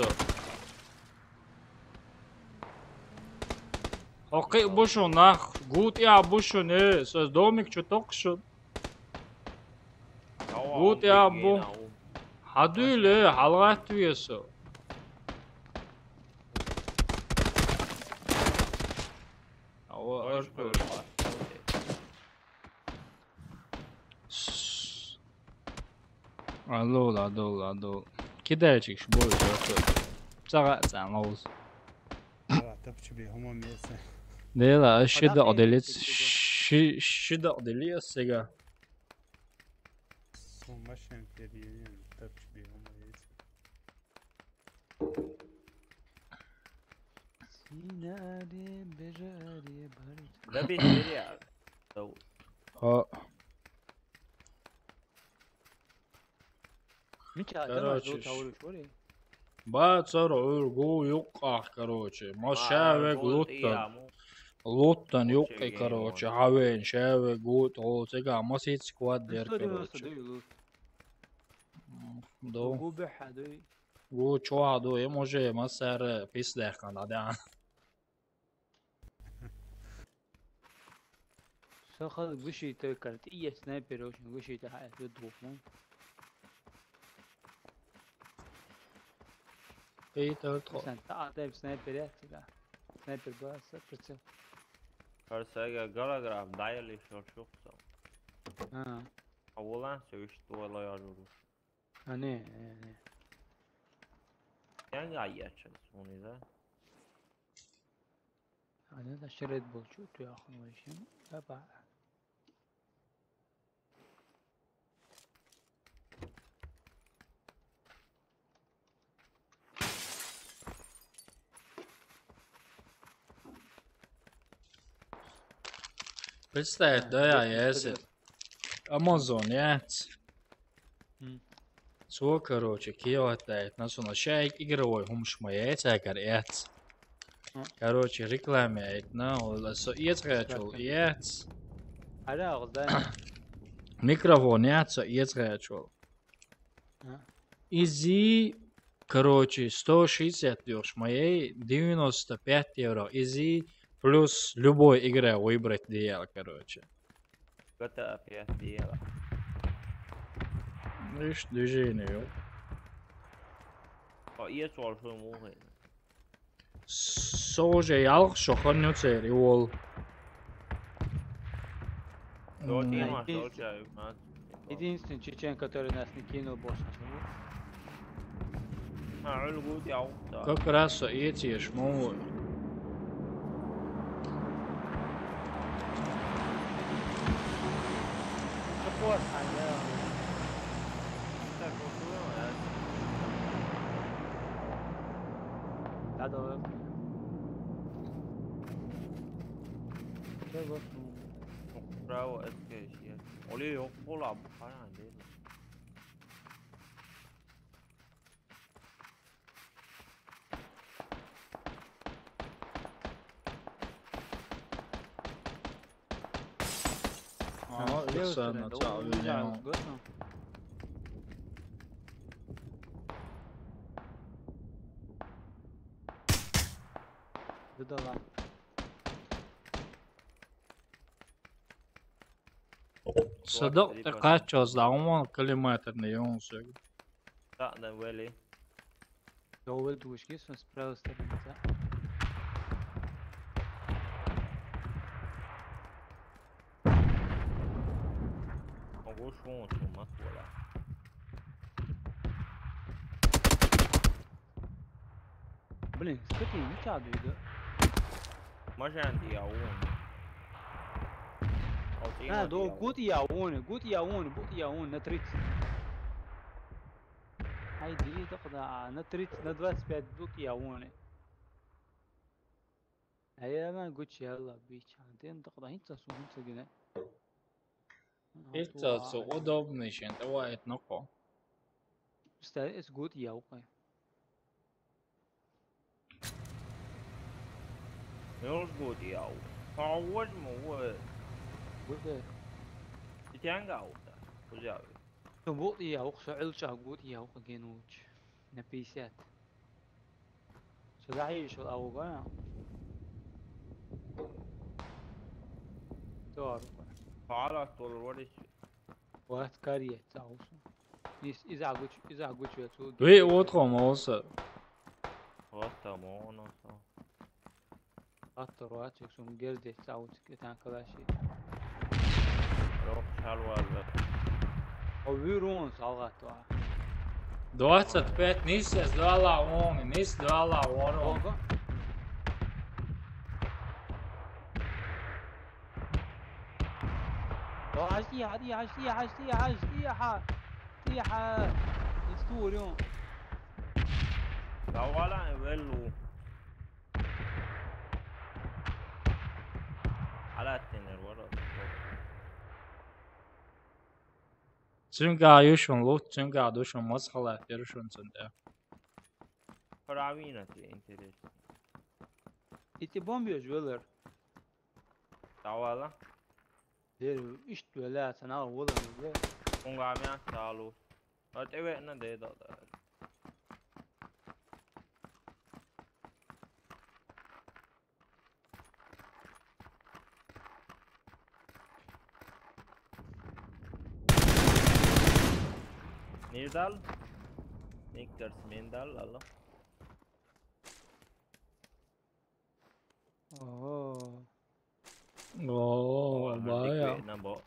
Окей, бушун, нах, гут я бушун, э, со домик чуток шут. Гут я бу. Хадуйле, халгат весо. Ава, аркур. С-, адол, адол, адол. Кидайчик, ш-, бой, аркур. Цагъа, цан, лоуз. Ала, тапчу би, хомо месе. Дела, а шида Подавай, оделец, ты чего? Ши-, шида оделец сега. Сумасшедший период, тапчу би, хомо месе. Синари, бежари, барит. Да без период. Тау. Ха. Мича, короче, тамаш до ш-, тавру шори. Ба цар ургу юкъах, короче. Ма Ма шавек гу луттан. Ияму. Луттан Оче юкъи, гейм короче. Мод. Хавен шавек гу то сега масит сквад дер, История короче. Просто дой лут. М, до. Гу бе хадой. Гу чо хадой, може масар пис дехкан, да. Саха гуши той карт, и я снайпер очень гуши та хай, тут двух, ну. Эй, та тро. Сэн та адам снайпер я, тига. Снайпер ба, са прицел. Карсага голограф, дайли шо шухсо. А. А волан всё, что лоя журуш. А, не, не, не. Янга яча, он из-за. Ана да шерет болчу, ту яхын вайшин. Апа. Представь, да, я, если Amazon, я. М. Цо, короче, киоттаэт, на сона шайк игровой хумш ма яйца кар эц. А. Короче, реклама яйт, на, ол со эцгачул эц. Ара, ол да. Микрофон яц, со эцгачул. А. Изи, короче, сто шестьдесят лёш моей, девяносто пять евро. Изи плюс любой игра выбрать диял, короче. G T A пять диял. Видишь, движение. А, я тоже мухой. Со уже ялх, что хоню цери, вол. Единственный чечен, который нас не кинул, босс. А, улгут я. Как раз эти шму. Да, давай. Браво, S K S. Оле, yok, bol abi. Aynen değil. Ага, Иксан, да, да. Да, да. Садок, ты качал, да, он километр не он все. Да, да, вели. Довел душки, сон справа стороны, да. Могу шуму, шуму, вот, voilà. Блин, скотина, не чаду иду. Мажан дияун. А, да, гуд яун, гуд яун, гуд яун на тридцать. Ай, дили только да, на тридцать, на двадцать пять гуд яун. Ай, я на гучи, я ла, бича. Тен только да, хинца су, хинца гине. Хинца су, удобный шен, давай, это ноко. Представь, это гуд яукай. Мёрз гуд яу. Пауж му вы. Гуд. Титянга аута. Кузяви. Гуд яу, саил ша гуд яу, кагенуч. На пятьдесят. Сюда ещё ауга. Тор. Пара тор, what is Ваат карье, цаус. Из, из агуч, из агуч вецу. Ве, вот хом, олса. Вот там он, он там. Аттор ваат, чек сум герде, цаус, кетан калаши. Рок шалвалда. О, вирун салгатва. Двадцать пять, нис, эс дала он, нис дала он. Ого. Ага, тихо, тихо, тихо, тихо, тихо. Тихо. Историю. Давала велу. Ала тенер вара. Цунга юшун лут, цунга душун масхала, перушун цунда. Правильно, тебе интересно. Эти бомбы уже велер. Давала. Дер ишт вела сана вола вела. Унгамя салу. Ат эве на де да да. Нирдал? Никтерс мендал, алло. Ого. О, бая. На бо.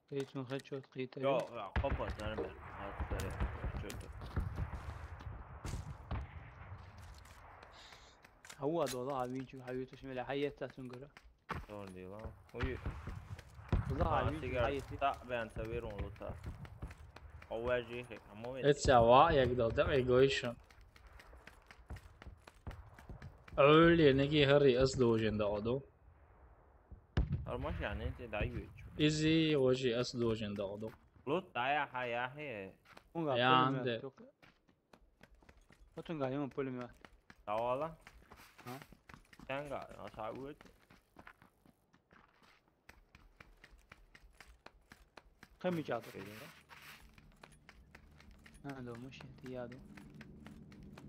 Ты чё, хочу открыть? Йо, я, хопа, нормально. А, скорее, чё ты? هو هذا والله عم يجي حيوته شمال حياته تنقره. Doğru değil lan. Uyu. والله Aa, عم يجي sigara. حياته. Ta ben severim onu ta. O vereceği ama ver. Etsä vā, ja, dal tev egoišan. Öljä negi harri as dūžin dādu. Armaš ja ne te da yuč. Izi oži as dūžin dādu. Lut da ja ha ja he. Tunga Ja, pulmia. ande. Tunga يوم pulmia. Tavalla. Ha? Sen ga, asa uç. Kami jato. Ha, lo مش احتياطه.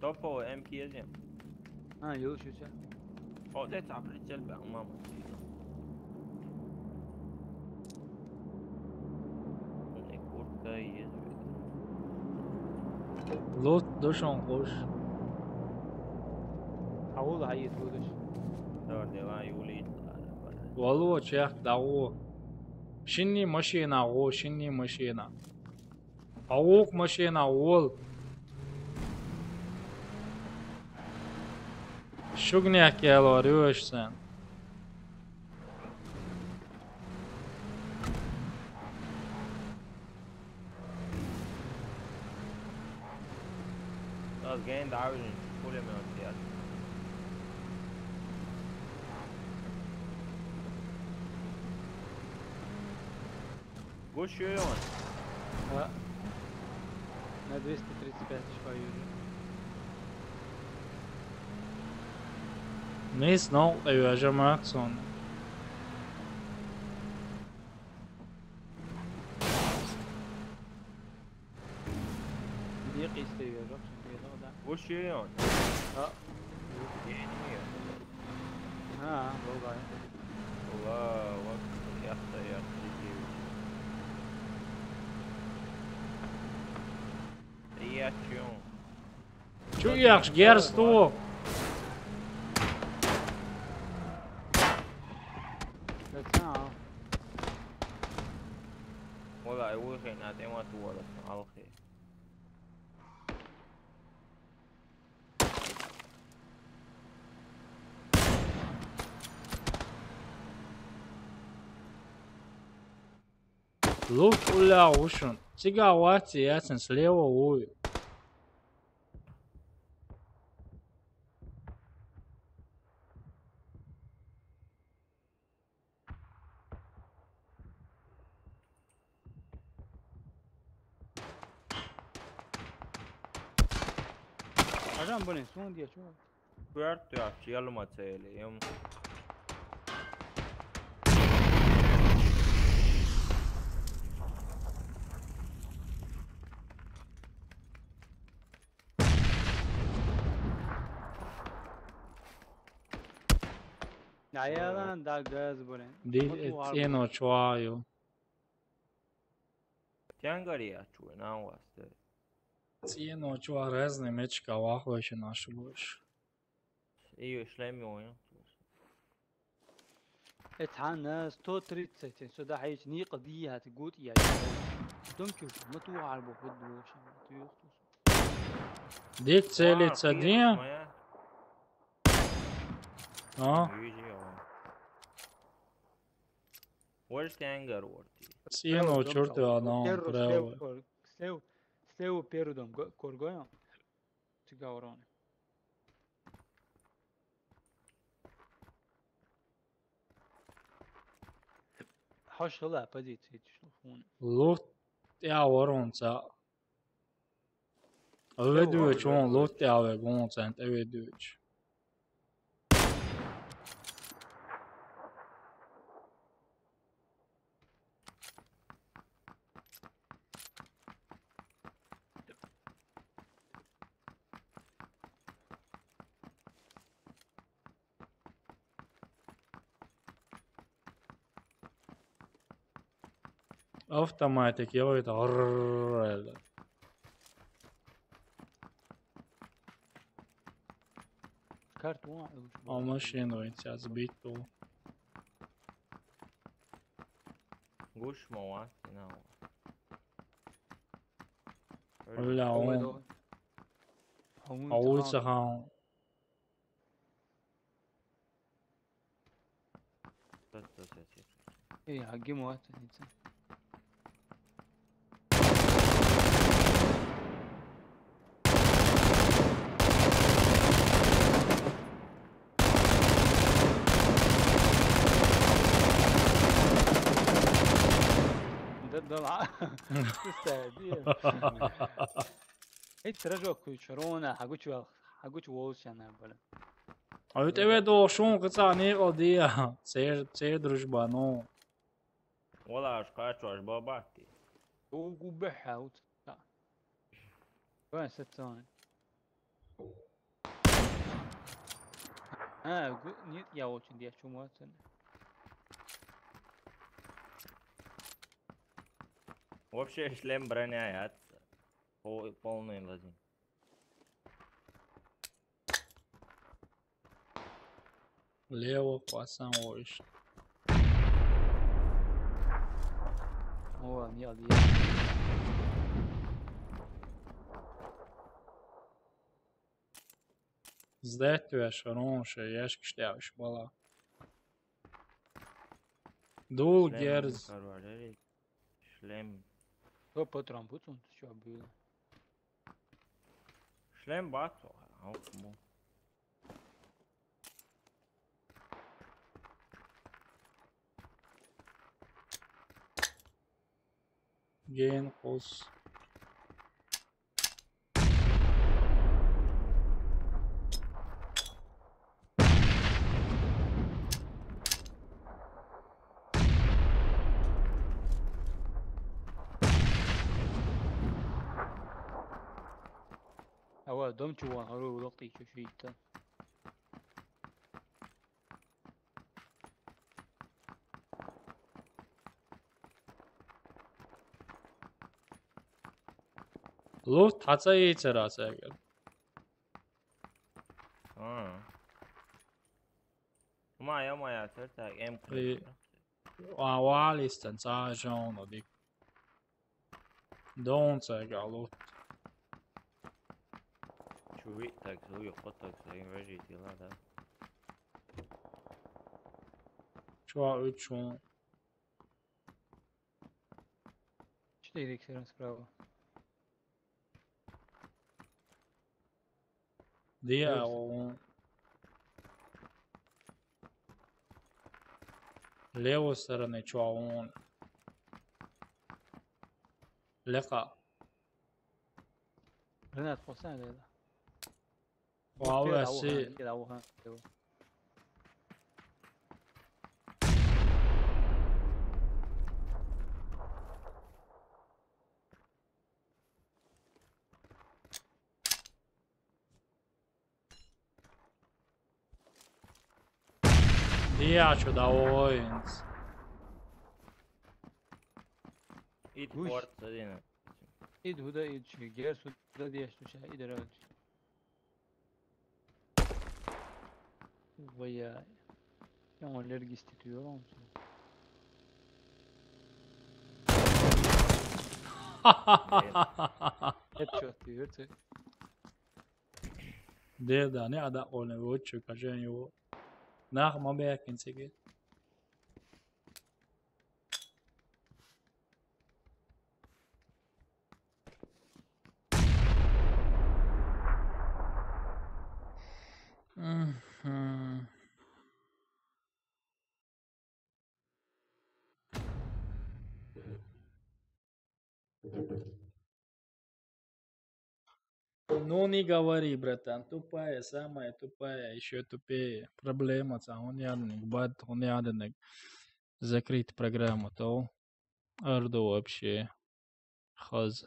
Topo M P S ya. Ha, yol şu sen. O da tablet gel ben ama. Ne kurtka yiyeceğiz. Lut duşun kuş. حول هاي تقولش. Dört yıl yuli. Valo, çek, dāgu. Şinni mašīnā, gu, šinni mašīnā. Pavūk mašīnā, ol. Šugniek jālo rūš sen. Biraz gain daha uzun. Full amount ya. Koşuyor. ها. انا دويست تريد سبيس شوي يوجد. Mis nav, ev aja Maxon. دقيقة يستوي يوجد. يوجد. Koşuyor. ها. Yeniyor. ها، والله. Allah bak. Yattı yattı. İyi açıyorum. Ču jākš gers to? بس ها. Valla, evo, hej, na tema tu ora, alhe. Lut uljā ušun. Cigā vāci jācin slievo uju. عشان بني سون دي شو؟ Kuertu ya, yaluma tele, yum. عيالان دا غاز بني. Di cieno čvāju. Tjangari ja čuj, na vas te. Cieno čvā rezni mečka vahvešin našuguš. Iju šlemi oju. اتحنا ستو تريد سيتين سو دا حيش ني قضية هاتي قوت يا. دم شوف ما تو عربو خد وش. تو يختص. Dik celica dien? A? Where's the anger word? Cieno čurtio na on preo. Sleu, sleu, sleu perudom korgoja. Ti ga orone. Haš la pa di ti šlo fun. Lut ja oronca. Övedüvec on lut ja ve gonca ent övedüvec. Автоматик, я говорю, это рррррр. Kartu. A mašīnu viņš jāsbītu. Gušmo vati, nav. Öyle on. A ulica ha. Эй, а где мой отец? Да, да, ла. Ты стади. Эй, сражок кучу, рона, хагучу, хагучу волчана, блин. А вот это шум, кыца, не, о, диа. Цер, цер дружба, ну. Вала, аж качу, аж бабахти. Угу, бэхаут. Да. Вань, сетсон. А, гу-, нет, я очень, я чумацан. Вообще шлем броня, я ц-, по-, полный лазин. Лево, пацан, ой. О, не, не. Сдать тебя, шарон, ше, яшки штявш, бала. Дул Шлем герз. Карвалери. Шлем. Кто по трампу тут что было? Шлем бацо, а вот кому? Ген кос. Ава, дом чуван, хару улак тей чу шийтта. Лут, хаца ейцер аса эгер. А. Ма, я моя, церта, эм. И, а, валистен, ца жон, одик. Дон цега лут. Чуви, так, зуви, хот, так, зуви, вежи, дела, да. Чуа, учун. Четыре иксера справа. Диа, лево. О, левой стороны, чё, он? Лека. Ренат, посмотри, да. Вау, я си. Диа чё, да, оинс. Ид порт, один. Ид гуда, ид чё, гер сюда, диа что, ид рад. Вая. Я он лергис титулировал. Это чё, ты, это? Деда, не ада оле вочу, кажен его. Нах, маме, я кинцеге. Мгм. Ну, не говори, братан, тупая, самая тупая, ещё тупее. Проблема, ца, он ядник, бат, он ядник. Закрыть программу, то. Арду вообще. Хаз.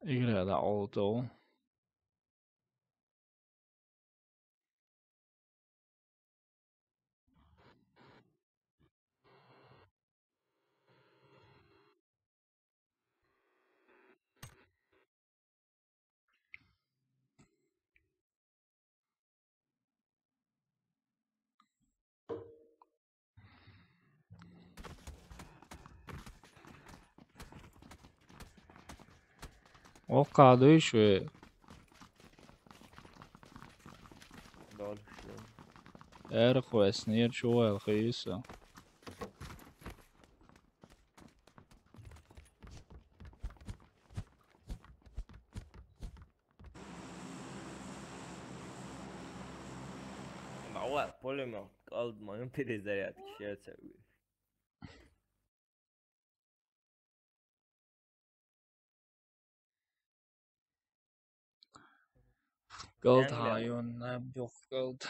Игра да олто. Окхадуй шуьга. Дальше. Эрхвес нир чуэл хийса. Бауа, пулемёт, калд моем перезарядки, щас я. Галд Тэнглер. Хаюн, наб дюх галд.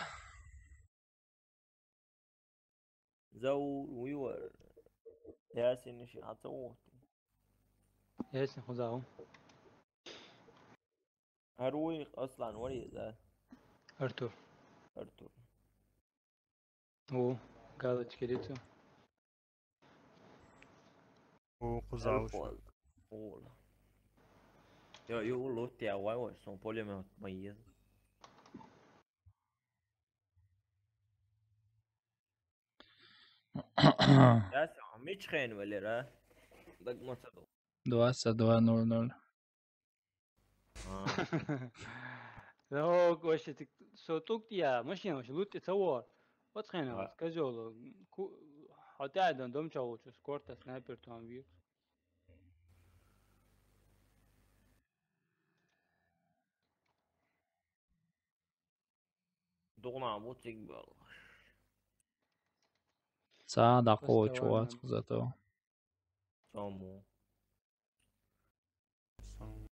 Зау, уйуар. Ясин ши хацау. Ясин хузау. Аруй, Аслан, what is that? Артур. Артур. О, галочки лицо. О, кузауш. Ола. Йо, йо, лот я, вай, вай, сон пулемёт мои. Я сё, мич хен велера. Так мацадо. Двадцать два ноль ноль. А. Ну, вообще, ты со тук я, машина вообще лут и цаво. Вот хрен, а, скажу, ку, хотя я дом чего, что скорта, снайпер там вир. Дугна бу тиг бал. Са да кочу Постоянно. Зато. Сому. Сому.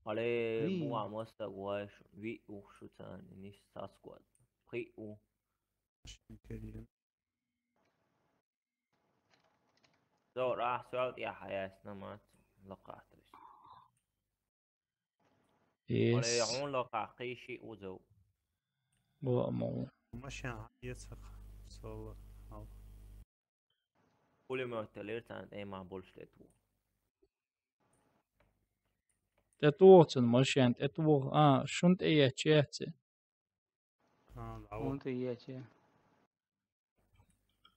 Але Ри. Буа моста гуаш ви ухшуцан ниш саскуат. При у. Шикарин. Зо рахсуал я хаяс намат лакатус. Yes. Оле яун ло кахи ши узо. Бу амал. Машин ецак. Соло. Ал. Пулемёт телер тан эма больше тету. Тету цен машин, тету, а, шунт эя чеце. А, лаво. Он ты яче.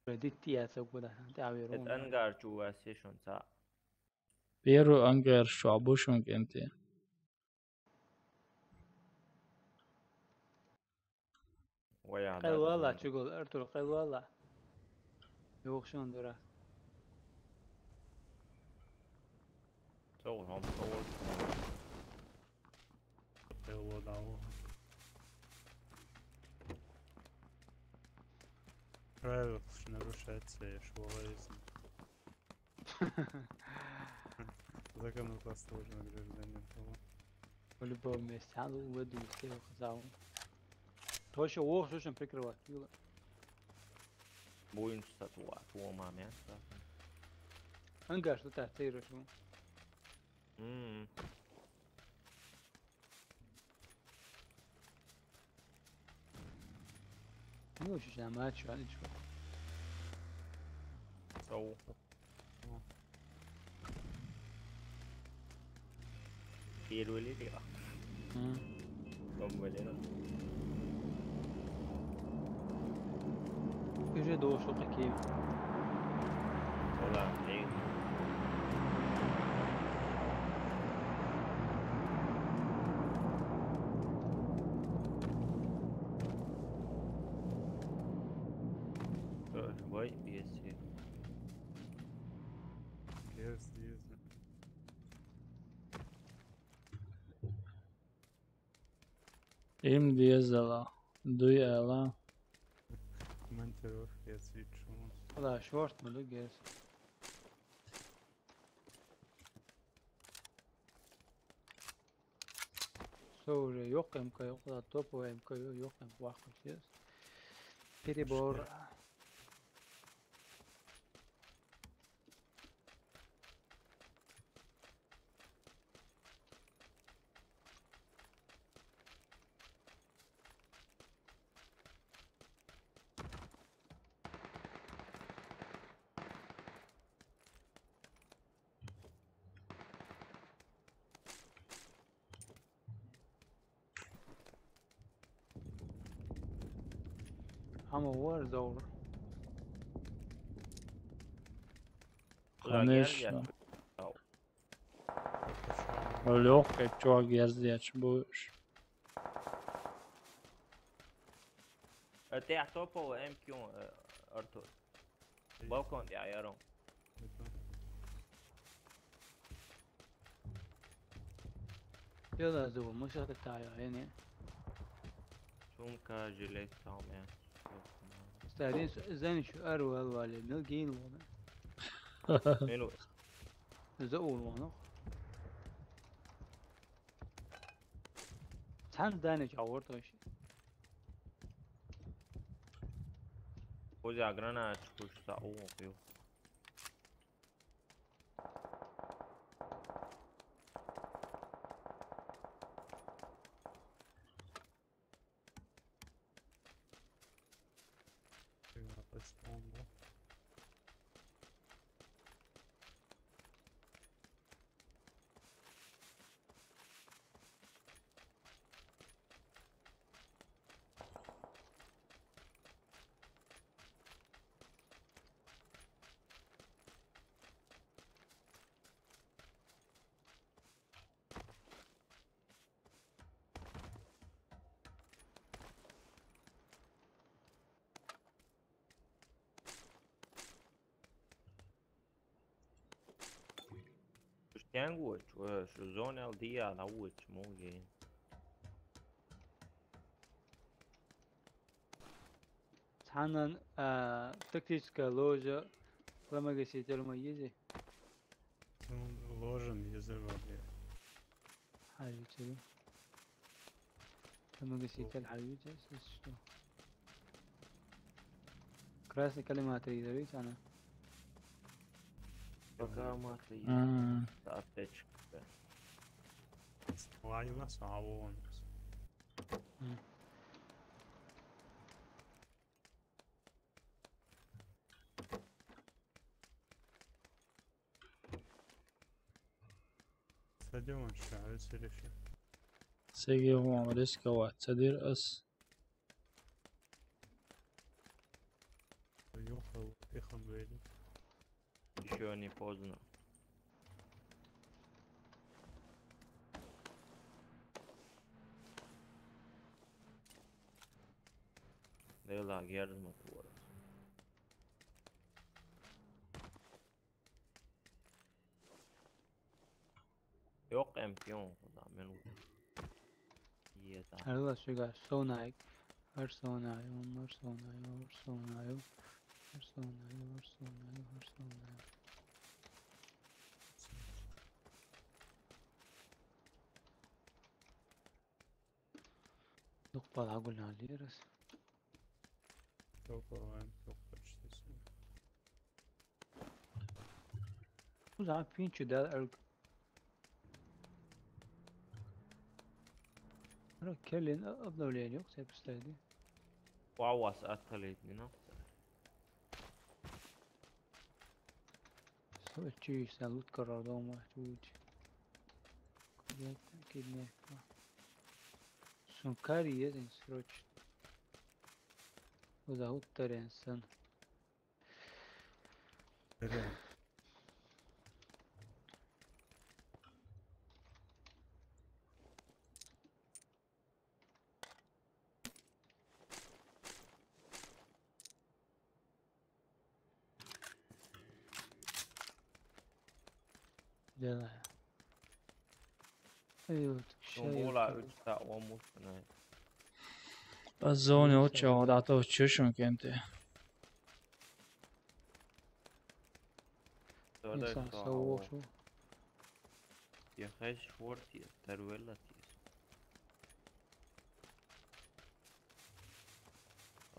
Предитти я цогуда, тя веру. Эт ангар чу васе шунца. Первый ангар шо обушун кенте. Вая, да, да, къелвала, да. Чугул, Артур, къелвала. Юх шун дура. Сол, хам, сол. Hello, дау. Правила нарушается, я швалайзм. Закон класса уже награждение того. В любом месте, а, ну, в этом месте я оказал. Точно, о, слушай, прикрывать, Юла. Будем что-то, вот, о, маме, да. Ангар, что ты, ты решил? М. Ну, вообще, нормально, чё, ничего. Ау. Первый ли я? М. Там были, да? Уже дошел такие. Hola, sí. Э, вай, если. Yes, yes. Им дезала, дуй ала. Монтировка, я свечу. Да, шорт, мы дугес. Всё, уже ёк МК, ёк, да, топовый МК, ёк МК, ваху, yes. Перебор. Ама вар заур. Конечно. Лёгкий чувак, я здесь будешь. Э, ты а кто по М Q, э, Артур? Балкон, я, я ром. يلا زوبا، مش هتتعايا يعني. Сумка, жилет там, я. استعدين زين شو أروى الوالي، ملقين وضع. Минут. زقول وانو. تحن داني جاورت وشي. Кузя, гранат, куш са, о, пью. Шо тенг вуч, э, шо зонал дия на вуч, моги. تحنن، آه، تكتيكال لوجا، لما قسيت الميزة. Ложен езер ваби. حاجة كذا. لما قسيت الحاجة، شو؟ كراس كلمات ريدريت أنا. Пока матли. М, Аптечка. Лайла савон. Стадион шагьар сириши. سيجي هو ريسك واتسدير اس. Юха ихам вели. Еще не поздно. Лейла, герзма тура. Yok M P on, ulan ben ulan. İyi da. هلا شو قاعد؟ سونايك. هر سونايو، هر سونايو، هر سونايو. هر سونايو، هر سونايو، هر سونايو. نقطة العقل على اليرس. Çok olayım, çok kaçtı. وزعما فين شو دار أرق؟ أنا كلين أبنو لين يوك سيب استايدي. Vavas ataleydin ha. سو تشي سالوت كرر دوما توج. كديت كدني. سون كاري يزن سروتش. وزا هو ترين سن. Öyle. يلا. ايوه، Şombula üç ta olmuş ne? الزوني اوتشا وضعته تشوشون كنت. Söyle انسان şu سووه شو؟ Ya kaç short ya, tarwella tis.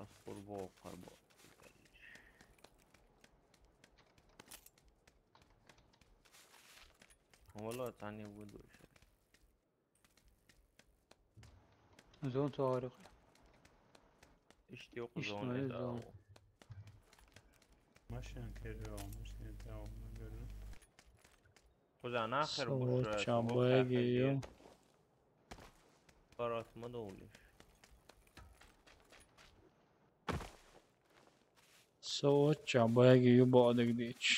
Askur bo karbo. والله تاني ودو شيء. زون صواريخ. İşte yok İşte zone öyle da zone. o. Maşın kere olmuş, ne de olma göre. Kuzen ahir Soğuk bu şu çabaya geliyor. Karatma da oluyor. سو اوتشا باقي يبعدك ديتش.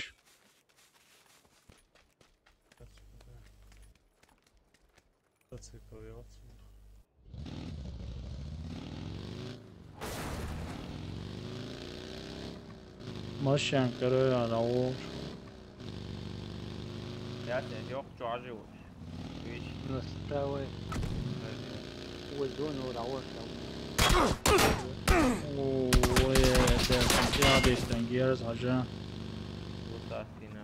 Мотоцикл, ёлки. Машинка, реально, лош. Я тебя ёх чуажи уж. Видишь? Настраивай. Ой, зону ура, ура. Ой, это, я десь там герз, хажа. Вот так и на.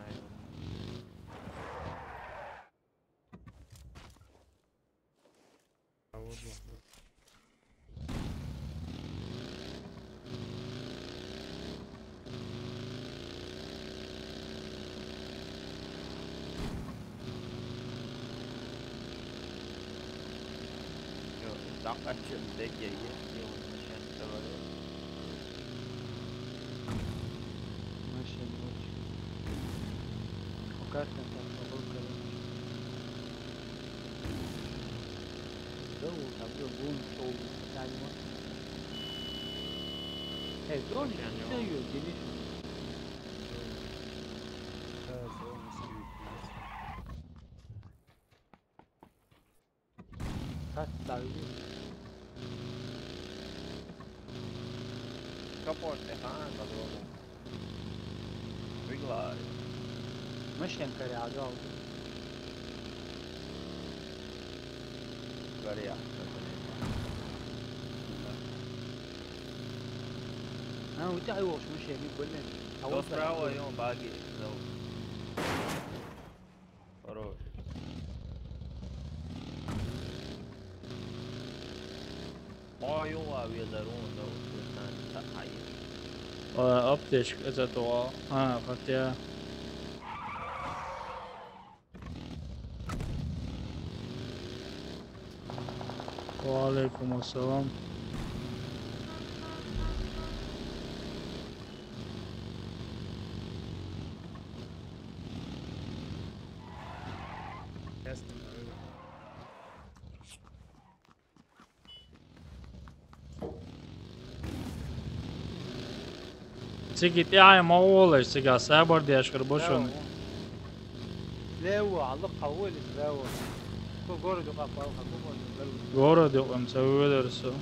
Yo, está cachando de que ayer, yo no sé, estaba de. Машина очень. Аккуратно так, по бокам. Да, вот, а вы будем шоу, Таня. Эй, Дон, Таня. Что её, Денис? Да, зону скрипнули. Как так? Капот, ага, по-другому. Выглай. Машинка рядом. Горя. А, у тебя его машина не более. А то вот справа, так. Ё, баги, зовут. Хорош. Ой, ё, а везде рун, да, вот, не знаю, так, а есть. Э, аптечка, это то, а, хотя. Ва алейкум ассалам. Цига тӀехьа ма гӀолаш, цига сабар деш хир бу шуна. Лево, Аллах къаввалис, лево. Ку город юкъа палха, ку город юкъа. Город юкъа, ца вуьйлар со.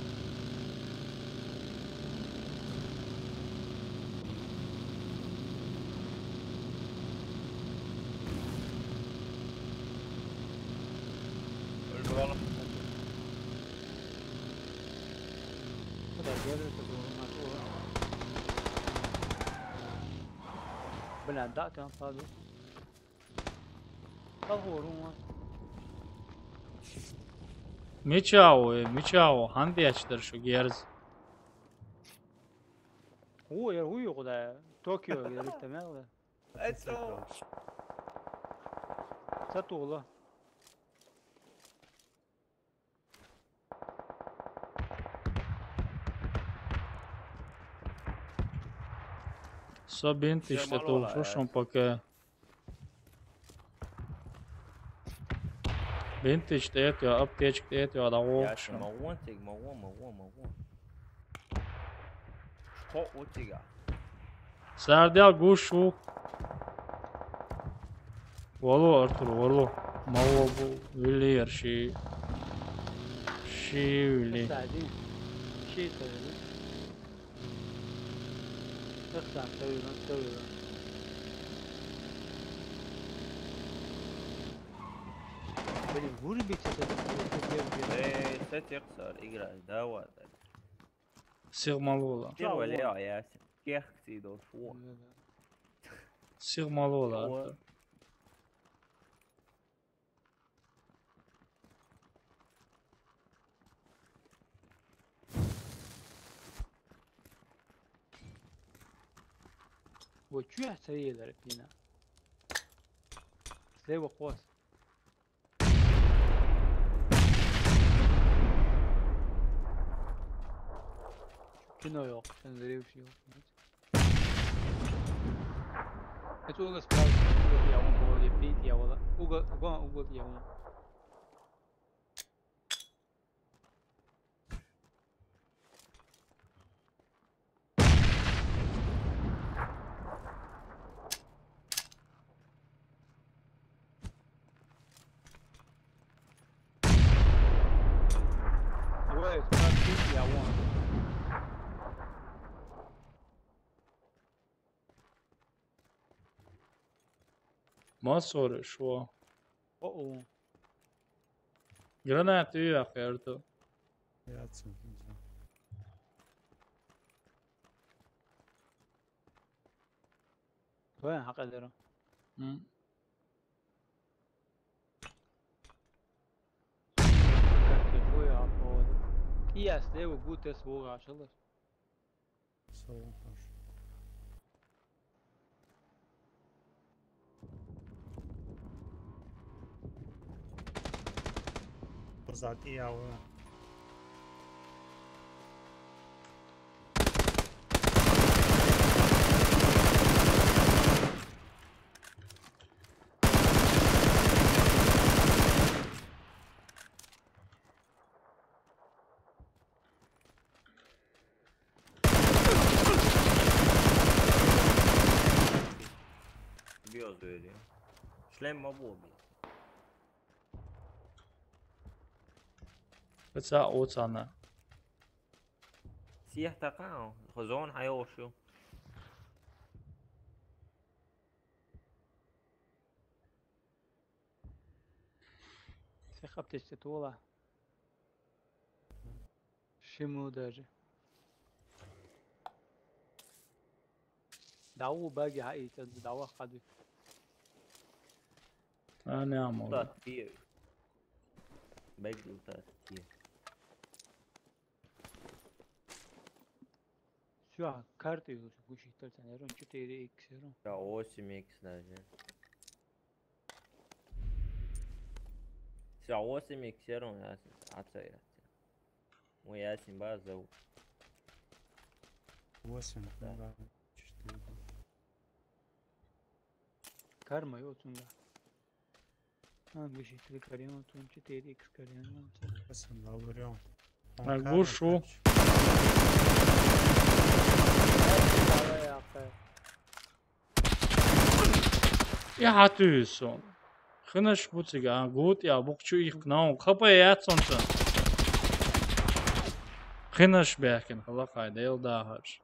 Блин, да, там паду. Похору. Мичао, э, мичао, хӀана дечдар шу герз? Ху, я ху юкъа да. Токио герз тамяла. Это. Сатула. Со бинтиш тӀе тухуш ву шун пока. Бинтиш тӀе тӀа, аптечка тӀе тӀа, дӀагӀо. Яши, ма вон цига, ма вон, ма вон, ма вон. Шко у цига? Сардел гуш ву. Вало, Артур, вало. Ма во бу вилли яр ши. Ши вилли. Сади. Ши тойли. Ихсан, тойли, тойли. Блин, вырубить это, это дело. Э, с этих сар играй, давай, давай. Сигъ мал вала. Первый лео, я кех цида шо. Сигъ мал вала. Чего? Вы чё, охуели, пина? Слева хвост. Кино ёкъ, сен зревший ёкъ. Это угол справа, угол я вон, угол я пить, я вала. Угол, вон угол я вон. Масора шо. О-о. Гранат ю я херто. Яцин. Твоя хакъа деро. М. Кияс лево гутес вога шалар. Сау, хорошо. Позади я. Убил, говорю. Шлем могу убить. Пацан, оцана. Сиех такъан, хозон хайо шу. Сиех аптечка тола. Шиму даже. Даву баги хай, это даву хады. А, не, амал. Татье. Бегил татье. Всё, карты уже гушитер, наверное, четыре икс, наверное. Да, восемь икс даже. Всё, восемь икс, наверное, я с-, отца я. Ой, я с ним база. Восемь, да. Да. Четыре. Карма, вот он, да. А, гуши три карион, тун четыре икс карион. Спасибо, Лаврион. А, гушу. Я хатусон. Хынаш буцига, а, гут я, букчу их кнау. Хапа я цонца. Хынаш бяхин, халахай, дел дахаш.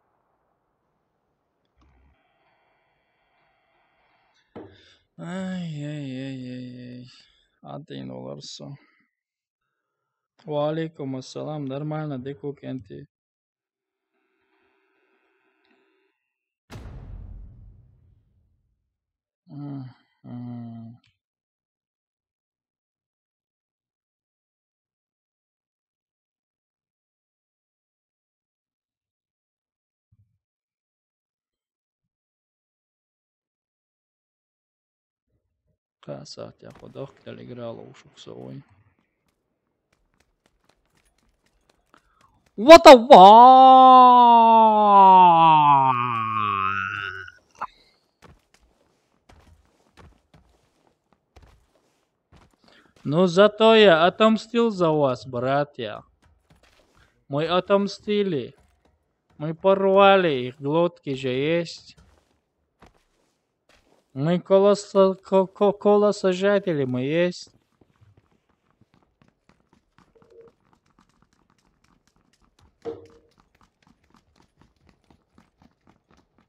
Ай, ай, ай, ай, ай. Атын оларса. Ва алейкум ассалам. Нормально, деку кенти. Мгм. Касат я ходох телеграл ушук сой. What the fuck? Ну, зато я отомстил за вас, братья. Мы отомстили. Мы порвали их глотки же есть. Мы колосо-, ко-, ко-, колосожатели, мы есть.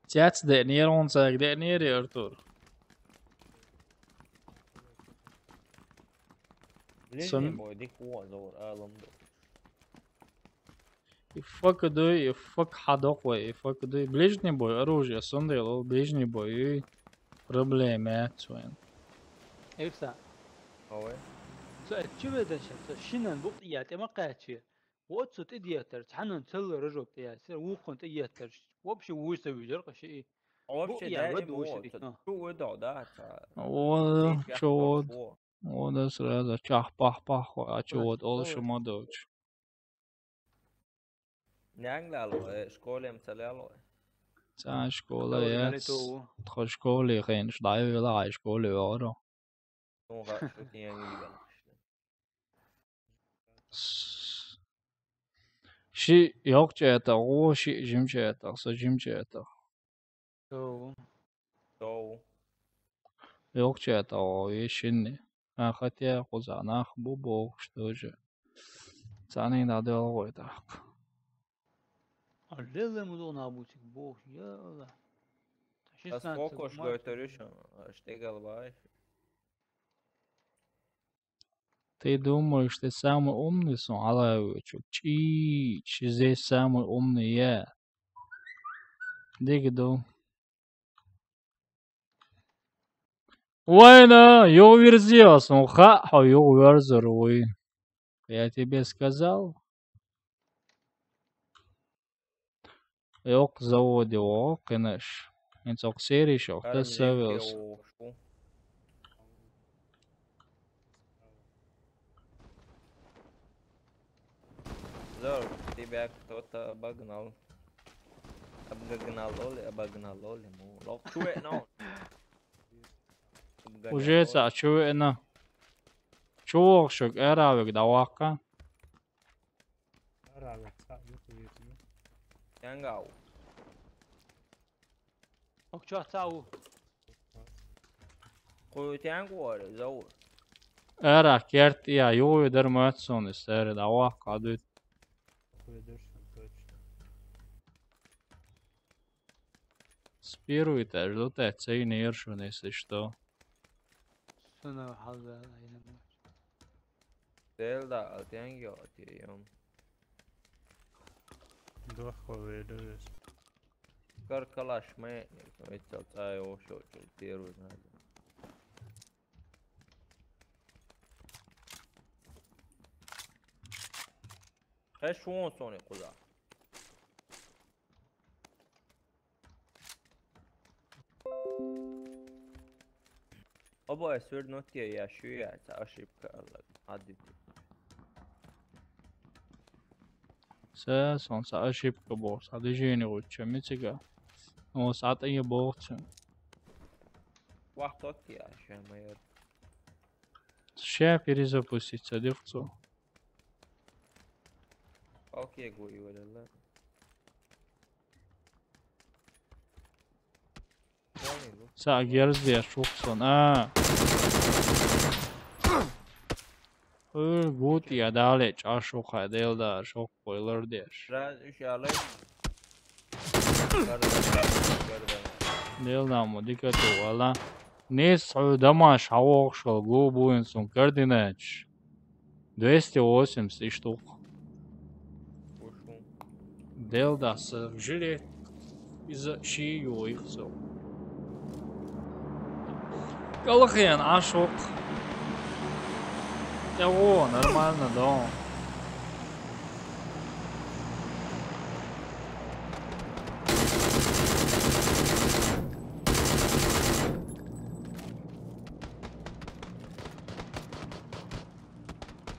Цяц дэнир, он цаг дэнир, Артур. Ближний Сон- бой, дих уа зор, алам дор. И фак дуй, и фак хадок вай, и фак дуй. Ближний бой, оружие, сондел, ближний бой, и проблема, цуэн. Эвса. Ой. Со, э, чуве дэнша, со, шинан бу, я, тема качи. Вот со, ты диатер, цанан цел рожок, я, сер, вухон, ты диатер. Вообще, вуй со, вижер, каши. Вообще, бу, я, да, вот, и вуй, вот, со, а. Чё, вот, да, да, ца. О, чё, вот. О, да, сразу, чах, пах, пах, а чё, вот, ол, шумадович. Нянг лало, э, школе м цаляло. Ца школа, Тау, яц. Тхо школе хэнш, дай вела, ай школе вора. Ну, га, шо тиен гибен. С-, ши ёк чета, о, ши жим чета, со жим чета. Тау. Тау. Ёк чета, о, е шинни. А, хотя, кузанах, бу бог, что же. Цани надо лгой так. А леле ему дона бутик, бог, я, да. Сейчас шестнадцать сколько ж мать. Говорит, Ришан, аж ты голова. Ты думаешь, ты самый умный, сон алавычу? Чи, чи здесь самый умный я. Диги ду. Вайна, юг верзиос, он ха, ха, юг верзер, уй. Я тебе сказал. Ёк, заводи, о, кенеш. Ин цок серий шо, хтас савелс. Зор, тебя кто-то обогнал. Обогнал, оли, обогнал, оли, му. Лох, чуе, но. Уже ца, чуе, но. Чуох шок, эравик, давака. Арава, ца, юху, юху. Янгау. Окчо, цау. Ку тянгу аре, заур. Эра, керт, я, юху, дер мэтсон, истер, давака, дут. С первой этаж, ждут, я цей не ершун, если что. Сына халда, айнамаш. Селда, алтенги отием. Дохо ведёс. Кар калаш мы, это цай ошо, первый надо. Хэш вон сони куда. Обо эсвер нотия я шуя, это ошибка, адити. Сэ, сон са ошибка бо, са движение уча, мицига. Но са атые бо цу. Вахтот я, шэ, майор. Ща перезапуститься, дыхцу. Окей, гуи валила. Са герз деш шухсон, а. Ы, гут я дале, ча шуха, дел да, шух, бойлар деш. Раз, иш, алай. Дел да, му дикату, вала. Нес, ху, дамаш, хавох, шол, гу, буин, сун, кардинач. Двести восемьдесят штук. Дел да, с, жилет. Из ши юихсо. Калахен, ашок. Эво, нормально, да.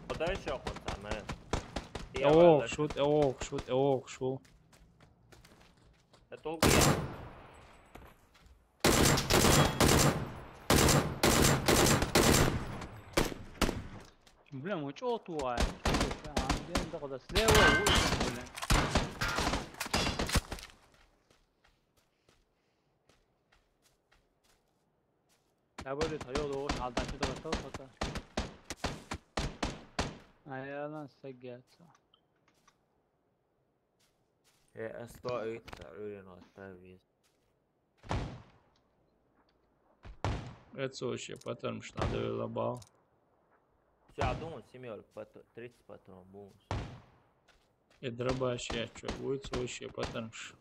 Подальше охота, мэн. Эво, шут, эво, шут, эво, шут. Это убей. Бля, мы чё туа? Слева, ой, бля. Я более твоё лоу, а дальше давай, что, что-то. Наверное, сагется. Э, сто ит, рыли но ставит. Это вообще паттерн, что надо было бал. Всё, я думаю, семёрка, патр-, тридцать патрон бонус. И дробаш я чё, будет вообще паттерн, ш-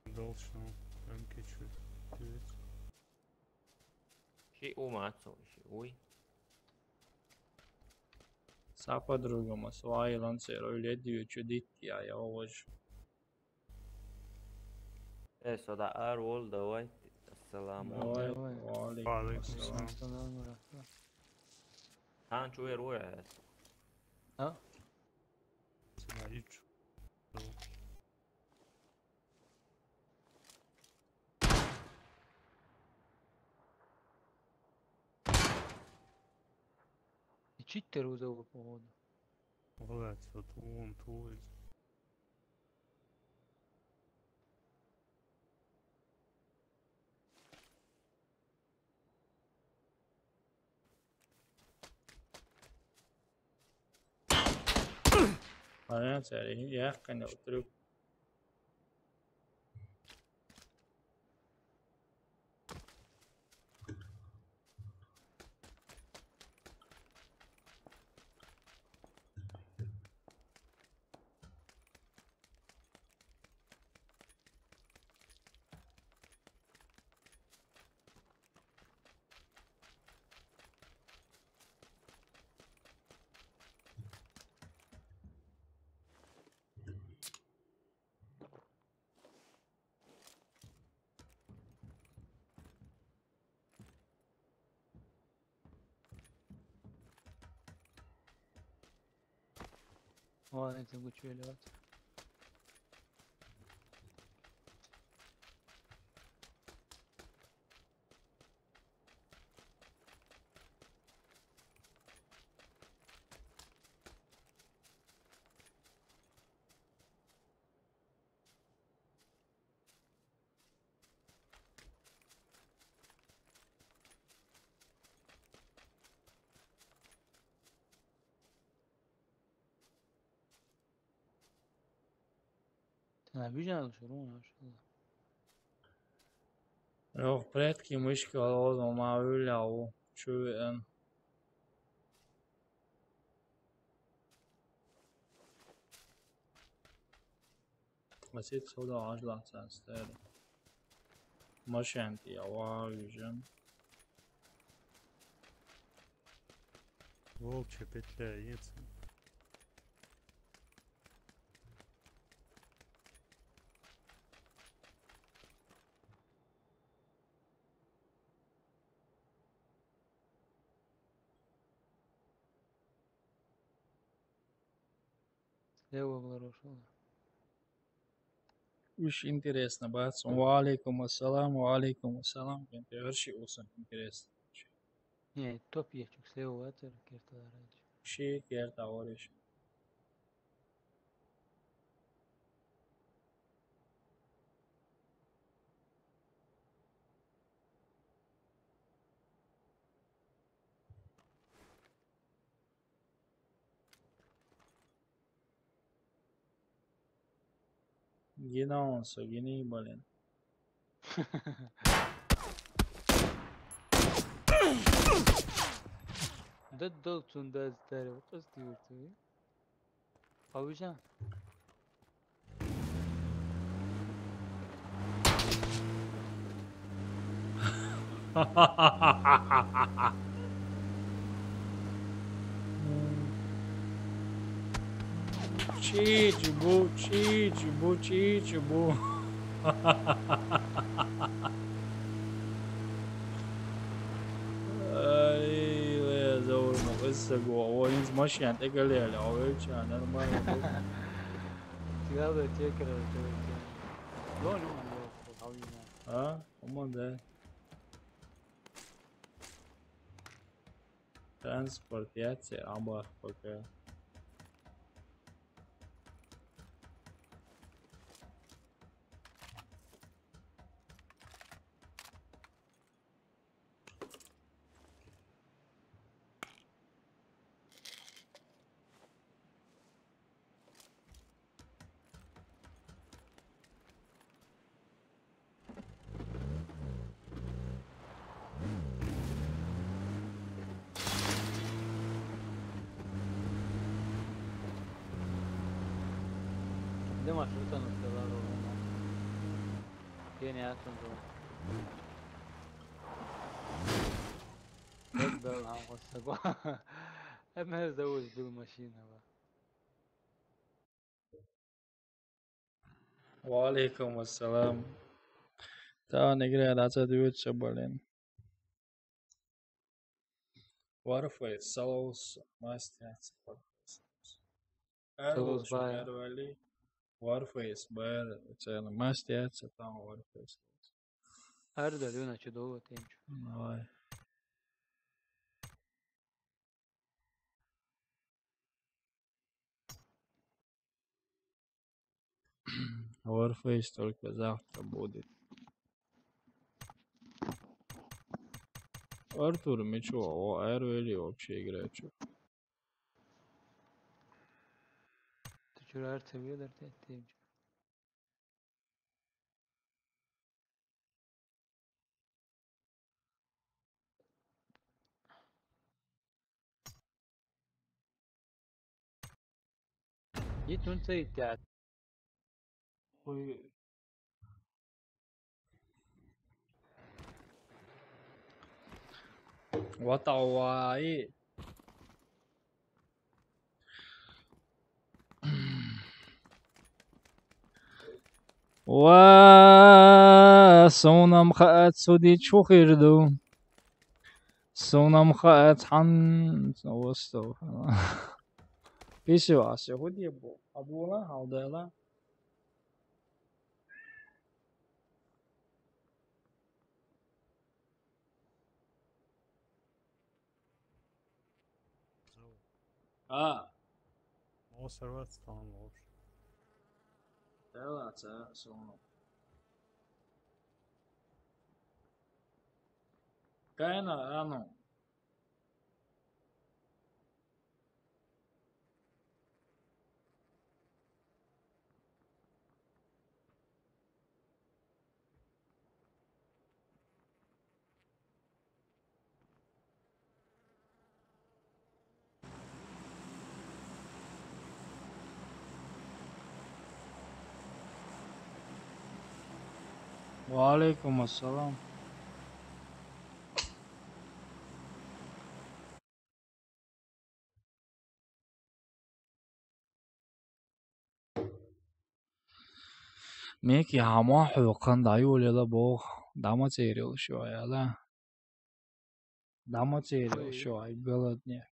Должно. М К чё? Привет. Ши ума отцу, ши уй. Са подругама, свои ланцеры, ледью чудит, я, я уж. Э, сода ар вол, давай. Ассаламу алейкум. Давай, ва алейкум ассалам. Ва алейкум ассалам. Хан чуэр уэ. А? Сына ич. И читер узел, походу. Молодец, вот вон твой. Ана цари яхкан отруб. Ой, это гучвелёт. Sen bir canlı sorun var maşallah. Yok, предки мышки, оно мавиля у чуен. Масит суда ажлахсан стер. Машен ти ава южен. Волчья петля, яйца. Слева было рушило. Уж интересно, бац. Ва алейкум ассалам, ва алейкум ассалам. Кен перши усан интересно. Не, топ я чук слева ватер, керта рач. Ши керта ориш. Гина он со, гини, блин. Да дол цунда старый, вот что ты. Павижан. Чичи бу, чичи бу, чичи бу. Ай, ле, заур му, эссе го, о, инз машин, текале, а, о, нормально. Тигал да текале, текале. Ло, ло, ло, хавина. А? Уман да. Транспорт, я це, аба, пока. Де маршрута нукталар оромон. Кен ятун ро. Бек бел ҳам гъусса ба. Ҳамаи завоз бил машина ба. Ва алейкум ассалам. Та негре даца дивит се бален. Варфей, салаус, мастер, салаус. Салаус, бай. Варфейс, бай, це мастер, це там Варфейс. Ар да дюна чудо тенчу. Давай. Warface только завтра будет. Артур, мы чё, о, Air Valley вообще играет, чё? Ты Шура ар ца велар тӀе тӀе. Ит хӀунда ца йиттаьд? Хой. Ватаваи. Ва, суна-м хаьа цу дича хӀун хир ду. Суна-м хаьа цхьан-, астагфируллах. Писи васи, хӀу де бу? Абула, хьалдайла. А. О, сервер стан лош. Тела ца соно. Кайна, а ну. وعليكم السلام. Меки хӀама хьокхан дӀайолаелла боху, дӀа ма цӀерила шу аьлла. ДӀа ма цӀерила шу, ай, голодняк.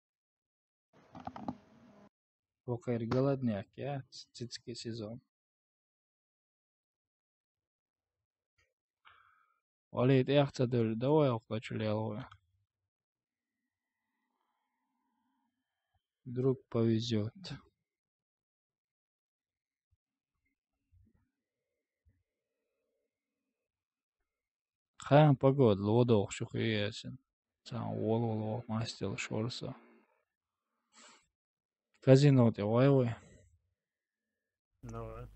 Вокхер голодняк я, цицки сезон. Валид, тӀех ца дуьллу, давай оккхачу лело. Вдруг повезёт. Кхин погода ло дохуш ю хи ясина. Цхьа волавала ваха мастила шорса. Казино тӀе вай вай. Давай.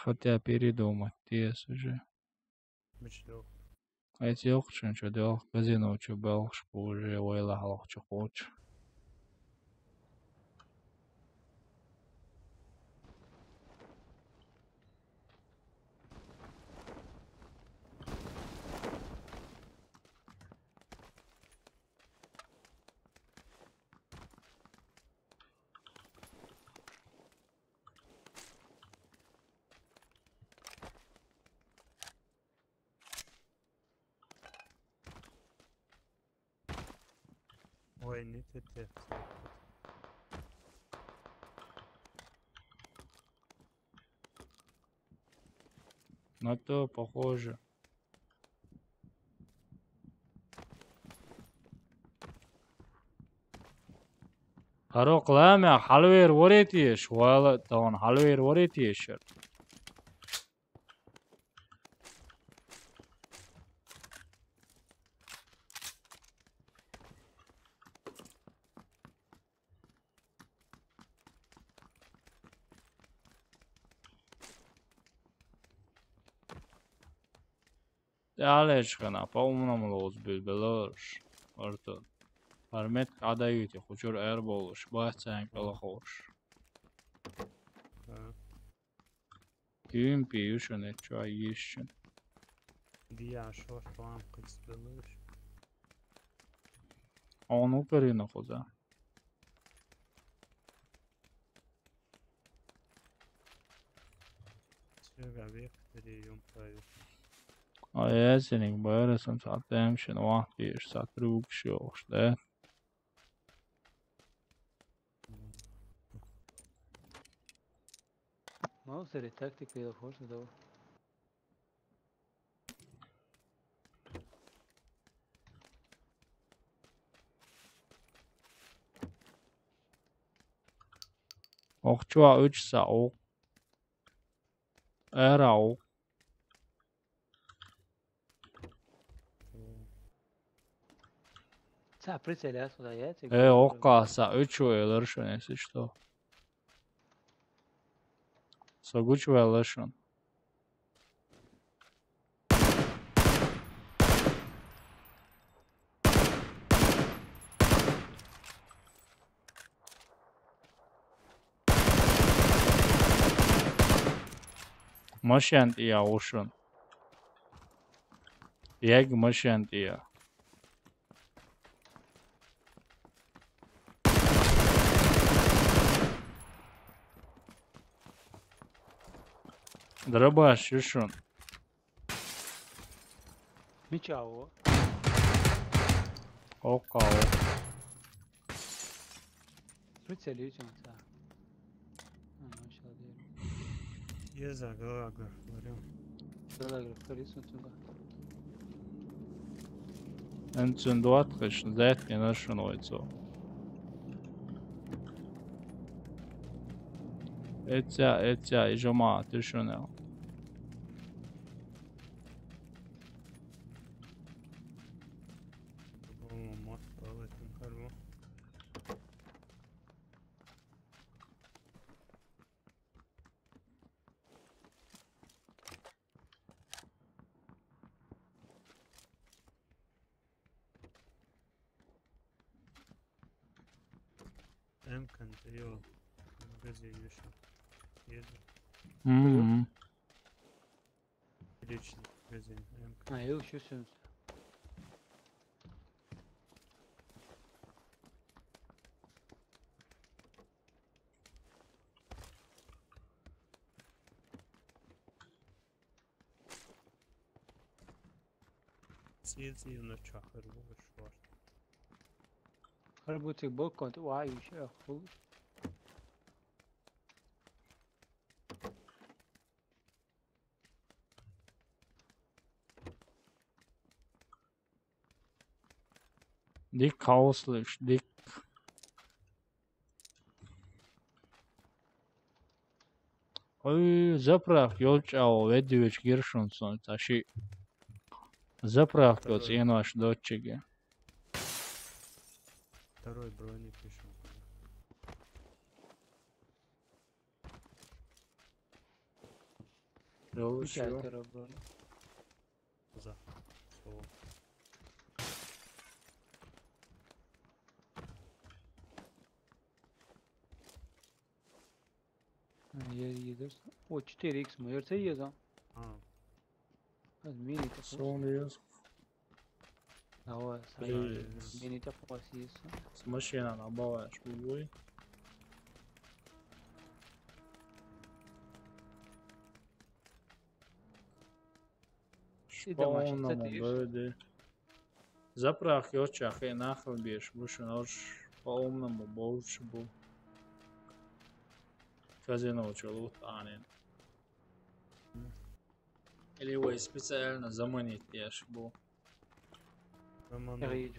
Хотя передумать, тес уже. Мича ду? Айти йоккхачун чу доьлху, казино чу боьлхуш бу уже вайла хьалха чу кхочу. Ой, не те, те. На то похоже. ХӀара кхаламехь хьалавер варе теша, вала тахана хьалавер варе теша. ТӀаьхьалечу хенахь по умному лоцу билбеларш, Артур. ХӀара меттиг Ӏадайуьйту, кху чуьра аьрбовлуш, бац цхьаьнга кӀалхуш. Куьймпи ю шуна, чу а йиш шуна. Диа шорт ван кхуьц белуш. Хьуна у карина кхуза. Цуьнга векхаре юм паю. А ясениг байрасан цхьа тем шин вахт еш, цхьа трюк шиохш, да? Маусери тактика я хож да. Ох, чуа уьч са у. Ара у. Цхьа прицел яц, куда яц? Э, оккха са, уьч ву элар шуна, если что. Со гучаваьлла шуна. Машен тӀе я ву шуна. Яги машен тӀе я. Дробаш ю шуна. Мича ву? Оккха ву. Прицелюсь он, да. А, ну, щас даю. Еза, Галагра, говорю. Галагра, говори, смотри. Эн цун дуатхыш, зэт, я нашел его. Эця, эця, и жома, ты шо нел? По-моему, мост палатин карма. М К Н Т, йо, магазин вышел. Еду. Мгм. Личный магазин М К. А, я ещё всё. Сизи на чахар вышел. Хар бутик боккот, вай, ещё хуй. Дик хаослыш, дик. Ой, заправка, ёлчао, ведь веч гиршун сон, таши. Заправка, второй. Ценош дочиге. Второй броник пишу. Ёлчао. За. Слово. А, я еду. О, четыре икс мы, я це еду. А. Админ это. Сон ез. Давай, админ это. С машина на балаш, увы. Шпална бевде. Заправка ёча хе нахал беш, бушун ош по-умному больше был. Казино чулут анин. Или его специально заманить еш был. Заманить.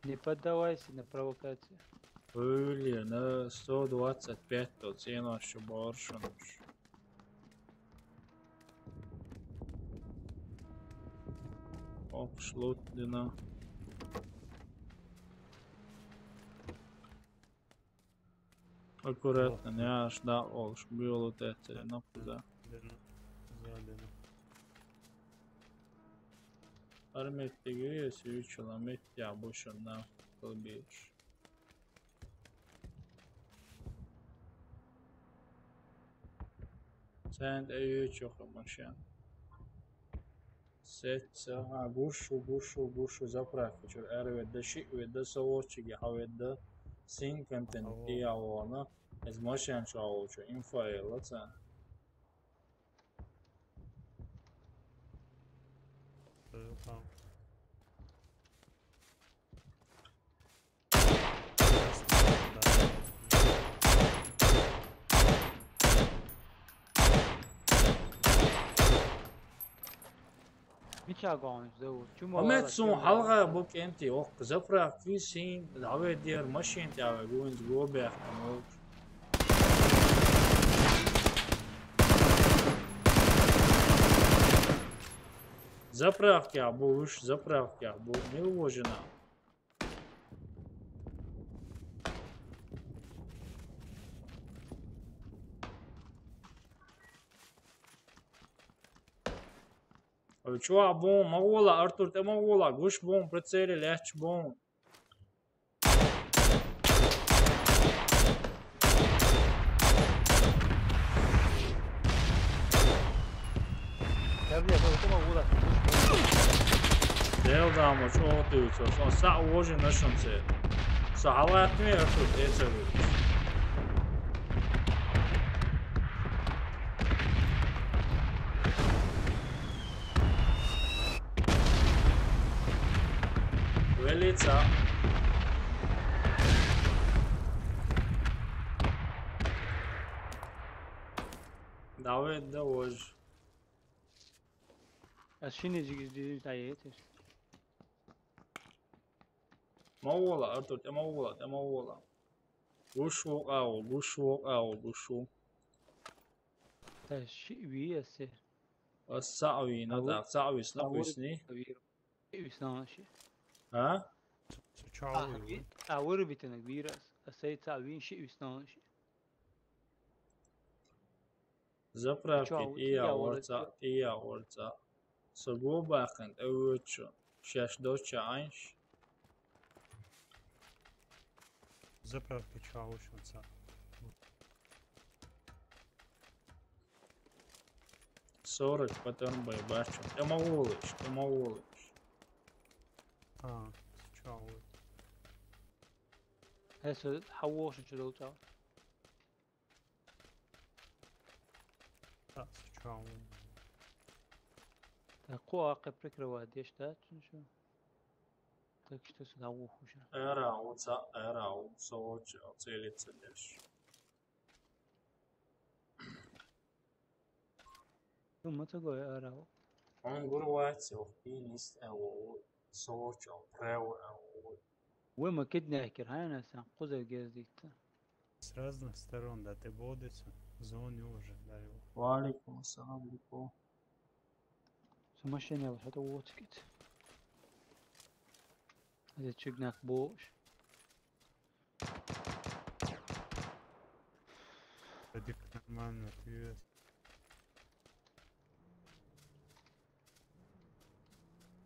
Не поддавайся на провокацию. Öyle ne сто двадцать пять то цена, что баршаныш. Ох, шлот дина. Аккуратно, не аж да олш, было это, ну, куда. Армия тигриес, ючила, метя, бушина, кылбиш. Сент эйю чохо машин. Сетца, а, гушу, гушу, гушу, заправка, чур, эр ведда, ши ведда, совочиги, ха ведда, син контент, и авона, из машин чуалучу, инфа, лаца. Мича гонш, зовут. Чума Амет сун халга бу кенти, ох, заправки син, давай дер машин тя гунз гобер. Заправкехь бу уьш, заправкехь бу. Мила вожина? Ой, чувак, бу, ма гӀола, Артур, тӀе ма гӀола, гуш бу, прицеле лаьтташ бу. Дел дамо, чӀогӀа дуьйцу, со схьа вожина шуна церан. Со хьалгӀаттаве, Артур, тӀе ца вуьйцу. Велица. Давид, да вож. Ас шинна жигиз дизин тӀаецаш. Ма гӀола, Артур, тӀе ма гӀола, тӀе ма гӀола. Гуш ву къагӀо, гуш ву къагӀо, гуш ву. Та шиъ вий асе. Ас цхьаъ вийна, та цхьаъ висна, висни. Шиъ висна ши. А? Цу чу вуй. А вырубитанаг вийра ас. Ас сай цхьаъ вийна, шиъ висна ши. Заправки тӀе я варца, тӀе я варца. Со го баьккхина, тӀе воьдучу. Шаьш доцча Ӏайнаш. Заправки чу вуй шуна цхьаъ. Сорок патрон боебачу. ТӀе ма гӀолаш, тӀе ма гӀолаш. А, чу вуй. Хьеса хьан вохуш чу долчӀа? Так, сучал. Так, кху аккхе прикрывать деш дац цунна шу. Так что сюда ухуша. Эра, уца, эра, уца, уца, целиться деш. Ну, ма ца гой эра. Он гур вац, ох, пинис, эво, сочо, прево, эво. Вай ма киднехкер, хьайна сан кхуза гездийта. С разных сторон, да, тӀе бодуьйцу, зоне уже, да, его. Ва алейкум ассалам, Липо. Со машина яла, хӀета воцу кӀица. Хьаьца чуьгнах бохуш. Дика нормально, привет.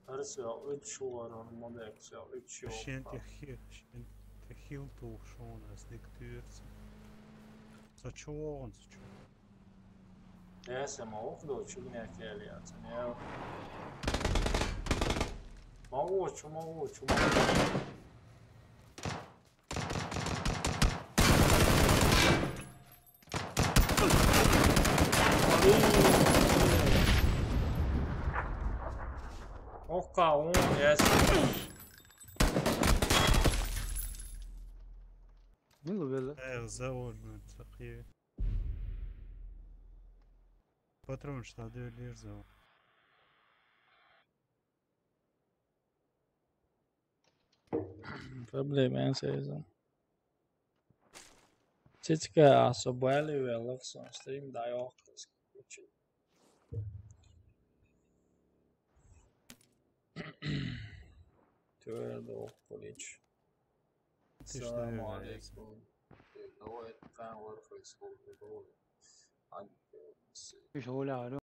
Арсиа, уьдуш вара, молодец, уьдуш йо. Шен тӀе хи-, шен тӀе хила тухуш ву ас дика туьйра цу. Со чу вогӀун, со чу. Эса ма воху до чугнехкели яцан, я. Ма вочу, ма вочу, ма вочу. Ох, кавун, yes. Мила вела. Э, заорна, цахи. Патрон что дверь зал. Проблема, я не знаю. Цицка, а со бали вела, сон стрим дай охтас. Твердо полич. Салам алейкум. Давай, там вот происходит. Ишгъула гӀалу.